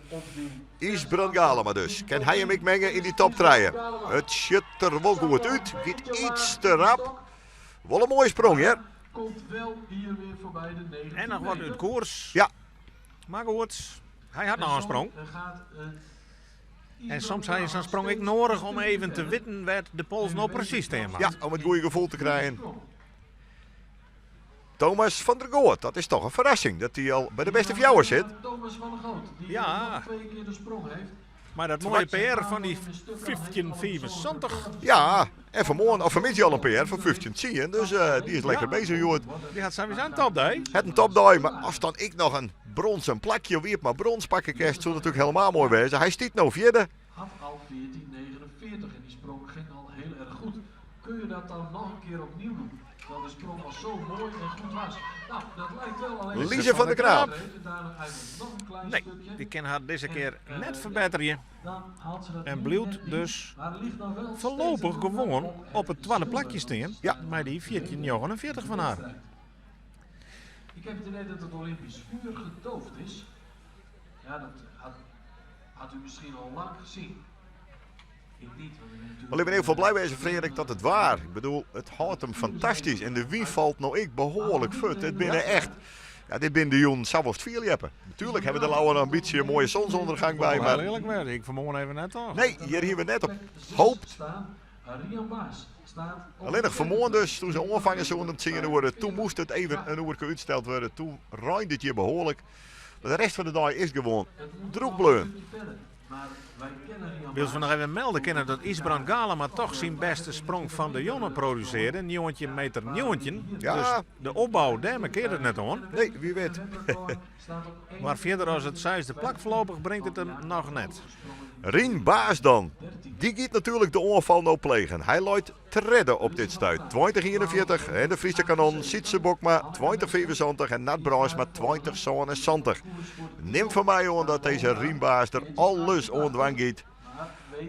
Ysbrand Galema dus. Kin hy him ek menge yn dy top trije? It sjocht der wol goed út, giet iets te rap. Wol in moaie sprong hear. En noch wat út koers. Ja. Mar goed, hy hat noch in sprong. En soms ha je sa'n sprong ek noadich om even te witten wêr't de pols no presys stean moat. Ja, om it goede gefoel te krijen. Thomas van der Goot, dat is toch in ferrassing dat hy al by de bêste fjouwer sit. Ja. Mar dat moaie PR fan dy 1575. Ja, en fanmoarn of fanmiddei al in PR fan 1510, dus eh, dy is lekker bezich hjoed. Dy hat sawiesa in topdei. Hat in topdei, mar as dan ek noch in bronzen plakje of iep mar brons pakke kinst, soe natuerlik helemaal moai wêze. Hy stiet no fjirde. Had al 1449 en die sprong ging al heel erg goed. Kun je dat dan nog een keer opnieuw doen? Lise van der Kraap. Nee, dy kin har dizze kear net ferbetterje en bliuwt dus foarlopich gewoan op it twadde plakje stean mei dy 14,49 fan har. Ik heb het idee dat het Olympisch vuur gedoofd is. Ja, dat had, had u misschien al lang gezien. Ik niet, want ik ben natuurlijk... Maar ik ben heel veel blij wezen, Frederik, dat het waar. Ik bedoel, het houdt hem fantastisch. En de wien valt nou ik behoorlijk fut. Het binnen echt. Ja, dit binnen de jong zou wel veel hebben. Natuurlijk hebben de lauwe ambitie een mooie zonsondergang bij, Heel maar eerlijk werd, ik vanmorgen even net al. nee, hier hebben we net op hoopt. Staan. Rian Baas staat op Alleen nog de vanmorgen dus, toen ze onvangen zouden om het zingen worden, toen moest het even een uur uitgesteld worden. Toen ruimde het hier behoorlijk. Maar de rest van de dag is gewoon Het moet droeg nog een bleun. stukje verder. Maar wij kennen Rian Wil ze Baas. nog even melden kennen dat Isbrand Galema toch zijn beste sprong van de jongen produceerde. Een jongetje meter nieuwtje. Ja. Dus de opbouw, daar markeert het net aan. Nee, wie weet. Maar verder als het zesde plak voorlopig brengt het hem nog net. Rien Baas dan. Die gaat natuurlijk de ongeval nou plegen. Hij looit tredde op dit stuit. 2041 en de Friese kanon Sietse Bokma 2075 en Nat Bruinsma 2077. Neem van mij aan dat deze Rien Baas er alles aan dwang gaat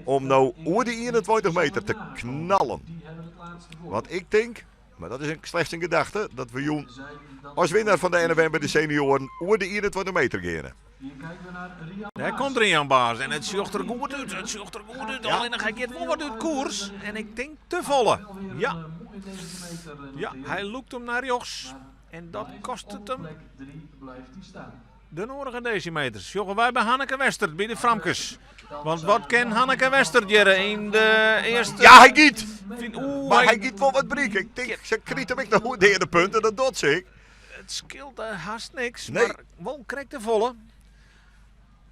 om nou oer die 21 meter te knallen. Die hebben het laatste woord. Want ik denk, maar dat is een, slechts een gedachte, dat we Joen Zij dan- als winnaar van de NFM bij de senioren oer de 21 meter gaan. Hier kijken we naar Rian Daar Baas. komt Rian Baas en het zocht er goed uit. Het zocht er goed uit. Alleen hij gaat wel wat uit koers. En ik denk te volle. Wel weer een, Ja, mooie decimeter, ja, noteren. hij loopt hem naar rechts. Maar En dat blijft kost op het hem plek 3 blijft hij staan. de nodige decimeters. Jongen, wij bij Hanneke Westert bij de Framkes. Dan Want zijn wat we kan Hanneke Westert jere in de eerste... Ja, hij giet! Vind- Oeh, Maar hij- hij giet wel wat briek. Ik denk, ze kriet hem ik nog goed tegen de punten, dat doet ze ik. Het scheelt eh, haast niks, Nee. maar wel krijgt de volle.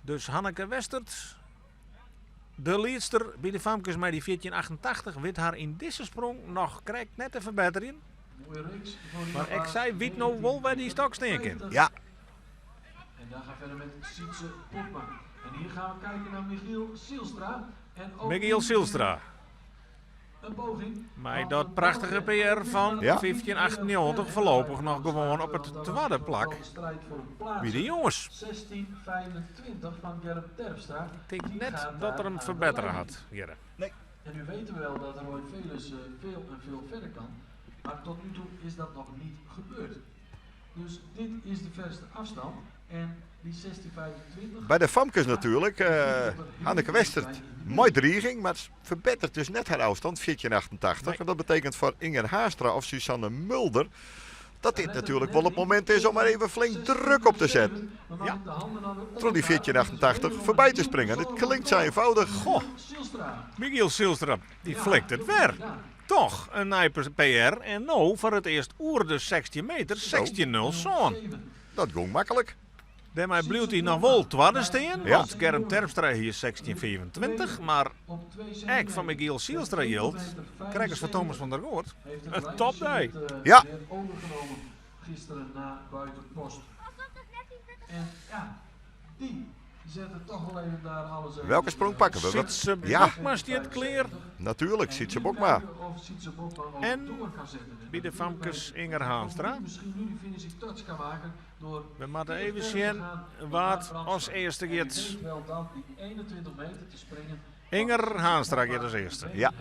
Dus Hanneke Westert, de liedster bij de Famkes met die 1488, wit haar in deze sprong nog krijgt net te verbeteren. Mooie reeks voor Rian Maar ik Baas. zei, wie nou wel bij die stok steken. Ja, En daar gaan we verder met Sietse Bokma. En hier gaan we kijken naar Michiel Sielstra. En ook Michiel Sielstra, Een poging. maar Want dat een prachtige poging. PR van Ja. 1598 voorlopig nog gewoon op het tweede plak. De strijd voor een plaats. Wie de jongens. 16.25 van Gerrit Terpstra. Ik denk Die net gaat dat daar er hem aan de verbeteren leiding. had. Jere. En nu weten we wel dat Roy Velus veel en veel verder kan. Maar tot nu toe is dat nog niet gebeurd. Dus dit is de verste afstand. En die 16.25 bij de Famkes natuurlijk. Hanneke Westert, mooi dreiging, maar verbetert dus net haar afstand, 1488. En dat betekent voor Inger Haastra of Susanne Mulder dat dit natuurlijk wel het moment is om er even flink druk op te zetten. Ja. Door die 1488 voorbij te springen. Dit klinkt zo eenvoudig. Goh. Michiel Sielstra, die flikt het weer. Toch een nijper PR en nou voor het eerst oer de 16 meter, 16-0 zo'n. Dat ging makkelijk. Daarmee blijft hij nog wel tweede staan, Ja. want Germ Terpstra hier 16-24. Maar ek van Michiel Sielstra hield, krijg eens van Thomas van der Goort. Een topday. Ja. eh, Overgenomen gisteren na Buitenpost. En ja, die zette toch wel even daar alles even. Welke sprong pakken we? Wat- Sietse Ja. Bokma stiet kleer Natuurlijk, Sietse Bokma. Of Sietse Bokma ook En door kan zetten. En bij de dat Famkes die Inger Haanstra. Misschien nu die finishing touch kan maken door We moeten verder even te zien gaan dan wat Brandsen. als eerste En wie gaat. weet wel dan die 21 meter te springen. Inger Haanstra gaat als eerste. Ja.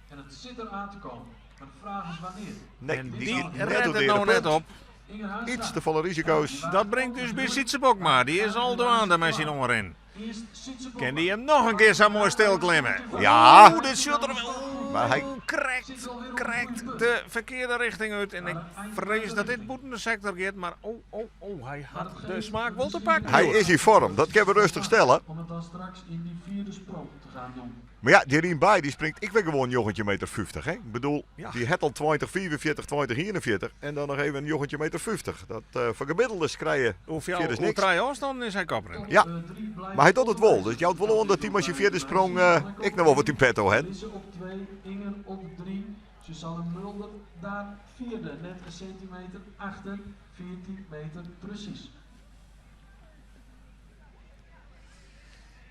En het zit eraan te komen. Maar de vraag is wanneer. Nee, En die die giet net redt op het de nou net punt. op. Inger Haanstra. Iets te volle risico's. Dat brengt dus bij Sietse Bokma. Die is al doande met zijn oren. Eerst Sietse Bokma. Kan die hem nog een keer zo mooi stilklimmen? Ja. Oeh, dit shot er wel. Oeh, Maar hij- Krekt, krekt de verkeerde richting uit. En ik vrees dat dit boeten de sector gaat. Maar oh, oh, oh, hij had de smaak wel te pakken. Hij is in vorm, dat kunnen we rustig stellen. Om het dan straks in die vierde sprong te gaan doen. Maar ja, die Rien Baai, die springt ik ben gewoon een jochentje meter 50. Hè? Ik bedoel, Ja. die het al 20, 44, 20, 41. En dan nog even een jochentje meter 50. Dat voor gemiddeldes krijgen Hoeveel vierde is hoe niks. draai afstand is hij kopper. Ja, Eh, drie blijft maar hij doet het wel. Dus jou het wel aan dat hij als je vierde sprong, ik nog wel wat in petto hè. Lisse op 2, Inger op 3, Susanne Mulder daar vierde, net een centimeter achter, 14 meter precies.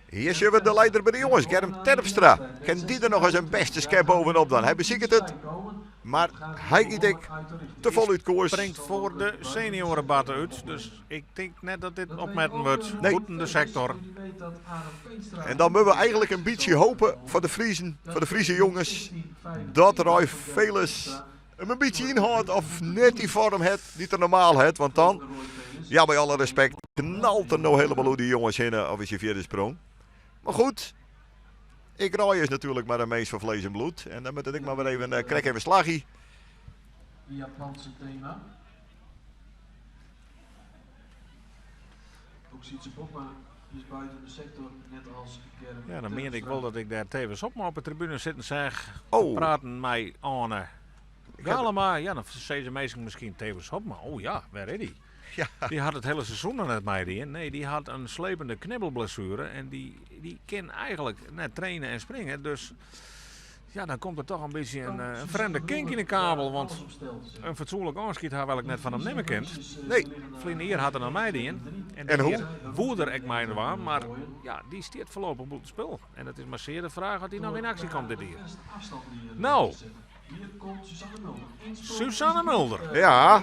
Hier zien we de leider bij de jongens, Germ Terpstra. Kan die er nog eens een beste schep bovenop dan? Hij beziekert het. Mar hy giet ek te fol út koers. Springt foar de senioarebarte út, dus ik tink net dat dit opmetten wurdt Nee. bûten de sektor. En dan moatte we eigenlik in bytsje hope foar de Friezen, foar de Friese jonges, dat Roy Veles him in bytsje ynhâldt of net dy foarm hat dy't er normaal hat. Want dan, ja, by alle respekt, knalt er no helemaal oer dy jonges hinne of is hy fjirde sprong. Mar goed, ek Roy is natuerlik mar in mins fan flees en bloed. En dan moat it ek mar wer even, eh, krekt even slagje. Japanse thema. Ook Sietse Bokma is buiten de sector, net als Germ Ja, dan miende ik wol dat ik dêr tevens op op de tribune sitten seach. Oh. Praten mei Anne Galema. Ja, dan sizze minsken miskien Thewis Hobma. Oh ja, wêr is dy? Ja. Dy hat it hiele seizoen noch net meidien. Nee, dy hat in slepende knibbelblessuere en dy, dy kin eigenlik net traine en springe. Dus ja, dan komt der toch in bytsje in, eh, in frjemde kink yn de kabel. Want in fatsoenlik ôfskied ha wy net fan him nimme kind. Nee. Ferline jier hat er noch meidien. En, En hoe? dit jier woe er ek meidwaan, mar ja, dy stiet foarlopich bûten spul. En it is mar sear de fraach oft hy noch yn aksje komt dit jier. No, Suzanne Mulder. Ja,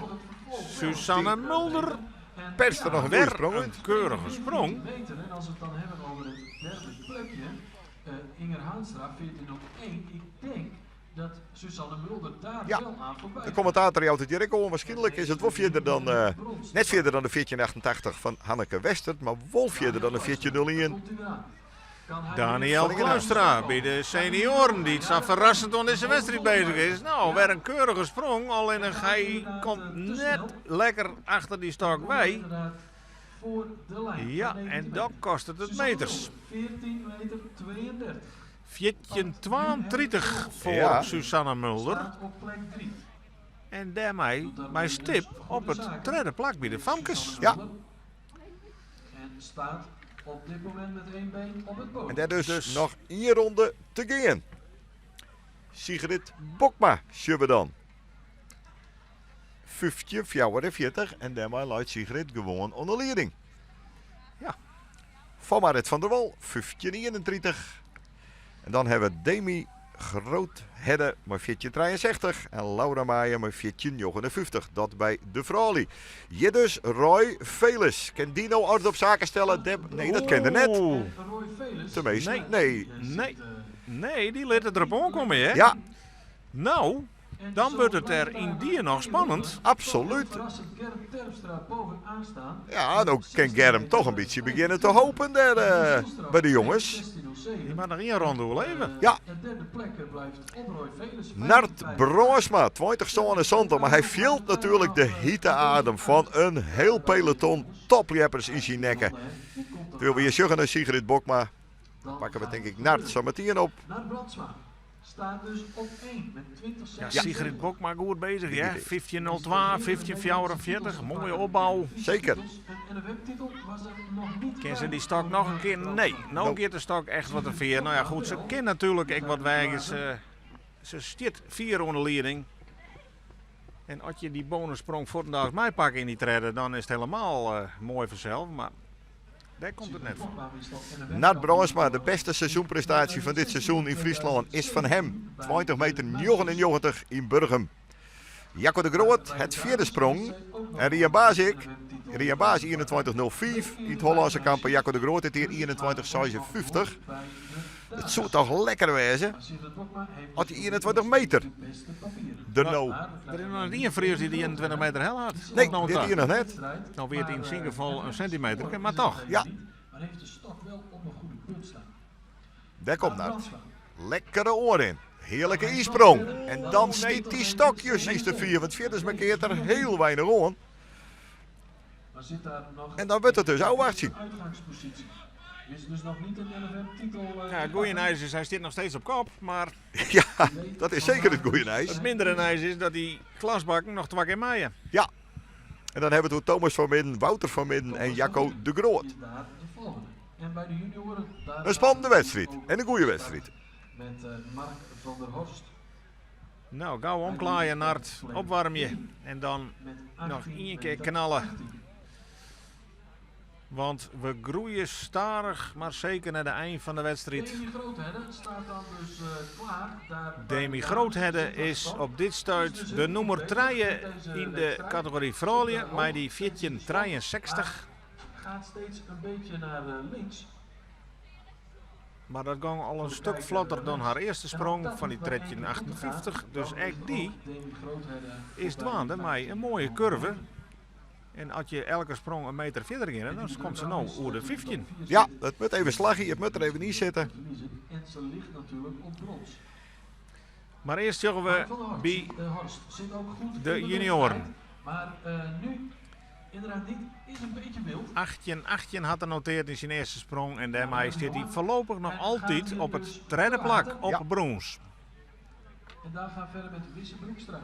Suzanne Mulder. perst der noch in goede Wer sprong in út. keurige sprong. En als we het dan hebben over het derde plekje, Inger Haanstra 14.01. Ik denk dat Suzanne Mulder daar Ja. wel aan voorbij De commentator jout it hjir ek oan. Waarskynlik is it wol fierder dan, eh, net fierder dan de 1488 fan Hanneke Westert, mar wol fierder dan de 1401. Daniel Van Inge Kluistra by de senioaren dy't sa ferrassend oan dizze wedstriid beuzich is. No, wer in keurige sprong, allinnich hy komt net lekker achter dy stôk wei. Voor de lijn. Ja, en dat kostet it meters. 14 meter 32. 14,32 foar Ja. Suzanne Mulder. Staat op plek 3. En dêrmei mei stip op it tredde plak by de famkes. Ja. En staat op dit momint met één been op het podium. En dêr dus, Dus- noch ien ronde te gean. Sigrid Bokma, sjogge we dan. 15,44 en dêrmei leit Sigrid gewoan oan de lieding. Ja. Van Marit van der Wal, 15,31. En dan hawwe we Demi Groothedde mei 14,63 en Laura Meijer mei 14,59. Dat by de froulju. Hjir dus Roy Veles. Kin dy no oarder op saken stelle? Deb- nee, dat kin er net. Oeh. Roy Veles. Tenminste, Nee. nee. Nee. Nee, dy lit it derop oankomme, hè? Ja, No, dan wurdt it der yndied noch spannend. absoluut. Verrassend Germ Terpstra bovenaan staan. Ja, no kin Germ toch in bytsje begjinne te hopen dêr eh, by de jonges. Dy moat noch ien ronde oerlibje. Ja. De derde plek blijft op Roy Veles. Nart Brânsma, 20 mar hy fielt natuerlik de hite adem fan in hiel peloton topljeppers yn syn nekke. Terwyl we hjir sjogge nei Sigrid Bokma, pakke we tink ik Nart sa metien op. Nart Brandsma staat dus op 1 met 20 Ja, Sigrid Bokma goed beuzich, hè? 15.02, 15.44, moaie opbou. Seker. Een NFM-titel was er nog niet Kin se bij. dy stôk noch in kear? Nee, no Nope. giet de stôk echt wat te fier. No ja, goed, se kin natuerlik ek wat weagje. Se, se stiet fier oan de lieding. En as je dy bonussprong fuortendaliks meipakke yn dy tredde, dan is it hielendal eh, moai fansels. Mar dêr komt it net fan. Nart Brânsma, de bêste seizoenprestaasje fan dit seizoen yn Fryslân is fan him. 20 meter 99 yn Burgum. Jacco de Groot, it fjirde sprong. En Rian Baas ek. Rian Baas 21.05 yn it Hollânske Kampen. Jacco de Groot dit jier 21.56. It soe toch lekker wêze as dy 21 meter der no. Der is noch net ien Fries dy't dy 21 meter helle hat. Nee, No, dit ta. jier noch net. No wie it yn syn gefal in sintimeter, mar toch. Ja. Maar heeft de stok wel op een goede punt staan. Dêr komt Nart. Lekkere oar yn. Hearlike ynsprong. En dan stiet dy stôk justjes te fier, want fierders markearret er hiel weinich oan. Maar zit daar nog En dan wurdt it dus ôfwachtsjen. uitgangspositie. Is dus noch net een NFM-titel. Ja, it goede nijs is, hy stiet noch steeds op kop. Mar Ja, dat is seker it goede nijs. it mindere nijs is dat dy klasbakken noch twa kear meie. Ja. En dan hawwe we it oer Thomas van Midden, Wouter van Midden en Jacco de Groot. Is daar de volgende. En bij de junioren... Daar In spannende wedstriid en in goede wedstriid. Met eh, Mark van der Horst. No, gau omklaaie, Nart, opwaarmje. En dan Met noch 18 ien kear meter knalle. 18. Want we groeie stadich mar seker nei de ein fan de wedstriid. Demi Groothedde staat dan dus klaar. Daar Demi Groothedde is op dit stuit de nûmer trije yn de kategory froulju mei dy 14,63. Gaat steeds een beetje naar links. Mar dat gong al in stuk flotter dan har earste sprong fan dy 13,58, dus ek dy is dwaande mei in moaie kurve. En as je elke sprong in meter fierder geane, dan komt se no oer de 15. Ja, it moat even slagje, it moat der even yn sitte. En ze ligt natuurlijk op brons. Mar earst sjogge we by Horst zit ook goed de junioaren. Maar nu inderdaad niet, is een beetje wild. 18-18 hat er noteard yn syn earste sprong en dêrmei stiet hy foarlopich noch altyd op it tredde plak op Ja. brûns. En daar gaan we verder met Wisse Broekstra.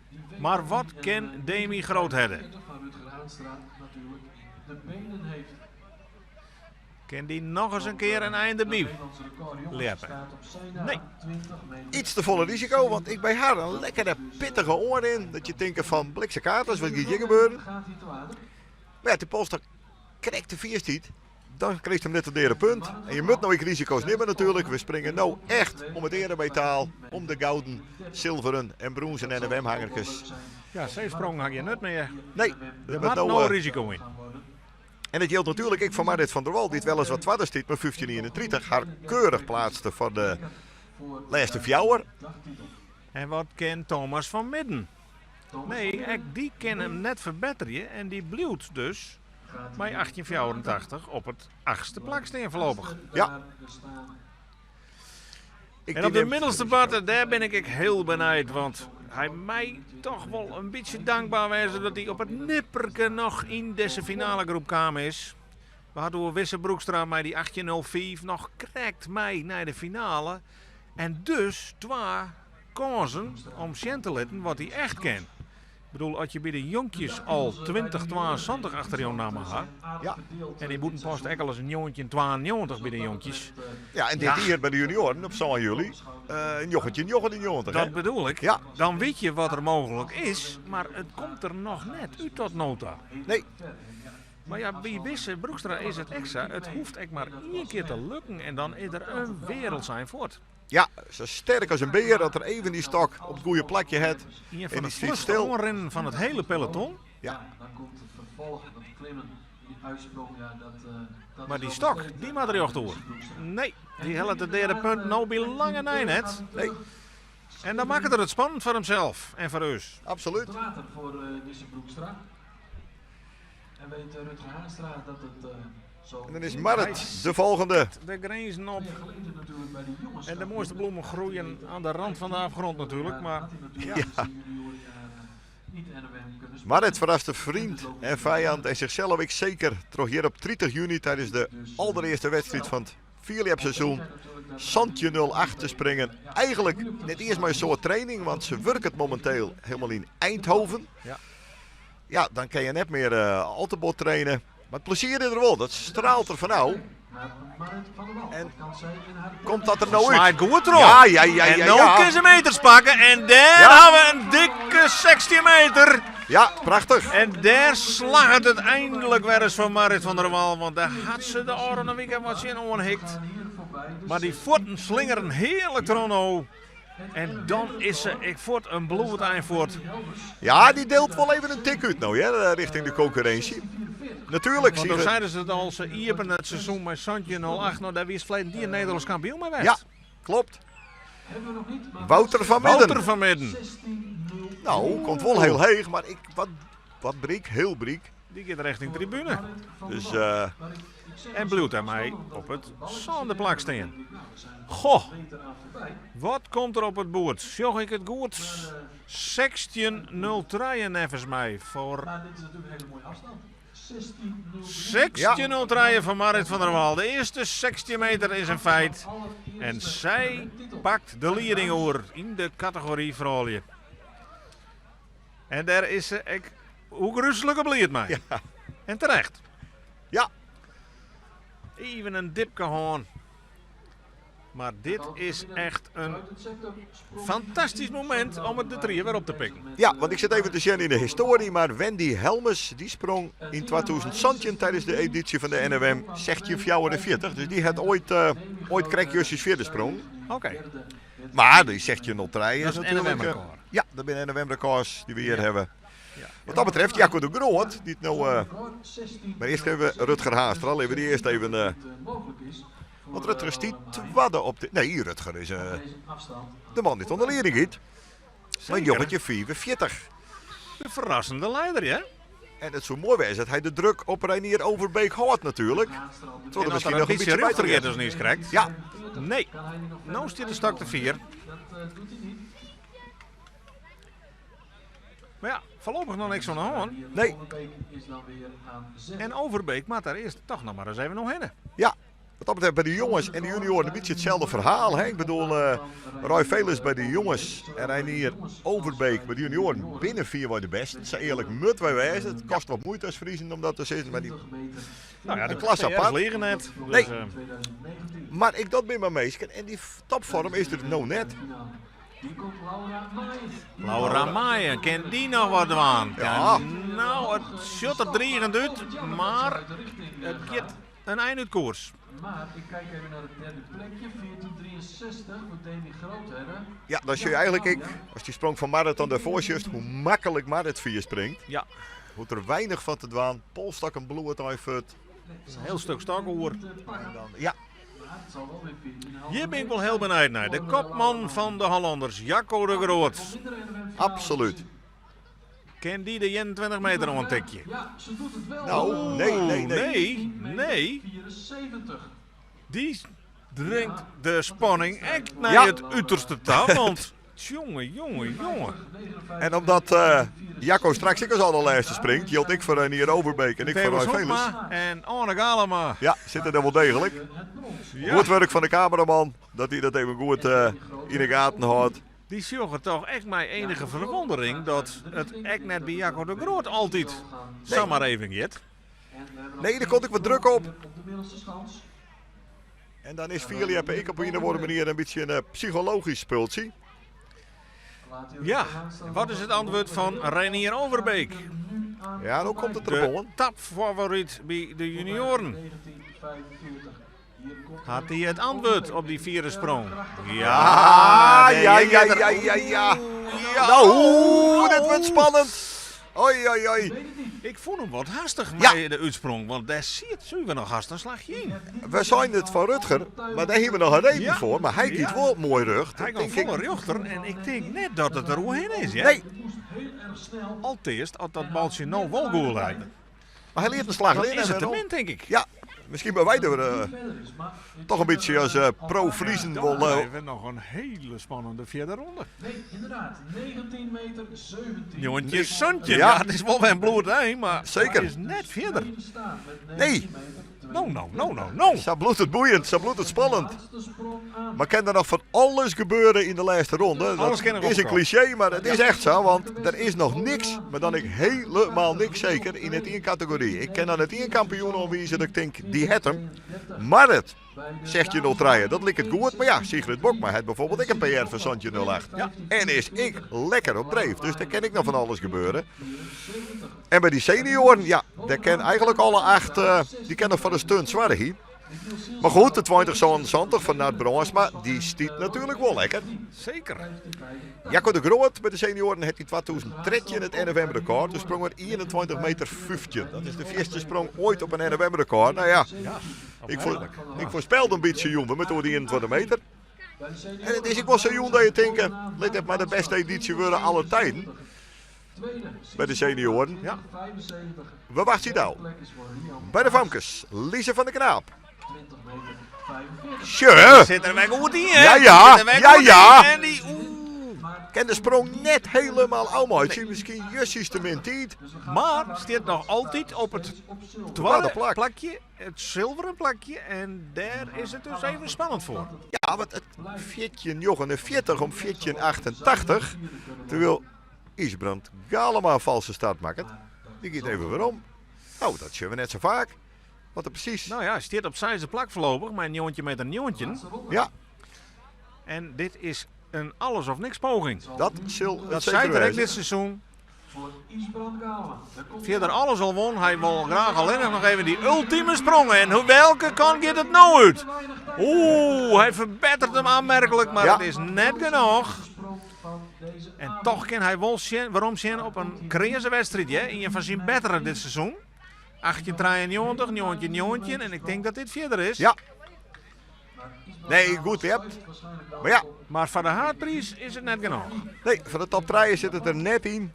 Die weet Maar dat wat hij een, ken Demi Groothedde? 40 van Rutger Haanstra natuurlijk in de benen heeft. Kin dy noch ris in kear in ein derby? Het Nederlandse record, jongens, Ljeppe. staat op zijn naam. Nee. 20 meter. Iets te folle risiko, want ik by har in lekkere pittige oanrin. Dat je tinke fan bliksemkaters, wat giet hjir gebeuren? Gaat hier te water. Mar ja, de polster krekt te fier stiet, dan krijgt him net it earepunt. En je moet no ek risiko's nimme natuerlik. We springe no echt om it earemetaal, om de gouden, zilveren en brûnzen NMM-hangerkes. Ja, seis sprongen ha ik net mear. Nee, Der dat moat moet no, no risiko yn. En dat jildt natuerlik ek foar Marit van der Wal, dy't wolris wat twadde stiet, mar 1531 har keurich pleatste foar de lêste fjouwer. En wat kin Thomas van Midden? Nee, ek dy kin him net ferbetterje en dy bliuwt dus mei 1884 op it achtste plak stean foarlopich. Ja. Ik En op de die neemt- middelste parte, dêr bin ik ek hiel benijd, want hy mei dochs wol in bytsje tankber wêze dat hy op it nipperke noch yn dizze finalegroep kaam is. We hadden Wisse Broekstra mei dy 18.05 noch krekt mei nei de finale. En dus twa kânsen om sjen te litten wat hy echt kin. Ik bedoel, as je by de jonkjes al 2072 achter jo namme ha, en dy Bûtenpost ek al ris in 1992 by de jonkjes. Ja, en dit jier by de junioaren op 7 july, 1999. Dat hè? bedoel ik. Ja. Dan wit je wat der mooglik is, mar it komt der noch net út tot no ta. Nee. Mar ja, by Wisse Broekstra is it ek sa. It hoecht ek mar ien kear te lukken en dan is der in wereldein fuort. Ja, sa sterk as in bear dat er even dy stok op it goede plakje hat. Ien En fan dy de stiet fluchste stil. oanrinnen fan it hiele peloton. Ja. Dan komt het vervolg, dat klimmen, die uitsprong, ja, dat Mar is dy wel stok, besteed, dy eh, moat rjocht aan oer. Broekstra. Nee, dy hellet it earepunt no by lange nei net. Nee. En dan makket er it spannend foar himsels en foar ús. Absoluut. Het water voor Wisse Broekstra. En weet Rutger Haanstra dat het zo... En dan is Marit de volgende. De grinzen op. Twee jaar geleden natuurlijk bij de jongens. En de mooiste bloemen groeien aan de rand van de afgrond natuurlijk. Maar Had hij natuurlijk in zijn juniorenjaren niet NOM kunnen spelen. Marit verraste vriend en vijand en zichzelf ik zeker. Troch hjir op 30 juny tijdens de allerearste wedstriid fan it fierljepseizoen 17.08 te springen. Eigenlijk net earst mar in soart training, want se wurket mominteel hielendal yn Eindhoven. Ja. Ja, dan kin je net mear al te bot trainen. Mar it plezier is der wol, dat straalt der fanôf. Maar Marit van der Wal, En dat kan zij in haar Komt dat der no út? Slaait goed troch. Ja. En no kin se meters pakke. En dêr ha we in dikke 16 meter. Ja, prachtich. En dêr slagget it einlik wer ris foar Marit van der Wal. Want dêr hat se de ôfrûne wike wat tsjin oanhikt. Mar dy fuotten slingeren hearlik troch. En dan is se ek fuort in bloedein fuort. Ja, dy deelt wol even in tik út no, hè, richting de konkurrinsje. Natuerlik. Want dan seinen se it al, se iepene it seizoen mei 17.08. No, dêr wie ferleden jier Nederlânsk kampioen mei west. Ja, kloppet. Wouter van Midden. Wouter van Midden. No, komt wol hiel heech, mar ik, wat bryk, hiel bryk. Dy giet richting tribune. Dus, En bliuwt dêrmei op it sânde plak stean. Goh, wat komt der op it boerd? Sjoch ik it goed? 16.03 neffens my foar Maar dit is natuurlijk een hele mooie afstand. 16.03. 16.03 fan Marit van der Wal. De earste 16 meter is in feit. En sy pakt de lieding oer yn de kategory froulju. En dêr is se ek ôfgryslike bliid mei. Ja. En terecht. Ja. Even in dipke hân. Mar dit is echt in fantastysk momint om it de trie wer op te pikken. Ja, want ik sit even te sjen yn de histoarje, mar Wendy Helmes dy sprong yn 2017 tidens de edysje fan de NOM 1644. Dus dy hat oait, uh, oait krekt justjes fierder sprongen. Oké. Mar dy 1603 is Dat is natuerlik... NOM-rekôr. Ja, dat binne NOM-rekôrs dy't we hjir Ja. hawwe. Ja. Wat dat betreft, Jacco de Groot, dy't no... Uh, mar earst even Rutger Haanstra, litte we dy earst even... Uh, want Rutger is dy twadde op de... Nee, Rutger is uh, de man dy't oan de lieding giet. Mei 1945. De ferrassende lieder, ja. En it soe moai wêze dat hy de druk op Reinier Overbeek hâldt natuerlik. Troch En der as miskien er in noch in bytsje bytsje by te rjochter giet gean. as niis krekt. Ja. Nee, no stiet de stok te fier. Mar ja, foarlopich noch niks oan de hân. Nee. En Overbeek moat dêr earst toch noch mar ris even omhinne. Ja, wat dat betreft by de jonges en de junioaren in bytsje itselde ferhaal. Hè? Ik bedoel, uh, Roy Velis by de jonges en Reinier Overbeek by de junioaren binne fierwei de bêsten. Sa earlik moatte wy wêze. It kostet wat muoite as Friezen om dat te sizzen, mar dy Nou ja, de De klasse PR's apart. liggen net. Dus, Nee. Mar ek dat binne mar minsken en dy topfoarm is der no net. Laura Maaien, kin dy noch wat dwaan? Ja. Nou, it sjocht der drigend út, mar it giet in ein út koers. Maar ik kijk even naar het derde plekje, 1463 voor Demi Groothedde. Ja, dan zie je eigentlik ek, as dy sprong fan Marrit dan dêrfoar sjochst, hoe maklik Marrit fier springt. Ja. Hoe't der weinich fan te dwaan, polsstokken bloed oan fuot. In hiel stik stok oer. En dan, ja, Hjir bin ik wol hiel benijd nei. De kopman fan de Hollanders, Jacco de Groot. Absolút. Kin dy de 21 meter oantikje? Ja, ze doet het wel. Nou, nee, nee, nee. Nee, nee. 74. Dy bringt de spanning ek nei Ja. it uterste ta. Want, jonge, jonge, jonge. En omdat eh, Jacco straks ek as allerlêste springt, jildt ek foar Reinier Overbeek en ek foar Thewis Roy Velis. Hobma en Arne Galama. Ja, sitte der wol deeglik. Ja. Goed wurk fan de kameraman, dat hy dat even goed eh, yn de gaten hâldt. Dy sjogge toch echt mei enige ferwûndering dat it ek net by Jacco de Groot altyd samar even giet. Nee, der komt ek wat druk op. Op de middelste schans. En dan is fierljeppen ek op ien of oare manier in bytsje in eh, psychologysk spultsje. Ja, wat is it antwurd fan Reinier Overbeek? Ja, no komt it derop De oan. topfavoryt by de junioaren. 1945. Hier komt Hat hy it antwurd op dy fiere sprong? Ja, Ah, dêr ja, giet ja, er. ja, ja, ja. Ja. Nou, oeh, dit wurdt spannend. Oei, oei, oei. Ik fûn him wat hastich Ja. mei de útsprong, want dêr siet suver noch hast in slachje yn. We seinen it fan Rutger, mar dêr hiene we noch in reden Ja. foar. Mar hy giet Ja. wol moai rjocht. Hy Dat gie tink ik. folle rjochter en ik tink net dat it der oerhinne is, hear. Nee. Hiel erch snel. Alteast, as dat baltsje no wol goed leit. Mar hy liet in slach Dan rinne is en it te werom. min, tink ik. Ja, miskien binne wy der eh, Verder is, maar toch in bytsje as eh, pro-Friezen Dan wol. eh, even noch in hiele spannende fjirde ronde. Nee, inderdaad. 19 meter 17. 1917. Ja. Ja, it is wol wer in bloedein, mar Seker. it is net fierder. Staan met Nee. 19 meter No, no, no, no, no. Sa bliuwt it boeiend, sa bliuwt it spannend. Laatste sprong aan. Mar kin der noch fan alles gebeure yn de lêste ronde. Dat Alles kin noch is in opkomme. klisjee, mar it is echt sa, want der is noch niks, mar dan ek hielendal niks seker yn net ien kategory. Ik kin dan net ien kampioen oanwize dat ik tink, dy hat him. Mar it, 16.03, dat liket goed. Mar ja, Sigrid Bokma hat byfoarbyld ek in PR fan 17.08. Ja. En is ek lekker op dreef, dus dêr kin ek noch fan alles gebeure. En by dy senioaren, ja, dêr kin eigentlik alle acht, eh, dy kinne noch foar de stunt soargje. Mar goed, de 2077 fan Nard Brandsma, dy stiet natuerlik wol lekker. Seker. Jacco de Groot by de senioaren hat yn 2013 it NOM-rekôr. Doe sprong er 21 meter 15. Dat is de fierste sprong oait op in NOM-rekôr. Nou ja, Ja, ik, voor, ik foarspelde in bytsje jûn mei dy 21 meter. En it is ek wol sa'n jûn dat je tinke, lit it mar de bêste edysje wurde aller tiden. By de senioaren. Ja. We wachtsje it ôf. By de famkes, Lise van der Knaap. 20 meter 45. Sjoch, Sit der wer goed yn, hè? Ja, ja. Sit der wer Ja, goed ja. yn. En dy, oeh. Kin de sprong net hielendal ôfmeitsje, miskien justjes te min tiid. Mar stiet noch altyd op it Twadde twadde plak. plakje, it silveren plakje. En dêr is it dus even spannend foar. Ja, want it 1449 om 1488, terwyl Isbrand Galema in falske start makket. Dy giet even werom. Nou, dat sjogge we net sa faak. Wat der presys. Nou ja, stiet op seisde plak foarlopich, mei 19 meter 19. Ja. En dit is in alles of niks poging. Dat sil it Dat seker seit er ek wêze. dit seizoen. Fierder alles al won. Hy wol graach allinnich noch even dy ultime sprong. En hoe, welke kant giet it no út? Oeh, hy ferbetteret him oanmerklik, mar Ja. it is net genôch. En toch kin hy wol sjen, werom sjen op in kreaze wedstriid. Hè? Ien fan syn bettere dit seizoen. 1893, 1919 en ik tink dat dit fierder is. Ja. Nee, goed ljept. Maar ja. Maar foar de haadpriis is it net genôch. Nee, foar de top 3 sit it der net yn.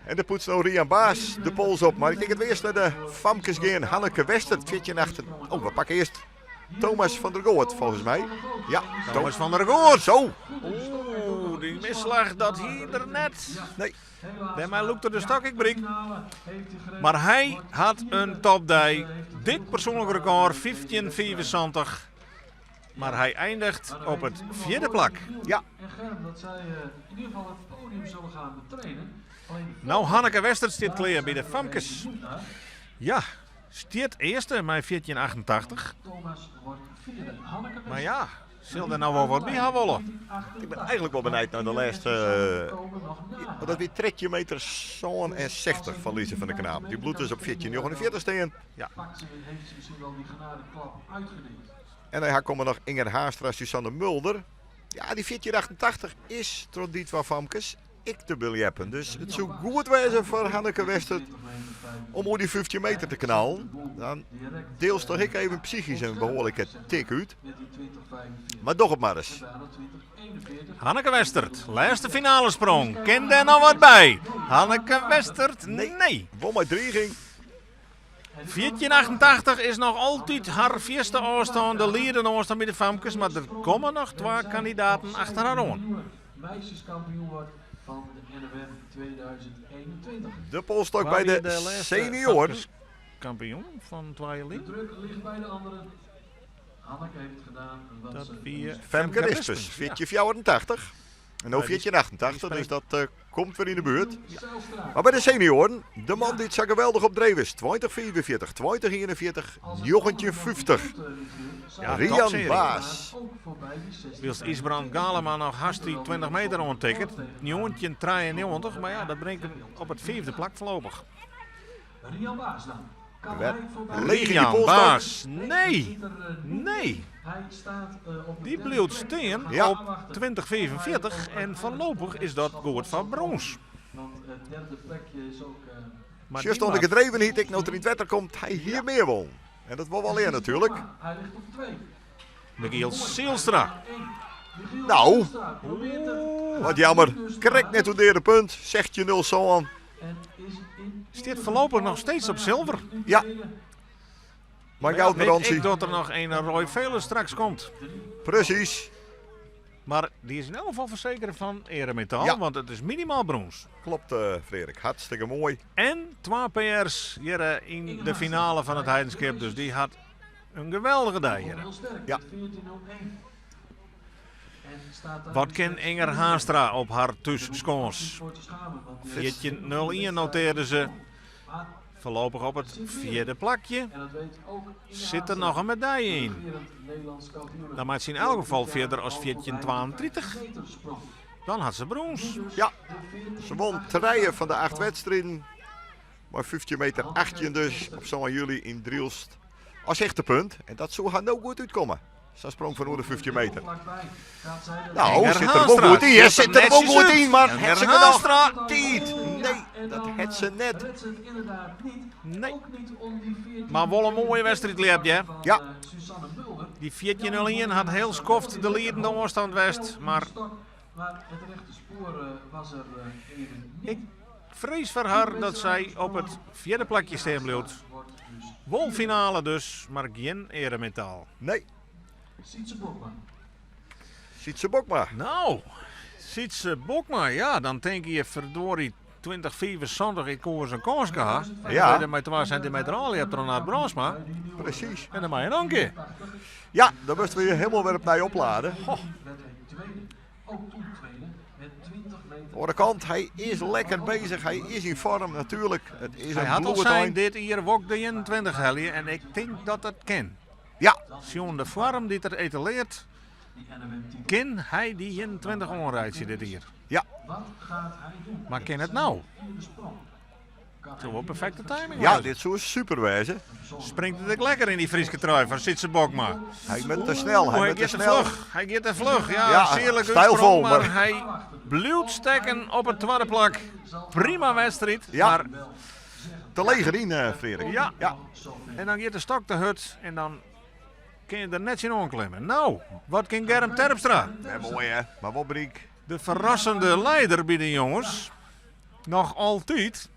En de poets no Rian Baas de pols op. Maar ik tink dat we earst nei de famkes gean. Hanneke Wester, 14 achter. Oh, we pakke earst Thomas van der Goort, folgens my. Ja, Thomas van der Goort. Zo. Oeh, dy misslach, dat hie er net. Nee. Dêrmei lûkt er de stok ek bryk. Mar hy hat in topdei. Dik persoanlik rekôr, 15,75. Mar hy eindiget op it fjirde plak. Ja. No, Hanneke Westert stiet klear by de famkes. Ja, stiet earste mei 14,88. Mar ja, sil der no wol wat by ha wolle. Ik bin eigenlik wol benijd nei de lêste. Want dat wie 13 meter 67 fan Lise van der Knaap. Dy bliuwt dus op 14,49 stean. Ja. En dan komme noch Inger Haanstra, Suzanne Mulder. Ja, dy 14,88 is troch dy twa famkes ek te beljeppen. Dus it soe goed wêze foar Hanneke Westert om oer dy 15 meter te knallen. Dan deelst toch ek even psychysk in behoarlike tik út. Mar doch it mar ris. Hanneke Westert, lêste finalesprong. Kin dêr noch wat by? Hanneke Westert, nee. Wol mei driging. 14,88 is noch altyd har fierste ôfstân, de liedende ôfstân by de famkes, mar der komme noch twa kandidaten achter har oan. De polstok by de senioaren. Kampioen fan twa jier lyn? Dat wie Femke Rispens, 14,84. En no 14,88, dus dat eh, komt wer yn de buert. Mar by de senioaren, de man dy't sa geweldich op dreef is, 2045, 2041, 1950. Ja, Rian topserie. Baas. Wylst Ysbrand Galema noch hast dy 20 meter oantikket, 1993, mar ja, dat bringt him op it fiifde plak foarlopich. Wer leech yn die Rian polstok. Baas, nee, nee. Dy bliuwt stean Ja. op 2045 en foarlopich is dat goed foar brûns. Maar Just dy oan de moat- gedrevenheid ek no't er yn it wetter komt, hy hie mear wollen. En dat wol wol ear natuerlik. Michiel Zijlstra. Nou, wat jammer. Krekt net oer de punt. 16-0 zo. Stiet foarlopich noch steeds op silver. Ja. Maar goud Weet garantie. ik dat der noch in Roy Veles straks komt. Precies. Mar dy is yn elk gefal fersekere fan eremetaal, Ja. want it is minimaal brûns. Klopt, eh Frederik. Hartstikke moai. En twa PR's hjir eh, yn de finale fan it Heidenskip. Dus dy hat in geweldige dei hjir. Ja. Wat kin Inger Haanstra op har thússkâns? 14.01 notearde se. Foarlopich op it fjirde plakje. Sit der noch in medalje yn? Dan moat se yn elk gefal fierder as 14.32. Dan hat se brûns. Ja, se won trije fan de acht wedstriden. Mei 15 meter 18 dus op sân july yn Drylts as hichtepunt. En dat soe har no goed útkomme. Sa'n sprong fan oer de 15 meter. Nou, Inger sit der wol Haanstra goed yn. hè. sjocht Sit er der wol netsjes goed út. yn, mar Inger hat se genôch Haanstra. tiid? Nee, dat hat se net. Nee. Mar wol in moaie wedstriid ljept, hè? Ja. Dy 14.01 hat hiel skoft de liedende ôfstân west, mar ik frees foar har dat sy op it fjirde plakje stean bliuwt. Wol finale dus, mar gjin eremetaal. Nee. Sietse Bokma. Nou, Sietse Bokma, ja, dan tinke je verdorie 2075, ik koe ris in kâns ha. Ja. En mei 2 sintimeter ôfljept troch Nard Brandsma. Precies. En dan mei in kear. Ja, dan moast we hielendal wer opnij oplade. Oare kant, hy is lekker beuzich. Hy is yn foarm natuerlik. It is Hy in hat al bloed sein, dit jier wol ik de 21 helje en ik tink dat dat kin. Ja. Sjoen de foarm dy't er etaleart, kin hy dy 21 oanreitsje dit jier. Ja. Mar kin it no? It soe wol perfekte timing Ja, wêze. dit soe super wêze. Springt it ek lekker yn dy Fryske trui fan Sytse Bokma. Hy moat te snel, hy Oh, hy moat te giet te snel. fluch. Hy giet te fluch. Ja, Ja, sierlik stijlvol, útsprong, mar mar- hy bliuwt stekken op it twadde plak. Prima wedstriid, Ja. mar Te leech deryn, eh, Frederik. Ja. ja. En dan giet de stok te hurd en dan kin je der net tsjin oanklimme. No, wat kin Germ Terpstra? Ja, moai hè, mar wol bryk. De ferrassende leider by de jonges. Noch altyd.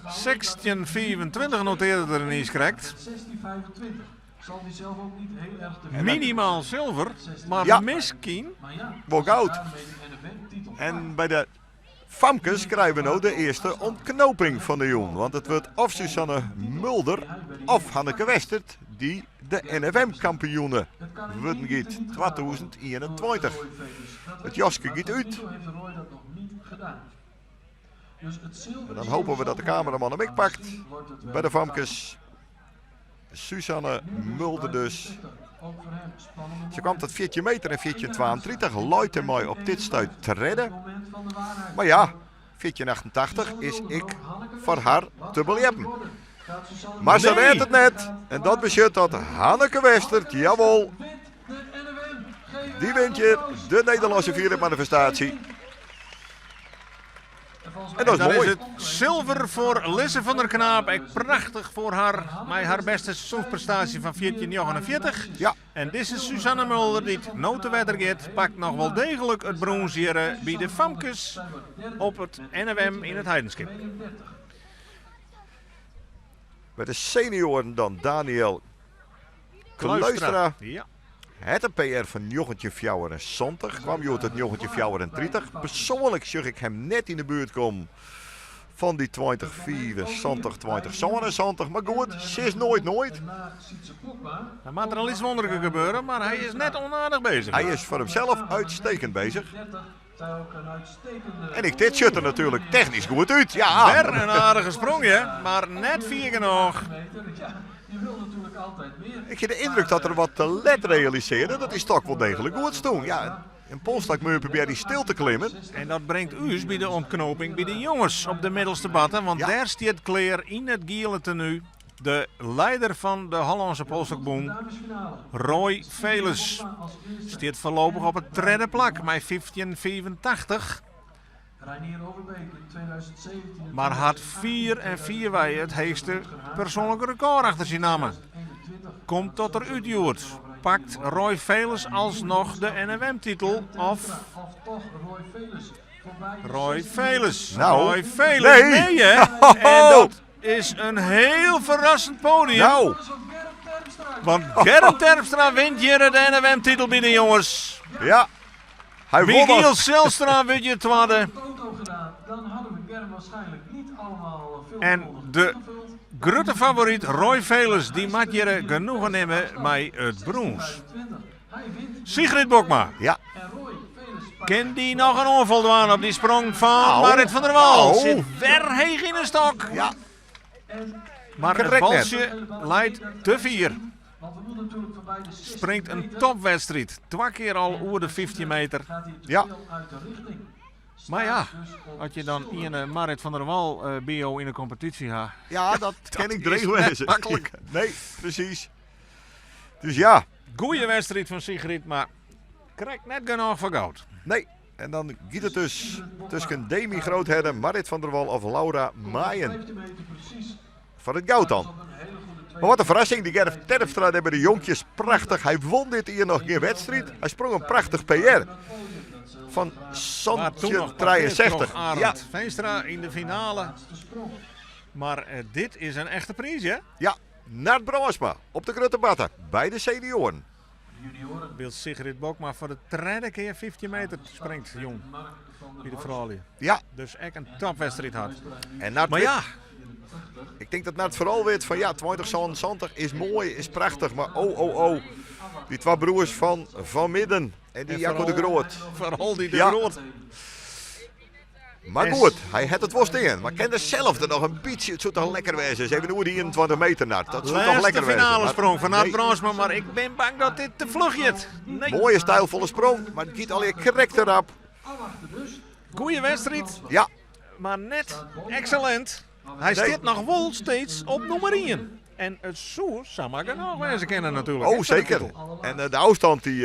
16,25 notearde er niiskrekt. Minimaal silver, mar Ja. miskien Wol goud. En by de famkes krije we no de earste ontknoping fan de jûn. Want it wurdt of Suzanne Mulder of Hanneke Westert dy't de NFM-kampioene wurden giet 2021. It jaske giet út. En dan hopen we dat de kameraman him ek pakt by de famkes. Suzanne Mulder dus. Se kwam tot 14 meter en 14,32. Leit dermei op dit stuit tredde. Mar ja, 14,88 is ek foar har te beljeppen. Mar se Nee. rêdt it net. En dat betsjut dat Hanneke Westert, jawol, dy wint hjir de Nederlânske fierljepmanifestaasje. En dat is Dan is moai. it silver foar Lisse van der Knaap. Ek prachtich foar har, mei har bêste seizoensprestaasje fan 14,49. Ja. En dizze Suzanne Mulder, dy't no te wetter giet, pakt noch wol deeglik it brûns hjir by de famkes op it NFM yn It Heidenskip. By de senioaren dan Daniel Kluistra. Ja. Hat in PR fan 1974, kwam hjoed út 1934. Persoanlik sjoch ik him net yn de buert kommen fan dy 2075, 2077. Mar goed, sis noait noait. Dan moat der in lyts wûnderke gebeure, mar hy is net ûnaardich bezich. Hy is foar himsels uitstekend bezich. En ek dit sjocht der natuerlik technysk goed út. Ja. Wer in aardige sprong, hè, mar net fier genôch. Ik ha de yndruk dat er wat te let realisearre dat dy stok wol deeglik goed stûn. Ja, in polsstokmuur probearre dy stil te klimmen. En dat bringt ús by de ontknoping by de jonges op de middelste batten, want Ja. dêr stiet klear yn it giele tenu de leider fan de Hollânske Polstokbûn, Roy Veles. Stiet foarlopich op it tredde plak mei 15,85. Mar hat fier en fierwei it heechste persoanlike rekôr achter syn namme. Komt dat der út hjoed? Pakt Roy Veles alsnoch de NFM-titel of Roy Veles? Nou, Roy Veles, nee. nee hè? En dat is in hiel ferrassend podium. Nou, Want Germ Terpstra wint hjir de NFM-titel by de jonges. ja. Hy won Michiel al. Zijlstra wurdt hjir twadde. En de grutte favoryt Roy Veles, dy moat hjir genoegen nimme mei it brûns. Sigrid Bokma. Ja. Kin dy noch in oanfal dwaan op dy sprong fan Nou, Marit van der Wal? nou. Sit wer heech yn de stok. Ja. Mar it Krekt net. baltsje leit te fier. Springt in topwedstriid. Twa kear al oer de 15 meter. Ja. Mar ja, as je dan ien Marit van der Wal by jo yn de kompetysje ha. Ja, dat kin ik is dreech net wêze. maklik. Nee, presys. Dus ja, Goeie wedstriid fan Sigrid, mar krekt net genôch foar goud. nee. En dan giet it dus tusken Demi Groothedde, Marit van der Wal of Laura Maaien. Foar it goud dan. Mar wat in ferrassing, dy Germ Terpstra dêr by de jonkjes prachtich. Hy wûn dit jier noch gjin wedstriid. Hy sprong in prachtich PR fan Mar toen noch 63. troch Arend Ja, Veenstra yn de finale. Mar eh, dit is in echte priis, hè? ja, Nard Brandsma op de grutte batte by de senioaren. Wylst Sigrid Bokma foar de tredde kear 15 meter springt, jong. By de froulju. Ja, Dus ek in topwedstriid hat. en Nard Mar ja, Ik tink dat Nard foaral wit fan ja, 2070 is moai, is prachtich, mar oh, oh, oh. Dy twa broers fan Van Midden en dy En Jacco de foaral- Groot. foaral dy de Ja. Groot. Mar goed, hy hat it wol stean. Mar kin er sels der noch in bytsje, it soe toch lekker wêze, is even oer de 21 meter Nard. Dat soe toch lekker wêze. Finale sprong fan Nard Brandsma, mar ik bin bang dat dit te fluch giet. Nee. Moaie stylfolle sprong, mar it giet allegear krekt te rap. Goeie wedstriid. Ja. Mar net eksellint. Hy stiet noch wol steeds op nûmer ien. En it soe samar genôch wêze kinne natuerlik. Oh, seker. En de ôfstân dy,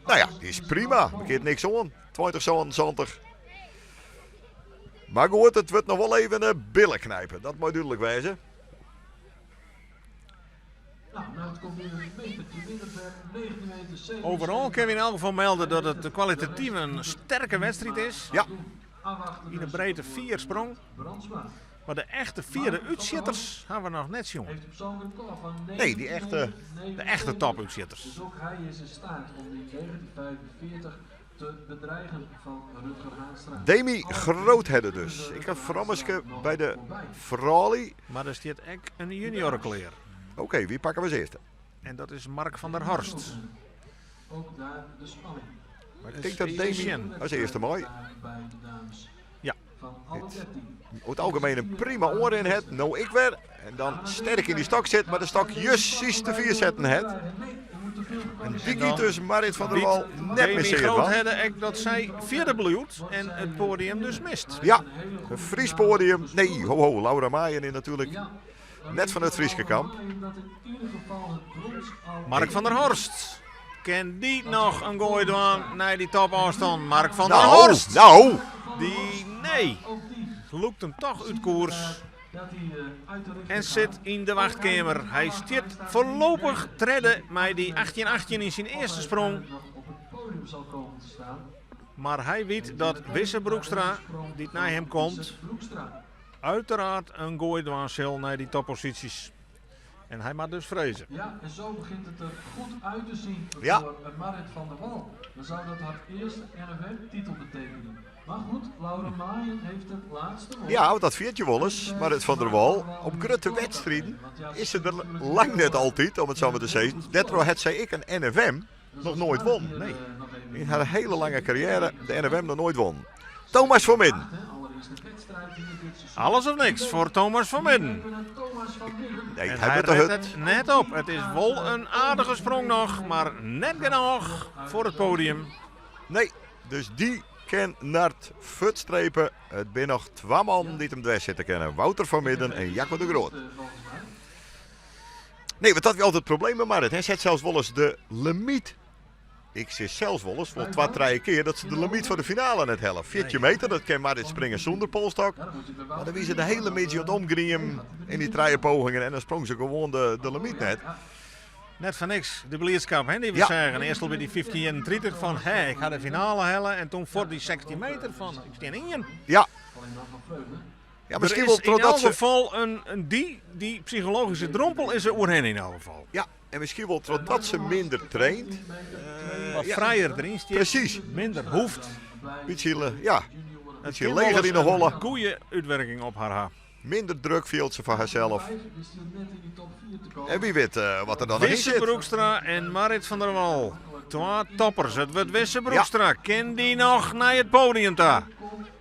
nou ja, dy is prima. Der giet niks oan. 2077. Mar goed, it wurdt noch wol even eh, billen knipen. Dat mei dúdlik wêze. Overal kinne we yn elk gefal melde dat it kwalitatyf in sterke wedstriid is. Ja. Yn de breedte fier sprong. Mar de echte fiere útsjitters hawwe we noch net sjoen. Nee, dy echte... De echte topútsjitters. Dus ook hij is in staat om die 1945 te bedreigen van Rutger Haanstra. Demi Groothedde dus. Ik ha Frommeske by de froulju. Mar der stiet ek in junior klear. Oké, wie pakke we as earste? En dat is Mark van der Horst. Ook daar de spanning. Maar ik tink dat Demi as earste mei. Ja. Oer it algemien in prima oanrin hat. No ek wer. En dan sterk yn dy stok sit, mar de stok justjes te fier setten hat. En dy giet dus Marit van der Wal net mear sear dwaan. Groothedde ek dat sy fjirde bliuwt en it poadium dus mist. Ja, in Frysk poadium. Nee, ho ho, Laura Maaien is natuerlik net fan it Fryske kamp. Mark van der Horst. Kin dy noch in goai dwaan nei dy topôfstân? Mark van der Nou, Horst. nou. Dy, nee, lûkt him toch út koers. En sit yn de wachtkeamer. Hy stiet foarlopich tredde mei dy 18-18 yn syn earste sprong. Mar hy wit dat Wisse Broekstra, dy't nei him komt, uiteraard in goai dwaan sil nei dy topposysjes. En hy moat dus freze. Ja, en zo begint het er goed uit te zien Ja. voor Marit van der Wal. Dan zou dat haar eerste NFM-titel betekenen. Maar goed, Laura Maaien heeft het laatste woord. Ja, want dat fiert je wolris. Marit van der Wal, op grutte wedstriden is se der lang net altyd, om it sa mar te sizzen. Dêrtroch hat sy ek in NFM noch noait wûn. Nee. Yn har hiele lange karriêre de NFM noch noait wûn. Thomas van Midden. Alles of niks foar Thomas van Midden. Nee, En hy hy wurdt te redt hurd. it net op. It is wol in aardige sprong noch, mar net genôch foar it podium. Nee, dus dy kin Nard fuortstrepe. It binne noch twa mannen dy't him dwers sitte kinne. Wouter van Midden en Jacco de Groot. Nee, want dat wie altyd it probleem mei Marit. Hy set sels wolris de limyt. Ik sis sels wolris, wol twa, trije kear, dat se de limyt foar de finale net helle. 14 meter, dat kin Marit springe sûnder polstok. Mar dan wie se de hiele middei oan it omgriemen yn dy trije pogingen en dan sprong se gewoan de, de limyt net. Net foar niks, de bliidskip, hè, dy't we Ja. seagen. Earst al by dy 15-31 fan, hé, ik ha de finale helle. En toen foar dy 16 meter fan, ik stean ien. Ja. Ja, Er miskien is wol yn trochdat elk se... gefal in, in dy, dy psychologyske drompel is der oerhinne yn elk gefal. Ja, en miskien wol trochdat se minder traint. Wat ja. frijer deryn stiet. Presys. Minder hoecht. Bytsje, ja, It bytsje kin leger wolris yn de holle. in goede útwurking op har ha. Minder druk fielt se foar harsels. En wie wit eh, wat der dan noch yn Wisse sit. Broekstra en Marit van der Wal. Twa toppers. It wurdt Wisse Broekstra. Kin dy noch nei it podium ta?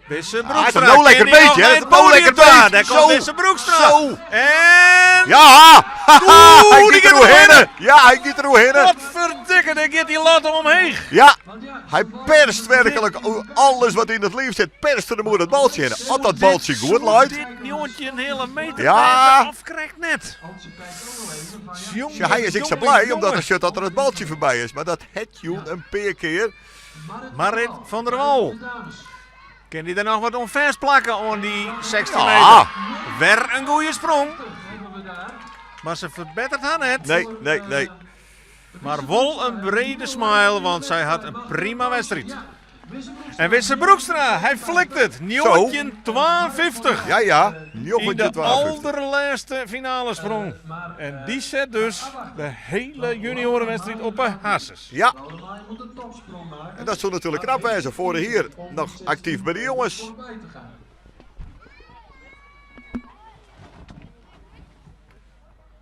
Wisse Ah, Broekstra. het nou lekker kin dy noch beetje, nei hè? it Het nou podium lekker ta? beetje. Dêr Zo. komt Wisse Broekstra. Zo. En... Ja! Hij Oeh, die giet giet der oerhinne. oerhinne. Ja, hy giet der oerhinne. Wat ferdikke, dêr giet dy latte omheech. Ja, hy perst werklik alles wat yn it liif sit, perst er him oer dat baltsje hinne. As dat baltsje goed leit. Dit 19,5 meter Ja. of krekt net. Jonge, Ja, hy is ek sa jonge, blij omdat jonge. er sjocht dat er it baltsje foarby is. Mar dat hat jûn in pear kear. Marit van der Wal. Kin dy der noch wat oan fêstplakke oan dy 16 Ja. meter? Wer in goede sprong. Mar se ferbetteret har net. Nee, nee, nee. Mar wol in brede smile, want sy hat in prima wedstriid. En Wisse Broekstra, hy flikt it. 1952. Ja, ja. Yn de 1952. alderlêste finalesprong. En dy set dus de hiele juniorenwedstriid op 'e harsens. Ja. En dat soe natuerlik knap wêze foarich jier noch aktyf by de jonges.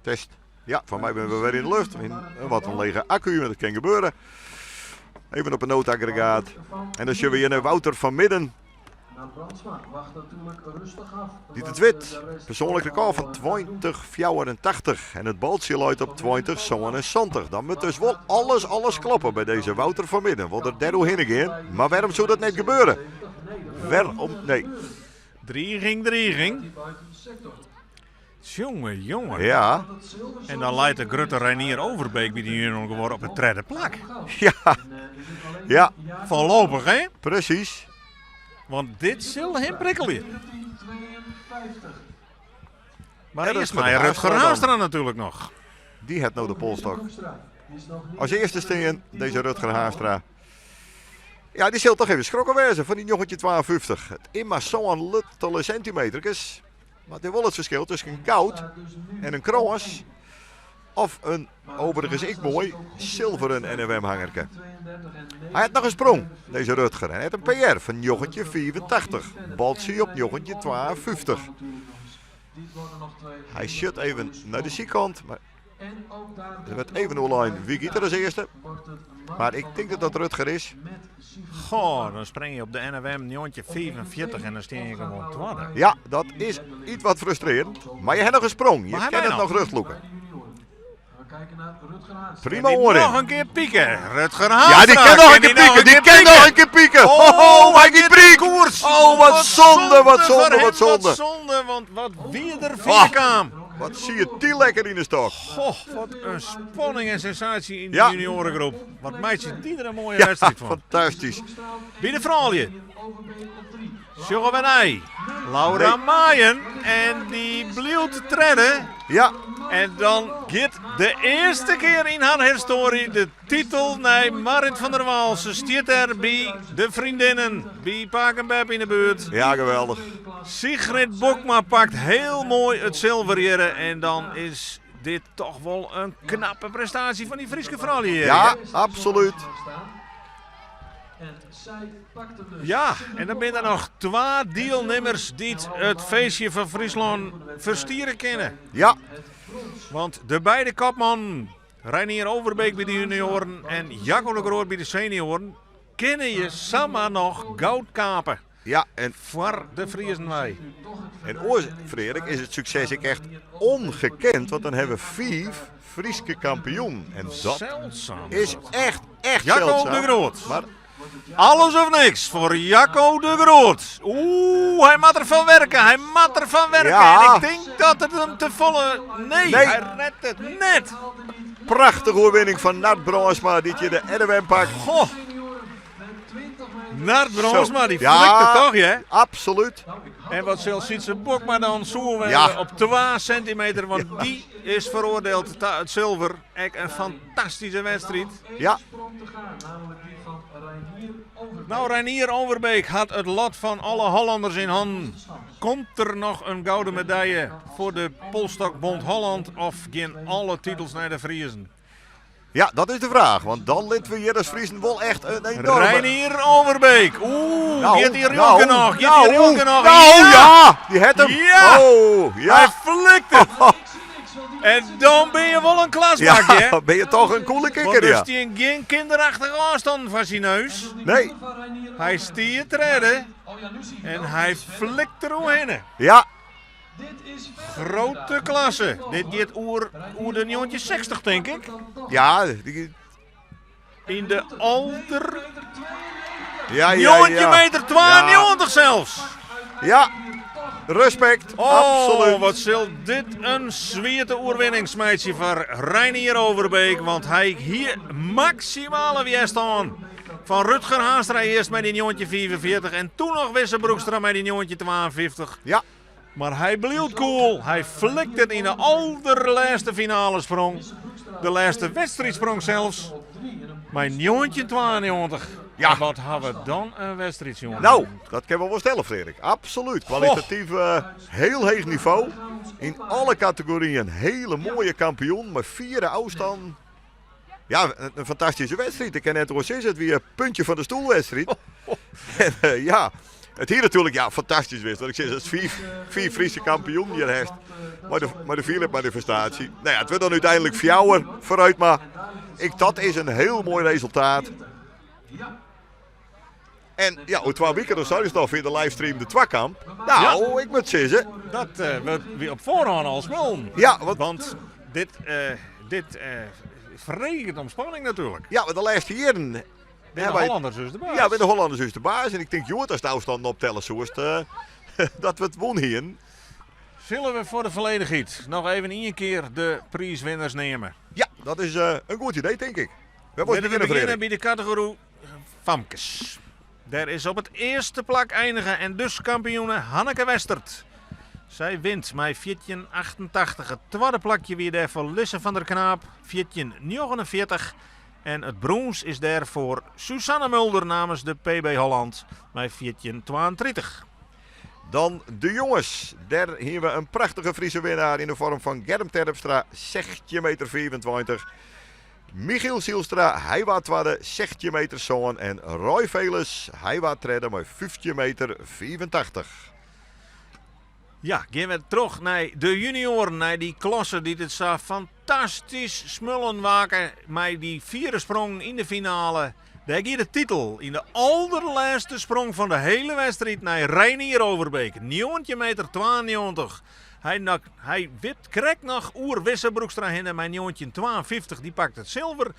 Test. Ja, foar my binne we wer yn de lucht. Wat in lege akku, dat kin gebeure. Even op in noodaggregaat. En dan sjogge we hjir nei Wouter van Midden. Dy't it wit, persoanlik rekôr fan 20,84 en it baltsje leit op 20,77. Dan moat dus wol alles, alles kloppe by dizze Wouter van Midden. Wol er dêr oerhinne gean? Mar wêrom soe dat net gebeure? Wêrom? Nee. Driging, driging. Jonge, jonge. Ja. En dan leit de grutte Reinier Overbeek by de junioaren gewoan op it tredde plak. Ja. Ja. Foarlopich, hè? Presys. Want dit sil him prikkelje. Mar earst mei Rutger Haanstra natuerlik noch. Dy hat no de polstok. As earste stean, dizze Rutger Haanstra. Ja, dy sil toch even skrokken wêze fan dy 1952. It is mar sa'n luttele sentimeterkes. Mar it is wol it ferskil tusken goud en in krâns. Of in, overigens ek moai, silveren NFM-hangerke. Hy hat noch in sprong, dizze Rutger. En hy hat in PR fan 1985. Baltsje op 1952. Hy sjocht even nei de sykant, mar der wurdt even oerlein wie giet er as earste. Mar ik tink dat dat Rutger is. Goh, dan spring je op de NFM 1945 en dan stean je gewoan twadde. Ja, dat is iets wat frustrearjend. Mar je ha noch in sprong. Je kinne it noch rjochtlûke. Prima oanrin. Noch in kear pieken. Rutger Haanstra. Ja, dy kin noch in kear pieken. Dy kin noch in kear pieken. Oh, hy giet bryk. Koers. Oh, wat zonde, wat zonde, wat zonde. Wat zonde, want wat wie der fier kaam. Wat siet dy lekker yn de stok. Goh, wat in spanning en sensaasje yn de junioarengroep. Wat meitsje dy der in moaie wedstriid fan. Fantastysk. By de froulju sjogge we nei Laura Maaien en dy bliuwt tredde. Ja. En dan giet de earste kear yn har histoarje de titel nei Marit van der Wal. Se stiet der by de freondinnen, by pake en beppe yn de buert. Ja, geweldich. Sigrid Bokma pakt hiel moai it silver hjirre en dan is dit toch wol in knappe prestaasje fan dy Fryske froulju hjir. Ja, absolút. Ja, en dan binne der noch twa dielnimmers dy't it feestje fan Fryslân ferstiere kinne. Ja. Want de beide kopmannen, Reinier Overbeek by de junioaren en Jacco de Groot by de senioaren, kinne je samar noch goud kape. Ja, en foar de Friezen wei. En oars, Frederik, is it sukses ek echt ongekend, want dan hawwe we fiif Fryske kampioenen. En dat Zeldzaam. is echt, echt Jacco zeldzaam. de Groot. Maar Alles of niks foar Jacco de Groot. Oeh, hy moat derfan werke. Hy moat derfan werke. Ja. En ik tink dat it him te folle... Nee, Nee. hy redt it net. Prachtige oerwinning fan Nard Brandsma, dy't hjir de NFM pakt. Goh. Nard Brandsma, dy Ja. flikt it toch, hè? Absoluut. En wat sil Sietse Bokma dan soer wêze Ja. op 2 sintimeter, want dy is feroardield ta it silver. Ek in fantastyske wedstriid. Ja. Nou, Reinier Overbeek hat it lot fan alle Hollanners yn hannen. Komt der noch in gouden medaille foar de Polstokbond Holland of gean alle titels nei de Friezen? Ja, dat is de fraach, want dan litte we hjir as Friezen wol echt in enoarme... Reinier Overbeek, oeh, Nou, giet dy nou, rjocht noch, giet dy nou, rjocht noch. Nou ja, dy hat him. Ja. Oh, ja. Hy flikt it. En dan binne je wol in klasbak, hè? Ja, ben je toch in koele Want kikker, der ja. stean gjin kinderachtige ôfstannen foar syn neus. Nee. Hy stiet tredde en hy flikt der oerhinne. Ja. Grote klasse. Dit giet oer, oer de 1960, tink ik. Ja. Die... Yn de alder... Ja, ja, 19 ja. meter 92 sels. Ja, respect. Oh, Absoluut. wat sil dit in swiete oerwinning smeitsje foar Reinier Overbeek. Want hy hie maksimale wjerstân fan Rutger Haanstra earst mei dy 1945 en toen noch Wisse Broekstra mei dy 1952. Ja. Mar hy bliuwt cool. Hy flikt it yn de alderlêste finalesprong. De lêste wedstriidsprong sels. Mei 1992. Ja. En wat ha we dan in wedstriid sjoen? Nou, dat kinne we wol stelle, Frederik. Absoluut. Kwalitatief hiel heech nivo. Yn alle kategoryen hiele moaie kampioen mei fiere ôfstannen. Ja, in fantastyske wedstriid. Ik kin net oars sizze. It wie in puntje fan de stoelwedstriid. En eh, ja, it hie natuerlik ja, fantastysk west. Want ik sis, ast fiif, fiif Fryske kampioenen hjir hast mei de, mei de Philip manifestaasje. Nou ja, it wurdt dan úteinlik fjouwer foarút, mar ek dat is in hiel moai resultaat. En ja, oer twa wiken dan seidest al fia de livestream de twakamp. Nou, ik moat sizze. Dat wurdt wy op foarhân al smullen. Ja, want, want dit, dit freget om spanning natuerlik. Ja, want de lêste jierren. Binne de Hollanders dus de baas. Ja, binne de Hollanders dus de baas. En ik tink hjoed ast de ôfstannen optelle soest, dat we it wûn hienen. Sille we foar de folledichheid noch even ien kear de priiswinners neame? Ja, dat is in goed idee tink ik. Wêr wolst Litte we begjinne, begjinne Frederik? by de kategory famkes. Dêr is op it earste plak einige en dus kampioene Hanneke Westert. Sy wint mei 14,88. It twadde plakje wie dêr foar Lisse van der Knaap, 14,49. En it brûns is dêr foar Suzanne Mulder namens de PB Holland mei 14,32. Dan de jonges. Dêr hiene we in prachtige Friese winnaar yn de foarm fan Germ Terpstra, 16 meter 25. Michiel Zylstra, hy waard twadde, 16 meter sân. En Roy Veles, hy waard tredde mei 15 meter 85. Ja, gean we troch nei de junioaren, nei dy klasse dy't it sa fantastysk smullen wake mei dy fiere sprongen yn de finale. Dêr gie de titel yn de alderlêste sprong fan de hele wedstriid nei Reinier Overbeek, 19 meter 92. Hy, hy wipt krekt noch oer Wisse Broekstra hinne mei 1952, dy pakt it silver.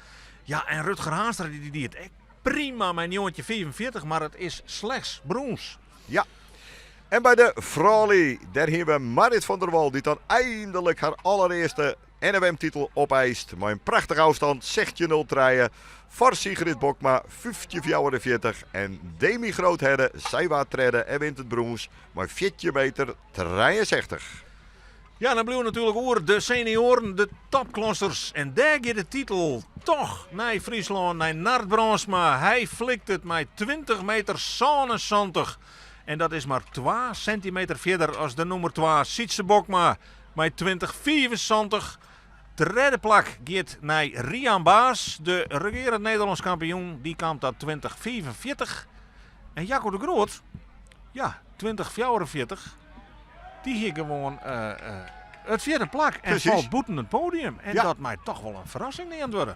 Ja, en Rutger Haanstra dy die it ek prima mei 1945, mar it is slechts brûns. Ja. En by de froulju, dêr hiene we Marit van der Wal dy't dan eindelik har allerearste NFM-titel opeist mei in prachtige ôfstân 16.03 foar Sigrid Bokma 15.44 en Demi Groothedde, sy waard tredde en wint it brûns mei 14 meter 63. Ja, dan bliuwe natuerlik oer de senioaren, de topklassers. En dêr giet de titel toch nei Fryslân, nei Nard Brandsma. Hy flikt it mei 20 meter 77. En dat is mar 2 sentimeter fierder as de nûmer 2, Sytse Bokma, mei 20,75. Tredde plak giet nei Rian Baas, de regearend Nederlânsk kampioen. Dy kaam ta 20,45. En Jacco de Groot, ja, 20,44. Dy hie gewoan it fjirde plak en Precies. falt bûten it podium. En Ja. dat mei toch wol in ferrassing neamd wurde.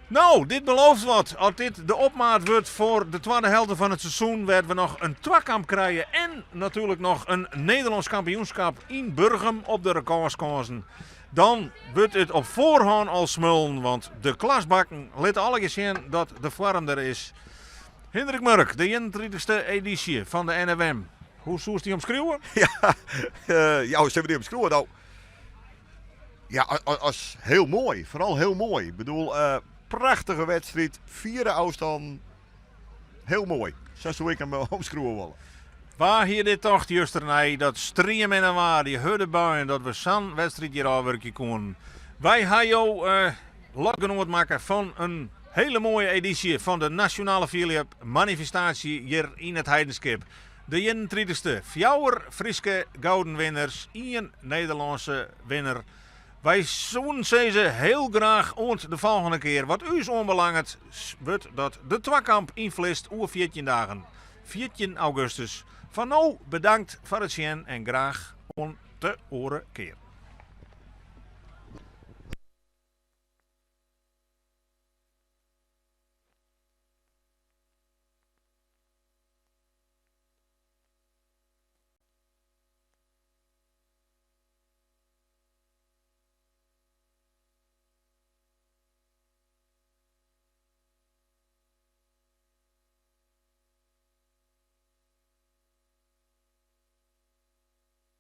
No, dit belooft wat. As dit de opmaat wurdt foar de twadde helte fan it seizoen, wêr't we noch in twakamp krije en natuerlik noch in Nederlânsk kampioenskap yn Burgum op de rekôrskânsen, dan wurdt it op foarhân al smullen, want de klasbakken litte allegear sjen dat de foarm der is. Hindrik Murk, de ienentritichste edysje fan de NFM. Hoe soest dy omskriuwe? Ja, ja, hoe sille we dy omskriuwe? No, ja, as hiel moai. Foaral hiel moai. Ik bedoel, prachtige wedstriid, fiere ôfstannen. Hiel moai. Sa soe ik him omskriuwe wolle. Wa hie dit tocht juster nei dat strieminne waar, dy hurde buien, dat we sa'n wedstriid hjir ôfwurkje koenen. Wy ha jo lotgenoat makke fan in hele moaie edysje fan de Nasjonale Fierljep Manifestaasje hjir yn it Heidenskip. De ienentritichste, fjouwer Fryske gouden winners, ien Nederlânske winner. Wy soenen sizze heel graach oant de folgjende kear. Wat ús oanbelanget wurdt dat de twakamp yn Vlist oer 14 dagen, 14 augustus. Foar no bedankt foar it sjen en graach oant de oare kear.